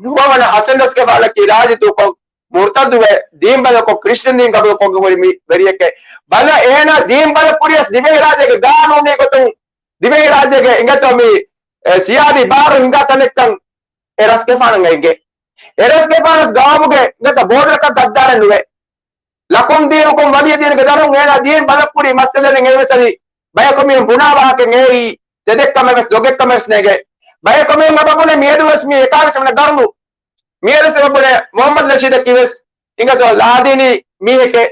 ނުވަވަނަ ހަސަން ރަސްގެފާނަކީ ރާއްޖެ ދޫކޮށް މުރުތައްދުވެ، ދީން ބަދަލުކޮށް ކްރިސްޓިއަން ދީން ގަބޫލުކޮށްގެން ހުރި މި ވެރިއެކޭ. ބަލަ، އޭނާ ދީން ބަދަލު ކުރިޔަސް ދިވެހިރާއްޖޭގެ ގާނޫނީ ގޮތުން، ދިވެހިރާއްޖޭގެ އިނގޭތޯ މި، އެ، ސިޔާދީ ބާރު ހިނގާ ތަނެއްކަން އެ ރަސްގެފާނަށް އެނގޭ. އެ ރަސްގެފާނަސް ގައުމުގެ އިނގޭތޯ ބޯޑަރަކަށް ގައްދާރެއް ނުވޭ. ލަކުމް ދީނުކުމް ވަލިއްޔަ ދީނުގެ ދަށުން އޭނާ ދީން ބަދަލު ކުރި މައްސަލައެއް އެއީ ވެސް އަދި ބަޔަކު މީހުން ބުނާ ވާހަކައެއް އެއީ ތެދެއްކަމެއް ވެސް ދޮގެއްކަމެއް ވެސް ނޭނގެ. ބަޔަކު މީހުން އެބަ ބުނޭ މިއަދު ވެސް މީ އެކާވީސް ވަނަ ގަރުނު. މިއަދު ވެސް އެބަ ބުނޭ މުހައްމަދު ނަޝީދަކީ ވެސް އިނގޭތޯ ލާދީނީ މީހެކޭ.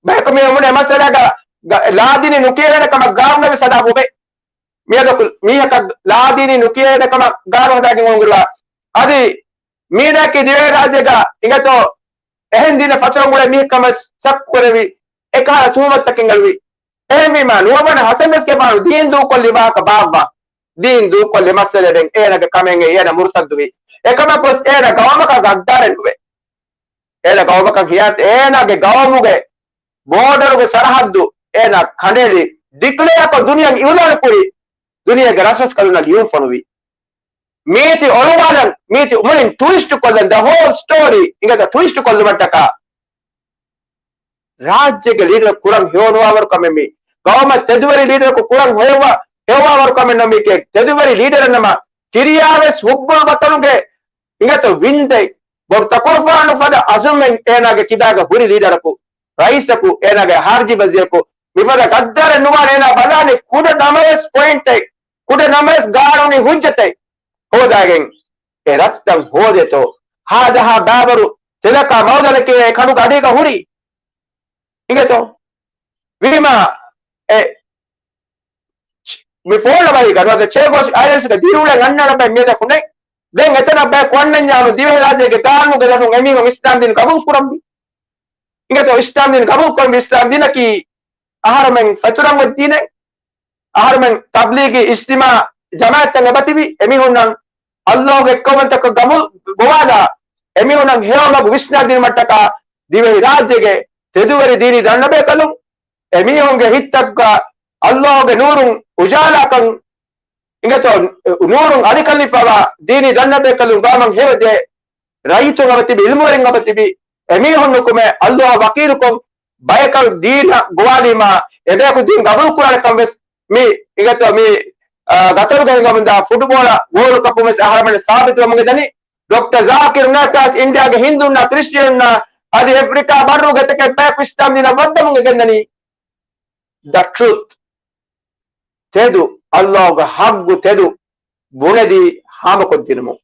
ބަޔަކު މީހުން ބުނޭ މައްސަލައަކަށް ގަ-، ލާދީނީ ނުކިޔޭނެ ކަމަށް ގާނޫނެއް ވެސް ހަދާފަ އޮވޭ. މިއަދަކު މީހަކަށް ލާދީނީ ނުކިޔޭނެ ކަމަށް ގާނޫނު ހަދާގެން އޮންގިރުވާ. އަދި މީނައަކީ ދިވެހިރާއްޖޭގަ އިނގޭތޯ އެހެން ދީނެއް ފަތުރަން އުޅޭ މީހެއް ކަމަށް ޝައްކު ކުރެވި، އެކަހަލަ ތުހުމަތުތަކެއް އެޅުވި. އެހެންވީމާ، ނުވަވަނަ ހަސަން ރަސްގެފާނު ދީން ދޫކޮށްލި ވާހަކަ ބާއްވާ. ދީން ދޫކޮށްލި މައްސަލައެއް ވެސް އޭނާގެ ކަމެއް ނެތް، އޭނާ މުރުތައްދުވި. އެކަމަކު ވެސް އޭނާ ގައުމަކަށް ގައްދާރެއް ނުވޭ. އޭނާ ގައުމަކަށް ހިޔާނަތް، އޭނާގެ ގައުމުގެ ބޯޑަރުގެ ސަރަހައްދު އޭނާ ކަނޑައެޅި، ޑިކްލެއާކޮށް ދުނިޔެއަށް އިއުލާނު ކުރި، ދުނިޔޭގެ ރަސްރަސްކަލުންނަށް ލިޔުން ފޮނުވި. މީތި އޮޅުވާލަން، މީތި އުމުރިން ޓުވިސްޓް ކޮށްލަން، ދަ ހޯލް ސްޓޯރީ އިނގޭތޯ ޓުވިސްޓް ކޮށްލުމަށްޓަކާ، ރާއްޖޭގެ ލީޑަރަކު ކުރަން ހެޔޮނުވާވަރު ކަމެއް މީ. ގައުމަށް ތެދުވެރި ލީޑަރަކު ކުރަން ހެޔޮވާ-، ހެޔޮވާވަރު ކަމެއް ނޫން މީކޭ. ތެދުވެރި ލީޑަރެއް ނަމަ، ކިރިޔާވެސް ހުއްބުލް ބަތަލުގެ އިނގޭތޯ ވިންދެއް، ބޮޑު ތަކުރުފާނު ފަދަ އަޒުމެއް އޭނާގެ ކިބާގަ ހުރި ލީޑަރަކު، ރައީސަކު، އޭނާގެ ހާރިޖީ ވަޒީރަކު، މިފަދަ ގައްދާރެއް ނުވާނެ. އޭނާ ބަލާނެ ކުޑަ ނަމަވެސް ޕޮއިންޓެއް، ކުޑަ ނަމަވެސް ގާނޫނީ ހުއްޖަތެއް ހޯދާގެން އެ ރަށްތައް ހޯދޭތޯ، ހާދަހާ ބާވަރު ތެލަކާ މައުދަނަކީ އެ ކަނޑުގެ އަޑީގަ ހުރީ. އިނގޭތޯ؟ ވީމާ، އެ މި ފޯޅަވަހީގަ ނުވަތަ ޗޭގޯސް އައިލެންޑްސްގަ ދިރިއުޅެން އަންނަ އަރަބައިން މިއަދަކު ނެތް. ދެން އެތަނަށް ބަޔަކު އަންނަންޏާމު ދިވެހިރާއްޖޭގެ ގާނޫނުގެ ދަށުން އެމީހުން އިސްލާމް ދީން ގަބޫލު ކުރަންވީ. އިނގޭތޯ އިސްލާމް ދީން ގަބޫލު ކުރަންވީ؟ އިސްލާމް ދީނަކީ އަހަރުމެން ފެތުރަން އޮތް ދީނެއް. އަހަރުމެން ތަބްލީޣީ އިޖްތިމާޢީ ޖަމާޢަތްތައް އެބަތިބި އެމީހުންނަށް ﷲ ގެ އެއްކައުވަންތަކަށް ގަބޫލު ގޮވާލާ، އެމީހުންނަށް ހެޔޮ މަގު ވިސްނާދިނުމަށްޓަކާ ދިވެހި ރާއްޖޭގެ ތެދުވެރި ދީނީ ދަންނަބޭކަލުން، އެމީހުންގެ ހިތްތަކުގަ ﷲގެ ނޫރުން އުޖާލާކަން، އިނގޭތޯ، ނޫރުން އަލިކަންލިފަވާ ދީނީ ދަންނަބޭކަލުން ގާމަން ހެޔޮދޭ ރައްޔިތުން އަބަދުތިބި، އިލްމުވެރިން އަބަދުތިބި، އެމީހުން ނުކުމެ ﷲ އަށް ވަކީލުކޮށް، ބަޔަކަށް ދީނަށް ގޮވާލީމާ، އެބަޔަކު ދީން ގަބޫލުކުރާނެކަން ވެސް މި، އިނގޭތޯ، މި، އާ، ގަތަރުގަ ހިނގަމުންދާ ފުޓުބޯޅަ ގޯލު ކައްޕުން ވެސް އަހަރަމެން ސާބިތުވަމުން އެދަނީ. ޑޮކްޓަރ ޒާކިރު ނައިފް ވެސް އިންޑިއާގެ ހިންދޫންނާ ކްރިސްޓިއަނުންނާ އަދި އެފްރިކާ ބައްރުގެ އެތަކެއް ބަޔަކު އިސްލާމް ދީނަށް ވައްދަމުން އެ ގެންދަނީ. The truth. ތެދު، ﷲގެ ހައްގު ތެދު ބުނެދީ ހާމަކޮށްދިނުމުން.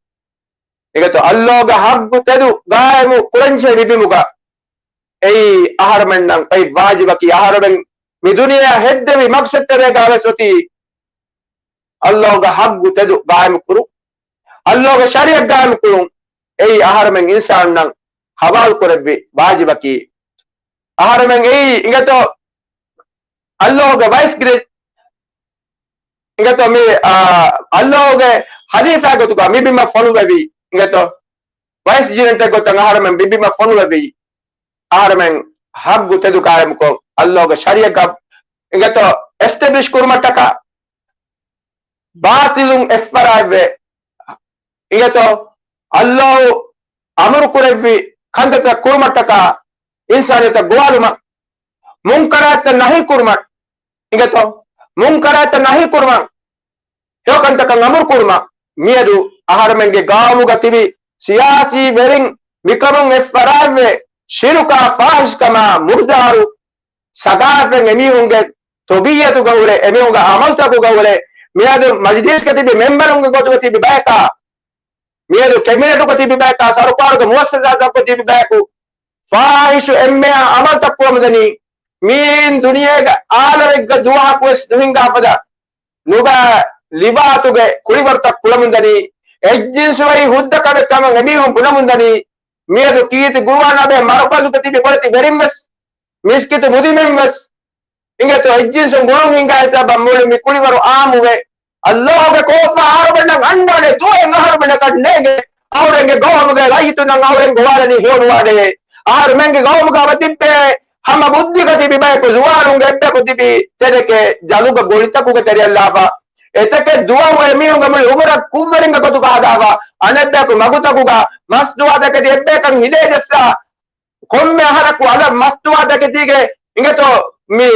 އިނގޭތޯ، ﷲގެ ހައްގު ތެދު ގާއިމު ކުރަންޖެހޭ މިބިމުގަ. އެއީ އަހަރުމެންނަށް އެއީ ވާޖިބަކީ، އަހަރުމެން މި ދުނިޔެއަށް ހެއްދެވި މަގްސަދުތެރޭގަ ވެސް އޮތީ ﷲގެ ހައްގު ތެދު ގާއިމު ކުރުން، ﷲގެ ޝަރީޢަތް ގާއިމު ކުރުން. އެއީ އަހަރުމެން އިންސާނުންނަށް ހަވާލު ކުރެއްވި ވާޖިބަކީ. އަހަރުމެން އެއީ އިނގޭތޯ، ﷲގެ ވައިސް ގިރި، އިނގޭތޯ، މި، އާ، ﷲގެ ޚަލީފާ ގޮތުގަ މި ބިމަށް ފޮނުވެވި، އިނގޭތޯ، ވައިސް ޖިރެންޓެއް ގޮތަށް އަހަރުމެން މި ބިމަށް ފޮނުވެވި. އަހަރުމެން ހައްގު ތެދު ގާއިމުކޮށް، ﷲގެ ޝަރީޢަތް ގަ، އިނގޭތޯ، އެސްޓެބްލިޝް ކުރުމަށްޓަކާ، ބާޠިލުން އެއްފަރާތްވެ، އިނގޭތޯ، ﷲ އަމުރު ކުރެއްވި ކަންތައްތައް ކުރުމަށްޓަކާ، އިންސާނިއްޔަތަށް ގޮވާލުމަށް، މުންކަރާތްތައް ނަހީ ކުރުމަށް، އިނގޭތޯ، މުންކަރާތްތައް ނަހީ ކުރުމަށް، ހެޔޮކަންތަކަށް އަމުރު ކުރުމަށް. މިއަދު އަހަރުމެންގެ ގައުމުގަ ތިބި ސިޔާސީ ވެރިން މިކަމުން އެއްފަރާތްވެ، ޝިރުކާ ފާޙިޝްކަމާ މުރުދާރު ސަގާފަތް އެމީހުންގެ ތަބީޢަތުގަ ހުރެ، އެމީހުންގެ ޢަމަލުތަކުގަ ހުރެ، މިއަދު މަޖިލީސްގަ ތިބި މެމްބަރުންގެ ގޮތުގަ ތިބި ބަޔަކާ، މިއަދު ކެބިނެޓުގަ ތިބި ބަޔަކާ، ސަރުކާރުގެ މުއައްސަސާތަކުގަ ތިބި ބަޔަކު، ފާޙިޝު އެންމެހާ ޢަމަލުތައް ކުރަމުންދަނީ. މީން ދުނިޔޭގަ އާލަވެއްގަ ދުވަހަކުވެސް ނުހިނގާފަދަ ނުބައި ލިވާތުގެ ކުޅިވަރުތައް ކުޅަމުންދަނީ. އެއްޖިންސުވަހީ ހުއްދަ ކަމެއް ކަމަށް އެމީހުން ބުނަމުންދަނީ. މިއަދު ކީރިތި ޤުރުއާނާ ބެހޭ މަރުކަޒުގަ ތިބި ބޮޑެތި ވެރިން ވެސް، މިސްކިތު މުދިމެން ވެސް، އިނގޭތޯ، އެއްޖިންސުން ގުޅުން ހިނގާ ހިސާބަށް މުޅި މި ކުޅިވަރު އާއްމުވެ، ﷲގެ ކޯފާ އަހަރުމެންނަށް އަންނާނެ. ދުވަހެއް އަހަރުމެންނަކަށް ނޭނގެ. އަހަރެންގެ ގައުމުގެ ރައްޔިތުންނަށް އަހަރެން ގޮވާލަނީ ހެޔޮނުވާނެޔޭ. އަހަރުމެންގެ ގައުމުގަ އަބަދު ތިއްބޭ ހަމަ ބުއްދިގަ ތިބި ބަޔަކު، ޒުވާނުންގެ އެއްބަޔަކު ތިބި ތެރެކޭ ޖަލުގެ ގޮޅިތަކުގެ ތެރެއަށްލާފަ. އެތަކެއް ދުވަހު އެމީހުންގެ މުޅި އުމުރަށް ކުށްވެރިންގެ ގޮތުގަ ހަދާފަ. އަނެއްބަޔަކު މަގުތަކުގަ މަސްދުވާ ދެކެތި އެއްބަޔަކަށް ހިލޭ ޖައްސާ. ކޮންމެ އަހަރަކު އަލަށް މަސްދުވާ ދެކެތީގެ އިނގޭތޯ މި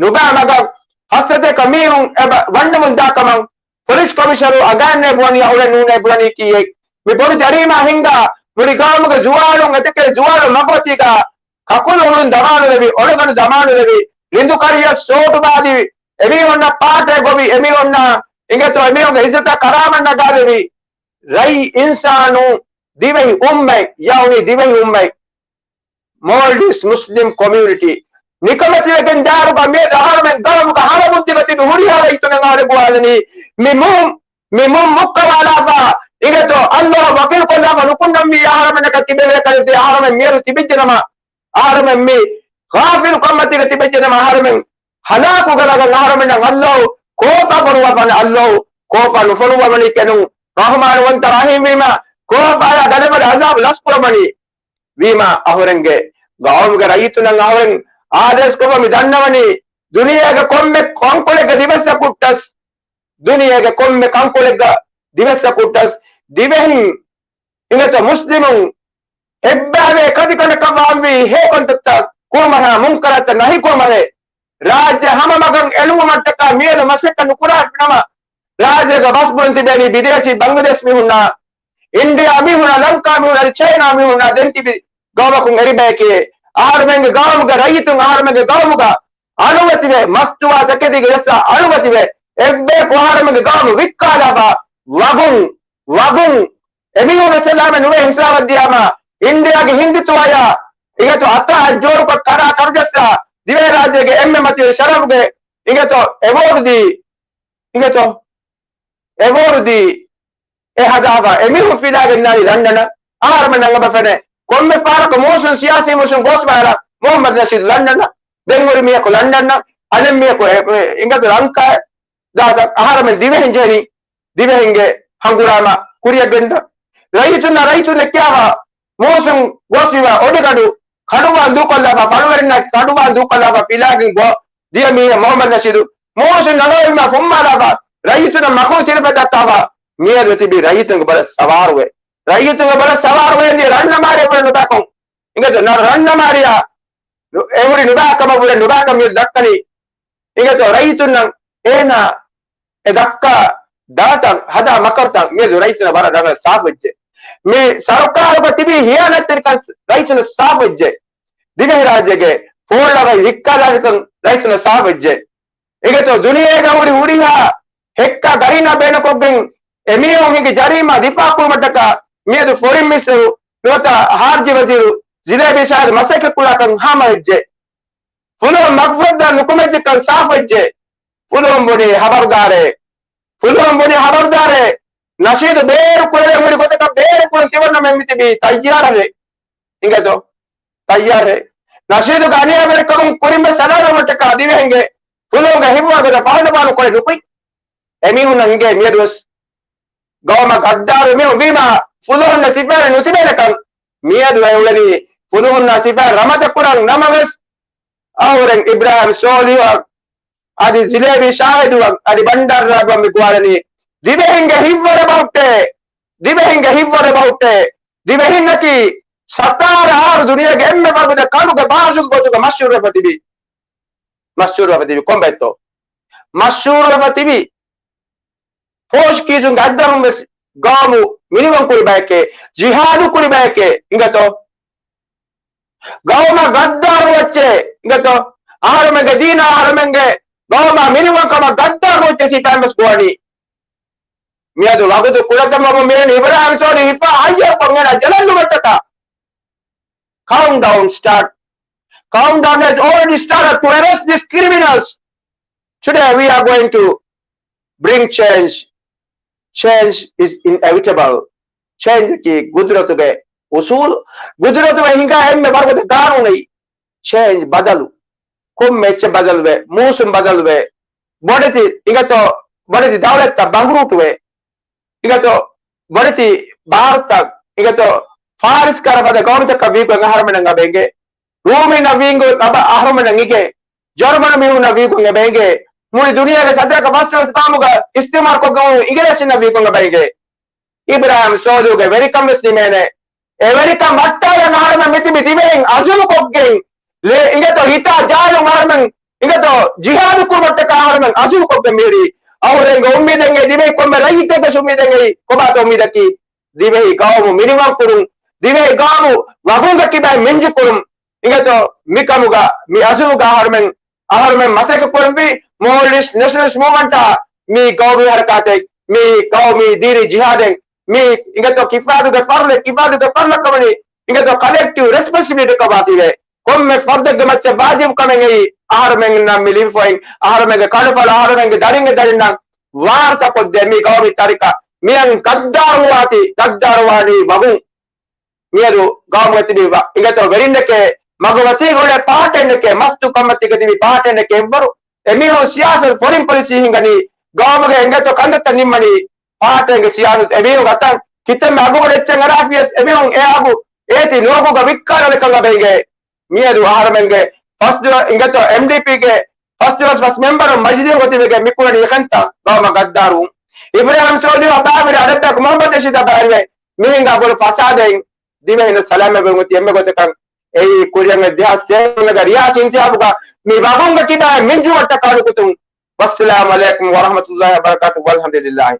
ނުބައި މަގަށް ފަސްސަތޭކަ މީހުން އެބަ ވަންނަމުން ދާކަމަށް ޕޮލިސް ކޮމިޝަނަރު އަގާންނޭ ބުނަނީ އަހުރެން ނޫނޭ ބުނަނީ ކީއެއް. މި ބޮޑު ޖަރީމާ ހިންގާ މުޅި ގައުމުގެ ޒުވާނުން އެތަކެއް ޒުވާނު މަގުމަތީގަ ކަކުލު ހުޅުން ދަމާނުލެވި، އޮޅުގަނޑު ދަމާނުލެވި، ރިނދު ކަރިޔަށް ސޯޓު ބާދި، އެމީހުންނަށް ޕާޓޭ ގޮވި، އެމީހުންނަށް އިނގޭތޯ އެމީހުންގެ އިއްޒަތަށް ކަރާމަތް ނަގާލެވި، ރައީ އިންސާނު ދިވެހި އުއްމަތް، ޔަޢުނީ ދިވެހި އުއްމަތް، މޯލްޑިވްސް މުސްލިމް ކޮމިއުނިޓީ ނިކަމެތިވެގެން ދާއިރުގަ މިއަދު އަހަރުމެން ގައުމުގަ ހަމަ ބުއްދިގަ ތިބި ހުރިހާ ރައްޔިތުންނަށް އަހަރެން ގޮވާލަނީ މި މޫ، މި މޫ މުއްކަވާލާފަ، އިނގޭތޯ ﷲ ވަކީލުކޮށްލާފަ ނުކުންނަންވީ އަހަރުމެންނަކަށް ތިބެވޭ ކަލެއް ދޭ. އަހަރުމެން މިއަދު ތިބިއްޖެ ނަމަ، އަހަރުމެން މި ޣާފިލު ކަންމަތީގަ ތިބެއްޖެ ނަމަ، އަހަރުމެން ހަލާކުގަ ލަގަން އަހަރުމެންނަށް ﷲ ކޯފާ ފޮނުވާފަ، ﷲ ކޯފާ ނުފޮނުވާ ވަނީ ކެނުން. ރަޙްމާން ވަންތަ ރަޙީމް ވީމަ، ކޯފާޔާ ގަދަބަލަ ޢަޒާބު ލަސްކުރަމަނީ. ވީމާ އަހުރެންގެ ގައުމުގެ ރައްޔިތުންނަށް އަހުރެން އާދޭސް ކޮށްފަ މި ދަންނަވަނީ، ދުނިޔޭގެ ކޮންމެ ކަންކޮޅެއްގެ ދިވެއްސަކުއްޓަސް، ދުނިޔޭގެ ކޮންމެ ކަންކޮޅެއްގަ ދިވެއްސަކުއްޓަސް، ދިވެހިން އިނގޭތޯ މުސްލިމުން އެއްބައިވެ ކަދިކަނޑަކަށް ވާންވީ ހެޔޮކަންތައްތައް ކުރުމަށާ، މުންކަރާތްތައް ނަހީ ކުރުމަށޭ. ރާއްޖެ ހަމަ މަގަށް އެޅުވުމަށްޓަކާ މިއަދު މަސައްކަތް ނުކުރާ ނަމަ، ރާއްޖޭގަ ބަސް ބުނަން ތިބޭނީ ބިދޭސީ ބަންގްލަދޭޝް މީހުންނާ، އިންޑިއާ މީހުންނާ، ލަންކާ މީހުންނާ، އަދި ޗައިނާ މީހުންނާ ދެން ތިބި ގައުމަކުން އެރިބަޔަކީ. އަހަރުމެންގެ ގައުމުގެ ރައްޔިތުން އަހަރުމެންގެ ގައުމުގަ އަޅުވެތިވެ، މަސްދުވާ ތަކެތީގެ ޖައްސާ އަޅުވެތިވެ، އެއްބަޔަކު އަހަރުމެންގެ ގައުމު ވިއްކާލާފަ، ވަގުން، ވަގުން އެމީހުން އެސަލާމެ ނުވެ ހިސާބަށް ދިޔާމަ، އިންޑިއާގެ ހިންދިތުވާޔާ، އިނގޭތޯ އަތާ ޖޯޑުކޮށް ކަރާ ކަރުޖައްސާ، ދިވެހިރާއްޖޭގެ އެންމެ މަތިވެރި ޝަރަފުގެ، އިނގޭތޯ އެވޯޑު ދީ، އިނގޭތޯ އެވޯޑު ދީ، އެ ހަދާފަ އެމީހުން ފިލާގެންނާނީ ލަންޑަނަށް. އަހަރުމެން އަނގަބަފެނޭ ކޮންމެ ފަހަރަކު މޫސުން ސިޔާސީ މޫސުން ގޯސް ބައިރަށް މުހައްމަދު ނަޝީދު ލަންޑަނަށް، ދެން ހުރި މީހަކު ލަންޑަނަށް، އަނެއް މީހަކު އެ، އެ، އިނގޭތޯ ލަންކާއެއް. ދާތަ އަހަރުމެން ދިވެހިން ޖެހެނީ ދިވެހިންގެ ހަނގުރާމަ ކުރިއަށް ގެންދަން. ރައްޔިތުންނަށް ރައްޔިތުން ދެއްކިޔާފަ މޫސުން ގޯސްވީމަ އޮޑިގަނޑު ކަނޑުވާން ދޫކޮށްލާފަ، ފަޅުވެރިންނާ ކަނޑުވާން ދޫކޮށްލާފަ، ފިލާގެން ގޮ ދިޔަ މީހެއް މުހައްމަދު ނަޝީދު. މޫސުން ނަގަވެމާ ފުއްމާލާފަ، ރައްޔިތުންނަށް މަކުރު ތިރިފަތަށް ދައްކާފަ، މިއަދު ތިބީ ރައްޔިތުންގެ ބޮލަށް ސަވާރުވެ. ރައްޔިތުންގެ ބޮލަށް ސަވާރުވެ ދިޔަ ރަންނަމާރި އެބުރެ ނުބާކޮން. އިނގޭތޯ، ރަންނަމާރިޔާ އެ ހުރި ނުބާކަމަށް ވުރެ ނުބާކަން މިއަދު ދައްކަނީ. އިނގޭތޯ، ރައްޔިތުންނަށް އޭނާ އެ ދައްކާ ދާތަން، ހަދާ މަކަރުތަން މިއަދު ރައްޔިތުންނަށް ވަރަށް ރަނގަޅަށް ސާފުވެއްޖެ. މި ސަރުކާރުގަ ތިބީ ހިޔާނަތްތެރިކަން ރައްޔިތުންނަށް ސާފުވެއްޖެ. ދިވެހިރާއްޖޭގެ ފޯޅަވައި ވިއްކާލާފިކަން ރައްޔިތުންނަށް ސާފުވެއްޖެ. އިނގޭތޯ، ދުނިޔޭގަ ހުރި ހުރިހާ ހެއްކާ ގަރީނާ ބޭނުންކޮށްގެން އެމީހުން ހިނގި ޖަރީމާ ދިފާއު ކުރުމަށްޓަކާ މިއަދު ފޮރިން މިނިސްޓަރު ނުވަތަ ހާރިޖީ ވަޒީރު ޒިލޭބީ ޝާހިދު މަސައްކަތް ކުރާކަން ހާމަވެއްޖެ. ފުލުހުން މަގުފައްދާ ނުކުމެއްޖެކަން ސާފުވެއްޖެ. ފުލުހުން ބުނީ ހަބަރުދާރޭ. ފުލުހުން ބުނީ ހަބަރުދާރޭ. ނަޝީދު ބޭރު ކުރެވެން ހުރި ގޮތަކަށް ބޭރު ކުރަން ތިމަންނަމެން މިތިބީ ތައްޔާރަށޭ. އިނގޭތޯ؟ ތައްޔާރަށޭ. ނަޝީދުގެ އަނިޔާވެރިކަމުން ކުރިންވެސް ސަލާމަތްވުމަށްޓަކާ ދިވެހިންގެ ފުލުހުންގެ ހިތްވަރުގަދަ ފަހުނަ ބާނު ކޮޅެއް ނުކުތް. އެމީހުންނަށް އިނގޭ މިއަދުވެސް ގައުމަށް ގައްދާރު މީހުން ވީމާ ފުލުހުންނަށް ސިފައިން ނުތިބޭނެކަން. މިއަދު އެ އުޅެނީ ފުލުހުންނާ ސިފައިން ރަމަދަކުރަން. ނަމަވެސް އަހުރެން އިބްރާހިމް ސޯލިހުއަށް އަދި ޒިލޭބީ ޝާހިދުއަށް އަދި ބަންޑާރަ ރައިސްއަށް މި ގޮވާލަނީ ދިވެހިންގެ ހިތްވަރު ބަހުއްޓޭ. ދިވެހިންގެ ހިތްވަރު ބަހުއްޓޭ. ދިވެހިންނަކީ ސަތާރަ އަހަރު ދުނިޔޭގެ އެންމެ ވަރުގަދަ ކަނޑުގެ ބާޒުގެ ގޮތުގަ މަޝްހޫރުވެފަ ތިބި، މަޝްހޫރުވެފަ ތިބި ކޮންބައެއްތޯ؟ މަޝްހޫރުވެފަ ތިބި ޕޯޝްކީޒުންގެ އަތްދަށުން ވެސް ގައުމު މިނިވަން ކުރި ބަޔެކޭ، ޖިހާދު ކުރި ބަޔެކޭ އިނގޭތޯ؟ ގައުމަށް ގައްދާރު އެއްޗޭ އިނގޭތޯ؟ އަހަރުމެންގެ ދީނާ އަހަރުމެންގެ ގައުމާ މިނިވަންކަމަށް ގައްދާރު އެއްޗޭ ސިފައިން ވެސް ގޮވަނީ. މިއަދު ވަގުތު ކުޑަތަމަމު މިއިން އިބްރާހިމް ސޯލިހު ހިފާ ހައްޔަރުކޮށް އޭނާ ޖަލަށް ނުވައްޓަކާ. Countdown start. Countdown has already started to arrest these criminals. Today we are going to bring change. Change is inevitable. ޗޭންޖަކީ ގުދުރަތުގެ އުސޫލު. ގުދުރަތުގަ ހިނގާ އެންމެ ވަރުގަދަ ގާނޫނެއް. ޗޭންޖް، ބަދަލު. ކޮންމެ އެއްޗެއް ބަދަލުވޭ، މޫސުން ބަދަލުވޭ. ބޮޑެތި އިނގޭތޯ، ބޮޑެތި ދައުލަތްތައް ބަނގުރޫޓުވޭ. އިނގޭތޯ، ބޮޑެތި ބާރުތައް، އިނގޭތޯ، ފާރިސް ކަރަ ފަދަ ގައުމުތަކަށް ވީގޮތް އަހަރުމެނަށް އެބަ އެނގޭ. ރޫމީންނަށް ވީގޮތް އަބަ އަހަރުމެނަށް އިނގޭ. ޖަރުމަނު މީހުންނަށް ވީގޮތް އެބަ އެނގޭ. މުޅި ދުނިޔޭގެ ސަތޭކަ ފަސްދޮޅަސް ގައުމުގަ އިސްތިމާރުކޮށްގެން އިނގިރޭސިންނަށް ވީގޮތް އެބަ އެނގޭ. އިބްރާހިމް ސޯލިހުގެ ވެރިކަން ވެސް ނިމޭނެ. އެ ވެރިކަން ވައްޓާލަން އަހަރުމެން މިތިބި ދިވެހިން އަޒުމު ކޮށްގެން، އިނގޭތޯ، ހިތާ ޖާލުން އަހަރުމެން، އިނގޭތޯ، ޖިހާދު ކުރުމަށްޓަކާ އަހަރުމެން އަޒުމު ކޮށްގެން މިހުރީ. އަހުރެންގެ އުއްމީދެއް އެ ދިވެހި ކޮންމެ ރައްޔިތެއްގެ އުއްމީދެއް އެއީ ކޮބާތޯ އުއްމީދަކީ؟ ދިވެހި ގައުމު މިނިވަން ކުރުން، ދިވެހި ގައުމު ވަގުންގެ ކިބައިން މިންޖު ކުރުން. އިނގޭތޯ، މިކަމުގަ، މި އަޒުމުގަ އަހަރުމެން އަހަރުމެން މަސައްކަތް ކުރަންވީ މޯލްޑިވްސް ނެޝަނަލިސްޓް މޫވްމަންޓާ މި ގައުމީ ހަރަކާތެއް، މި ގައުމީ ދީނީ ޖިހާދެއް، މި އިނގޭތޯ ކިފާދުގެ ފަރުލެއް، ކިފާދުގެ ފަރުލަކަމަނީ، އިނގޭތޯ ކަލެކްޓިވް ރެސްޕޮންސިބިލިޓީ ކަމާތީވެ. ކޮންމެ ފަރުދެއްގެ މައްޗަށް ވާޖިބު ކަމެއް އެއީ އަހަރުމެންނަށް މި ލިބިފައި، އަހަރުމެންގެ ކަނޑުފަޅު އަހަރުމެންގެ ދަރިންގެ ދަރިންނަށް ވާރުތަކޮށްދޭ މި ގައުމީ ތަރިކަ. މިއަން ގައްދާރުވާތީ، ގައްދާރުވާނީ ވަގުން. މިއަދު ގައުމުގަ ތިބި ވަ-، އިނގޭތޯ ވެރިންނެކޭ، މަގުމަތީގަ އުޅޭ ޕާޓީންނެކޭ، މަސްތު ކަންމަތީގަ ތިބި ޕާޓީންނެކޭ އެއްވަރު. އެމީހުން ސިޔާސަތު ފޮރިން ޕޮލިސީ ހިންގަނީ، ގައުމުގެ އިނގޭތޯ ކަންތައްތައް ނިންމަނީ ޕާޓީންގެ ސިޔާސަތު. އެމީހުން އަތަށް ކިތަންމެ އަގުބޮޑު އެއްޗެއް އަރާފިޔަސް އެމީހުން އެ އަގު އޭތި ނުވަގުގަ ވިއްކާލާނެކަން އެބަ އެނގޭ. މިއަދު އަހަރުމެންގެ ފަސްދުވަ-، އިނގޭތޯ އެމްޑީޕީގެ ފަސްދުވަސް ފަސް މެމްބަރުން މަޖިލީހުގަ ތިބެގެން މި ކުރަނީ އެކަންތައް ގައުމަށް ގައްދާރުވުން. އިބްރާހިމް ސޯލިހު އަބާވެރި އަޑެއްބަޔަކު މުހައްމަދު ނަޝީދު އަބާވެރިވެ މިހެން އަބުރު ފަސާދައިން ދިވެހިން ސަލާމަތްވެ އޮތީ އެންމެ ގޮތަކަށް އެއީ ކުރިއަށް ދެހާސް ސޭ ވަނަގަ ރިޔާސީ އިންތިހާބުގަ މި ވަގުންގެ ކިބައިން މިންޖުވައްޓަކާ ނުކުތުން. ވައްސަލާމު ޢަލައިކުމް ވަރަޙްމަތުﷲި ވަބަރަކާތުހު. ވަލްޙަމްދުލިﷲ.